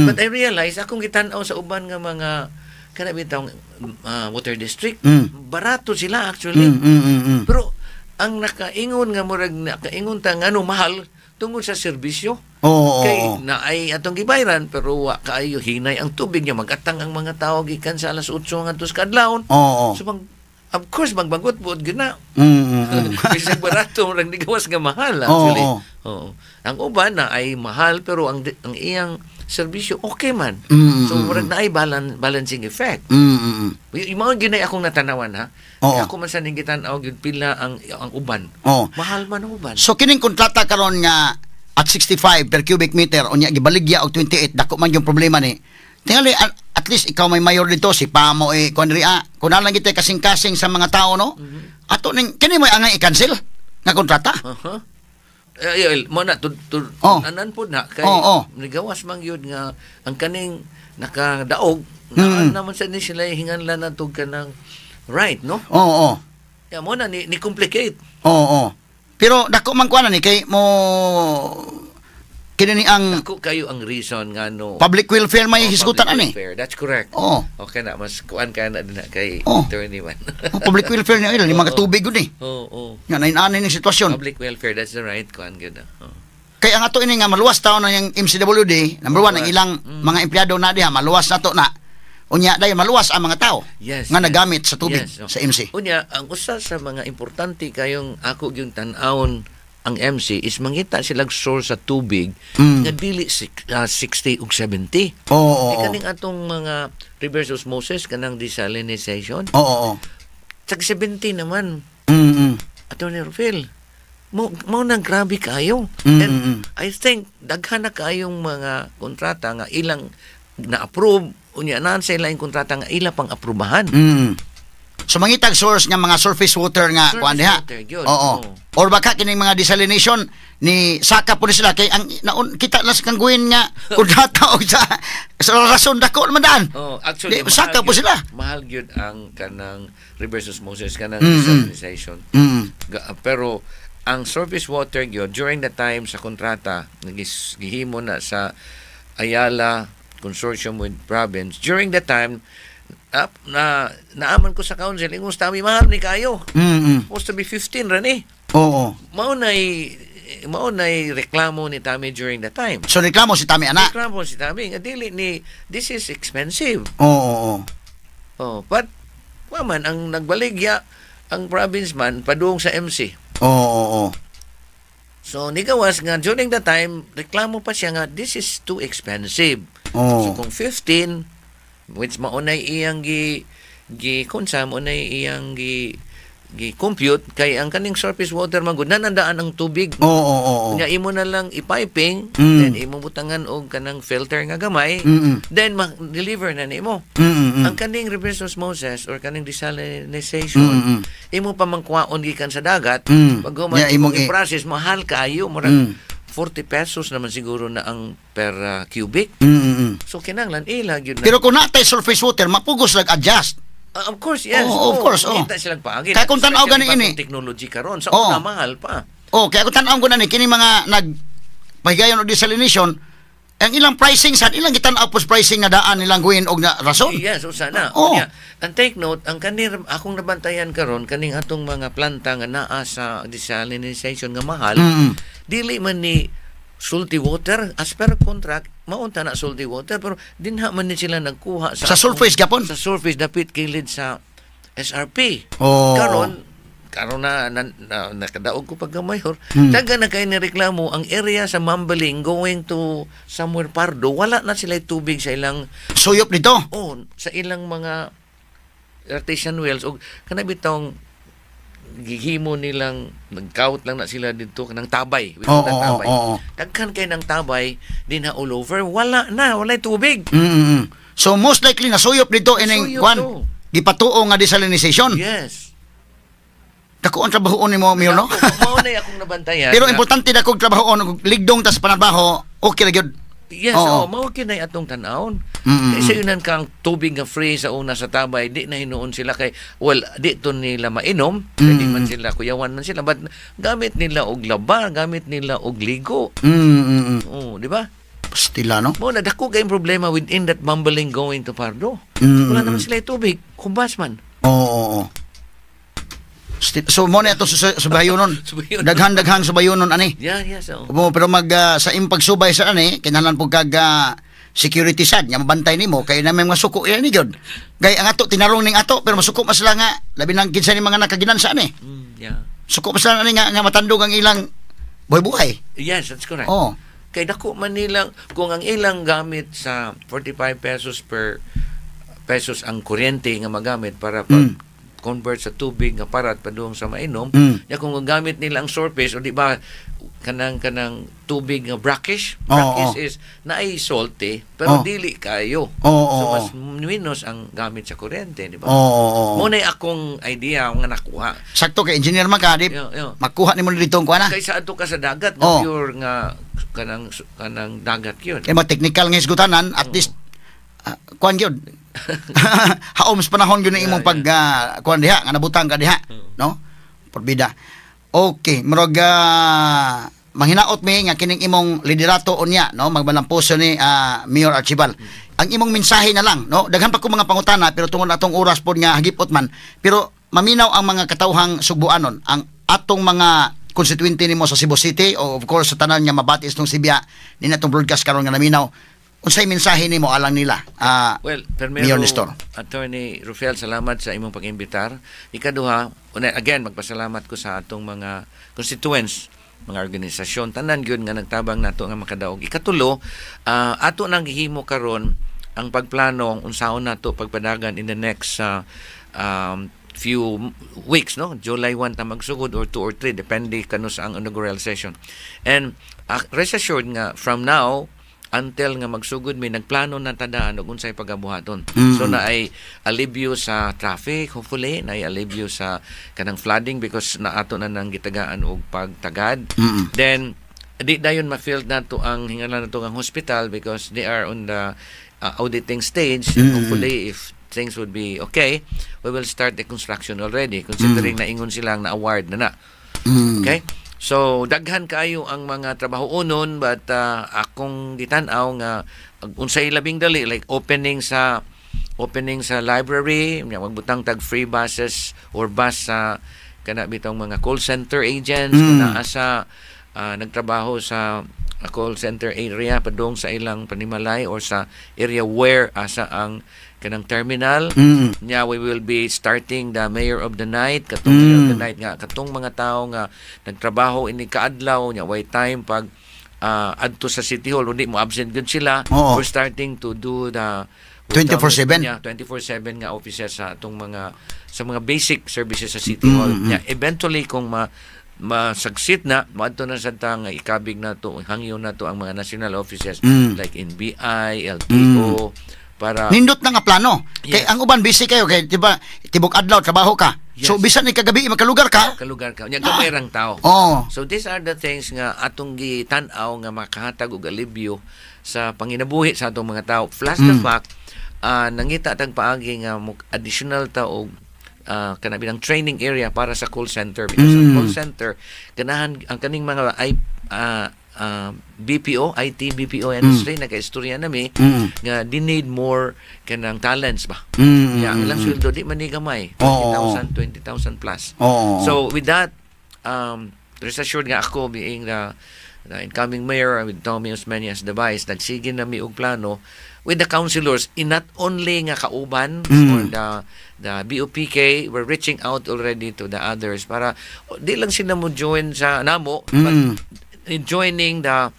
But I realize akong gitan-aw sa uban nga mga kana bitawng water district, barato sila actually. Pero ang nakaingon nga murag nakaingon ta ngano mahal tungod sa serbisyo. Oo, Kay oo. na ay atong gibayran pero wa kaayo hinay ang tubig niya, magatang ang mga tao gikan sa alas 8 ngadto sa kadlawon. Oo. So of course magbagot buot gyud na. Bisag barato, murag nigawas nga mahal actually. Oo. Oo. Ang uban na ay mahal pero ang iyang serbisyo okay man. So murag na ay balancing effect. Yung mga ginay akong natanawan ha. Oo. Ako man sa ning gitan-aw gyud pila ang uban. Oo. Mahal man ang uban. So kining kontrata karon nga at 65 per cubic meter unya gibaligya og 28, dako man yung problema ni. Tingali at least ikaw may mayor dito si Pamo eh kuan diri ah. Kun lang kita kasing-kasing sa mga tao, no. Ato ning kini mo angay i-cancel nga kontrata. Eh, eh, mo na to anan pod na kay Oo, oo. nigawas man gyud nga ang kaning nakadaog na naman sa ni sila hinganlan na tug kanang right, no? Oo, oo. Ya mo na ni complicate. Oo, oo. Pero dako man kuan ni kay mo kini ni ang Dako kayo ang reason nga no. Public welfare may Oh, hisgutan public ani. welfare. That's correct. Oo. Okay na mas kuan ka na din na kay attorney man. Oh, public welfare niya ila ni mga tubig gud eh. Oo. Nga nainani ni sitwasyon. Public welfare, that's the right kuan gyud na. Oo. Kaya ang ato ini nga maluwas taon na yung MCWD, number one, ang ilang mga empleyado na diha, maluwas na to na. Unya dayon maluwas ang mga tao nga nagamit sa tubig Oh. sa MC. Unya, ang usa sa mga importante kayong ako yung tan-awon ang MC is mangita silang source sa tubig nga dili 60 ug 70. Oo, oo, Kay kaning atong mga reverse osmosis kanang desalinization, Oo, oo. tag 70 naman. Attorney Rufil, mo nang grabe kayo. And I think daghan na kayong mga kontrata nga ilang na-approve, unya naan sa ilang kontrata nga ila pang aprubahan. So mangitag source nga mga surface water nga Surface kuan diha. water, yun. Oo. Oo. Or baka kining mga desalination ni saka po ni sila kay ang naun, kita lang sa kangguin nga kontrata og sa rason dako naman daan. Oh, actually, Di, saka mahal po sila. Mahal gyud ang kanang reverse osmosis, kanang desalination. Pero ang surface water gyud during the time sa kontrata nagis gihimo na sa Ayala Consortium with province during the time up na naaman ko sa council, ingon sa Tami, mahal ni kayo, supposed to be 15 ra ni. Mao nay reklamo ni Tami during the time. So reklamo si Tami ana. Reklamo si Tami nga dili ni, this is expensive. Oo, oo. Oh, but wa man ang nagbaligya ang province man padung sa MC. Oo, oo. So nigawas nga during the time reklamo pa siya nga this is too expensive. So kung 15, which maunay iyang gi gi kunsa maunay iyang gi gi compute kay ang kaning surface water man gud nanandaan ang tubig. Oo, oo, oo. Nya imo na lang i-piping, then imo butangan og kanang filter nga gamay, then ma-deliver na nimo. Ang kaning reverse osmosis or kaning desalination, imo pa man kuhaon gikan sa dagat, pag human Nya, imong imong i-process, mahal kaayo, murag 40 pesos naman siguro na ang per cubic. So kinahanglan ila gyud na. Pero kung natay surface water, mapugos lag adjust. Ah, of course, yes. Oo, of course, oo. Kita silang paagi. Kaya kung tan-aw Especially gani ini. bagong technology karon sa una mahal pa. Oh, kaya kung tan-aw ko na ni kini mga nag pahigayon og desalination, ang ilang pricing sa ilang gitan-aw pos pricing nga daan nilang guin og na rason. Yes, usa na. Unya, ang take note, ang kanir akong nabantayan karon kaning atong mga planta nga naa sa desalination nga mahal, dili man ni salty water as per contract, maunta na salty water, pero dinha man ni sila nagkuha sa Sa surface gapon? Sa surface dapit kilid sa SRP. Karon karon na nakadaog ko pagka mayor, daghan na kay ni reklamo ang area sa Mambaling going to somewhere Pardo, wala na sila tubig sa ilang Suyop dito. Oh, sa ilang mga artesian wells og kana bitawng gihimo nilang nagkawat lang na sila dito kanang tabay. We call that tabay. Oo. Daghan kay ng tabay dinha all over, wala na, walay tubig. So most likely nasuyop dito ining Nasuyop kwan. to. Gipatuo nga desalination. Yes. Dako ang trabahoon nimo, Mayor, no? Ako, mao na akong nabantayan Pero importante dako trabahoon og ligdong tas panarbaho, okay ra gyud. Yes, oh, mao kinay atong tan-awon. Kay sa yunan kang tubig nga free sa una sa tabay, di na hinuon sila kay, well, di to nila mainom, kay di man sila kuyawan man sila, but gamit nila og laba, gamit nila og ligo. Oh, di ba? Pastila, no? Mo na dako kay problema within that Mambaling going to Pardo. Wala naman sila tubig, kumbas man. Oo. So mo na ito subayonon. Subayonon. Daghan-daghan subayonon ani. Yeah, yes, oh. Mo pero mag sa imong pagsubay sa ani kinahanglan pud kag security sad nga mabantay nimo kay na may mga suko yan ni gyud. Kay ang ato tinarong ning ato pero masuko man sila nga labi nang kinsa ni mga nakaginansa ani. Suko man sila ani nga matandog ang ilang buhay-buhay. Yes, that's correct. Kay dako man nilang kung ang ilang gamit sa 45 pesos per pesos ang kuryente nga magamit para pag convert sa tubig nga parat padung sa mainom, ya kung gamit nila ang surface o di ba kanang kanang tubig nga brackish, brackish is naay salty pero dili kayo. Oo, So oo. mas minus ang gamit sa kuryente, di ba? Oo. Mo na akong idea nga nakuha. Sakto kay engineer man ka di makuha nimo dito ang kuana. Kaysa adto ka sa dagat nga pure nga kanang kanang dagat yun. Kay technical nga hisgutanan at least kuan gyud. Haom sa panahon gyud na imong pag kuan diha nga nabutang ka diha, no? Porbida. Okay, murag manghinaot mi nga kining imong liderato unya, no, magbalampuso ni Mayor Archival. Ang imong mensahe na lang, no? Daghan pa ko mga pangutana pero tungod atong oras pod nga hagipot man. Pero maminaw ang mga katawhang Sugbuanon, ang atong mga constituente nimo sa Cebu City o of course sa tanan nga mabati itong Sibya ni natong broadcast karon nga naminaw. Unsay mensahe nimo alang nila? Well, Mayor primero, Nestor. Attorney Rufel, salamat sa imong pag-imbitar. Ikaduha, una, again, magpasalamat ko sa atong mga constituents, mga organisasyon, tanan gyud nga nagtabang nato nga makadaog. Ikatulo, ato nang gihimo karon ang pagplano unsaon nato pagpadagan in the next few weeks, no? July 1 ta magsugod or 2 or 3, depende kanus ang inaugural session. And rest assured nga from now until nga magsugod may nagplano na tadaan og unsay pagabuhaton. So naay alibyo sa traffic, hopefully naay alibyo sa kanang flooding because naato na nang gitagaan og pagtagad. Then di dayon ma-filled nato ang hingalan nato ang hospital because they are on the auditing stage. Hopefully, if things would be okay, we will start the construction already, considering na ingon silang na award na na. Okay? So daghan kaayo ang mga trabaho unon, but akong gitan-aw nga unsay labing dali, like opening sa library, nya magbutang tag free buses or bus sa kana bitong mga call center agents kana asa nagtrabaho sa call center area padung sa ilang panimalay or sa area where asa ang kanang terminal. Nya we will be starting the mayor of the night, katong mayor of the night nga katong mga tao nga nagtrabaho ini kaadlaw nya way time pag adto sa City Hall, undi mo absent gyud sila. We're starting to do the 24/7? Yeah, 24/7 nga offices sa atong mga sa mga basic services sa City Hall. Nya eventually, kung ma masagsit na, moadto na sa ta nga ikabig na to, hangyo na to ang mga national offices like NBI, LTO para Nindot na nga plano. Kay Yes. ang uban busy kayo kay, di ba, tibok adlaw trabaho ka. So bisan ni kagabi makalugar ka. Kalugar ka. Nya gamay rang tao. So these are the things nga atong gitan-aw nga makahatag og alibyo sa panginabuhi sa atong mga tao. Plus the fact, nangita tag paagi nga mo additional ta og kana bilang training area para sa call center because ang call center ganahan ang kaning mga I, BPO, IT BPO industry, nakaistorya nami nga they need more kanang talents ba. Yeah, ang ilang sweldo di man ni gamay, 20,000, 20,000 plus. So with that, rest assured nga ako being the incoming mayor with Tommy Osmeña as the vice, nagsige na mi og plano with the councilors in not only nga kauban or the BOPK. We're reaching out already to the others para di lang sila mo join sa namo but in joining the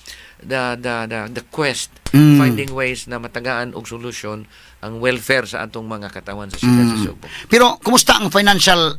quest, finding ways na matagaan og solusyon ang welfare sa atong mga katawan sa siyudad sa Sugbo. Pero kumusta ang financial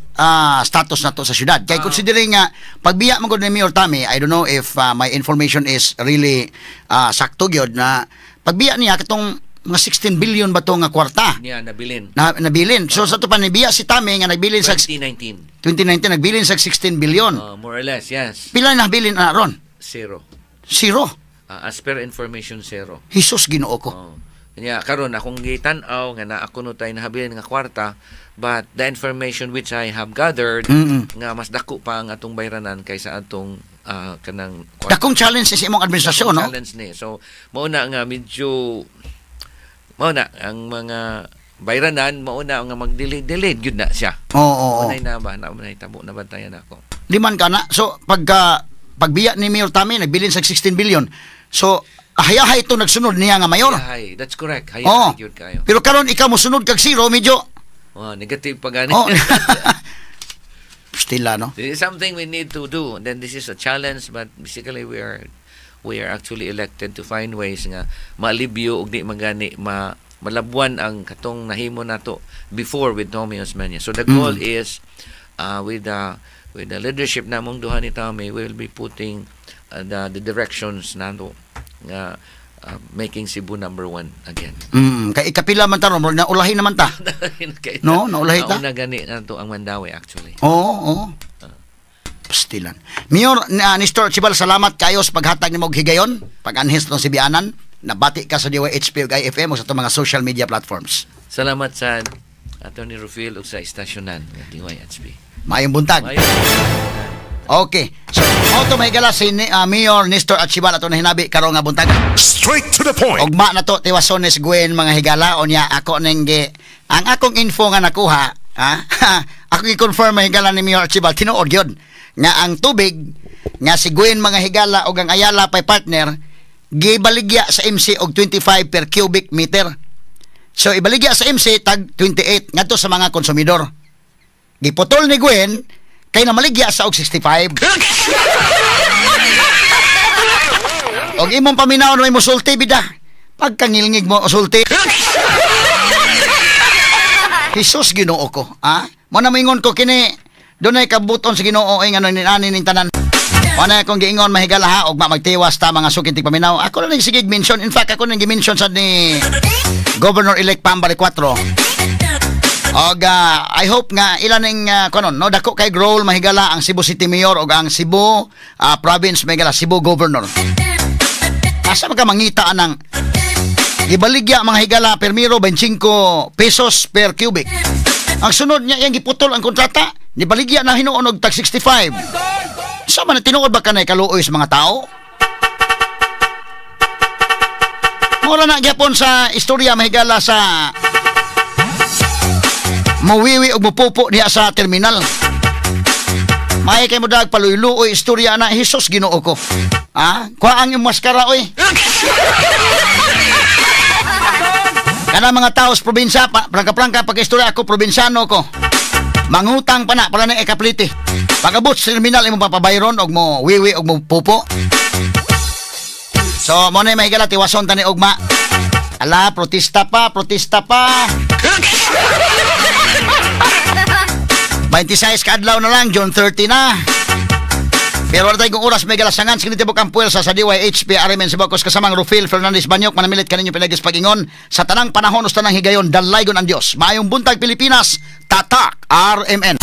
status nato sa syudad? Kay considering nga pagbiya man gud ni Mayor Tommy, I don't know if my information is really sakto gyud, na pagbiya niya katong mga 16 billion ba to nga kwarta Niya nabilin. Na nabilin. So sa to pa nibiya si Tommy nga nagbilin sa 2019. 2019, nagbilin sa 16 billion. More or less, yes. Pila na nabilin na ron? Zero. Zero. As per information, zero. Jesus, Ginoo ko. Oh. Kanya karon akong gitan-aw nga naa kuno tay nahabilin nga kwarta, but the information which I have gathered nga mas dako pa ang atong bayranan kaysa atong kanang kwarta. Dakong challenge sa imong administrasyon, no? Challenge ni. So mao na nga medyo mao na ang mga bayranan, mao na nga magdelay-delay gyud na siya. Oo, oo, oo. Mao na ba na na tabo na bantayan ako. Liman ka na. So pagka pagbiya ni Mayor Tommy nagbilin sa 16 billion. So hayahay ito nagsunod niya nga mayor. Hay, that's correct. Hay, gyud kayo. Pero karon ikaw mosunod kag zero, medyo Oh, negative pa gani. Oh. Stila, no? This is something we need to do. And then this is a challenge, but basically we are actually elected to find ways nga maalibyo ug di magani ma malabuan ang katong nahimo nato before with Tommy Osmeña. So the goal is with the leadership namong duha ni Tommy, we will be putting the directions nato nga making Cebu number one again. Kay ikapila man ta ron, na ulahin naman ta. No, naulahi ta? Nauna gani nato ang Mandaue actually. Oo. Pastilan. Mayor Nestor Archival, salamat kayo sa paghatag nimo og higayon, pag-anhis tong Sibianan. Nabati ka sa DYHP ug IFM o sa itong mga social media platforms. Salamat sa Attorney Rufil ug sa istasyonan nga DYHP. Maayong buntag. Maayong. Okay. So, auto may gala si Mayor Nestor Archival ato na hinabi karon nga buntag. Straight to the point. Ugma na to tiwasones Gwen, mga higala, unya ako ning ang akong info nga nakuha, ha, ako i-confirm, mga higala, ni Mayor Archival, tinuod gyud nga ang tubig nga si Gwen, mga higala, og ang Ayala pay partner gibaligya sa MC og 25 per cubic meter. So ibaligya sa MC tag 28 ngadto sa mga konsumidor. Giputol ni Gwen kay namaligya sa og 65. Og imong paminawon may musulti bida. Pagkangilngig mo sulti. Jesus, Ginoo ko, ha? Mo na moingon ko kini dunay kabuton sa Ginoo ay ngano ni ning tanan. Mo na akong giingon mahigala ha ug magtiwas ta mga suking tigpaminaw. Ako na ning sige mention, in fact ako nang gi-mention sa ni Governor-elect Pambari 4. Og I hope nga ilan ning kuno no dako kay role mahigala ang Cebu City Mayor og ang Cebu Province mahigala Cebu Governor. Asa man ka mangita anang gibaligya mga higala permiro 25 pesos per cubic. Ang sunod niya iyang giputol ang kontrata, nibaligya na hinuon og tag 65. Sa man tinuod ba kanay kaluoy sa mga tao? Mura na gyapon sa istorya mahigala sa muwiwi og mupupo diha sa terminal. May kay mo dag paluyluoy istorya na Hesus Ginoo ko. Ah, kuha ang imong maskara oy. Kana mga tao sa probinsya, prangka-prangka pag-istorya ako, probinsyano ko. Mangutang pa na, para na ekapliti. Pag-abot sa terminal, imong papabayron, og mo wiwi, og mo pupo. So, mo na yung mahigala, tiwason tani ugma. Ala, protesta pa, protesta pa. 26 kaadlaw na lang, June 30 na. Pero wala tayong oras, may galasangan. Sinitibok ang puwersa sa DYHP RMN Cebu Coast kasamang Rufil Fernandez Banyok. Manamilit kaninyo pinagis pag-ingon sa tanang panahon o sa tanang higayon, dalaygon ang Diyos. Maayong buntag Pilipinas, Tatak RMN.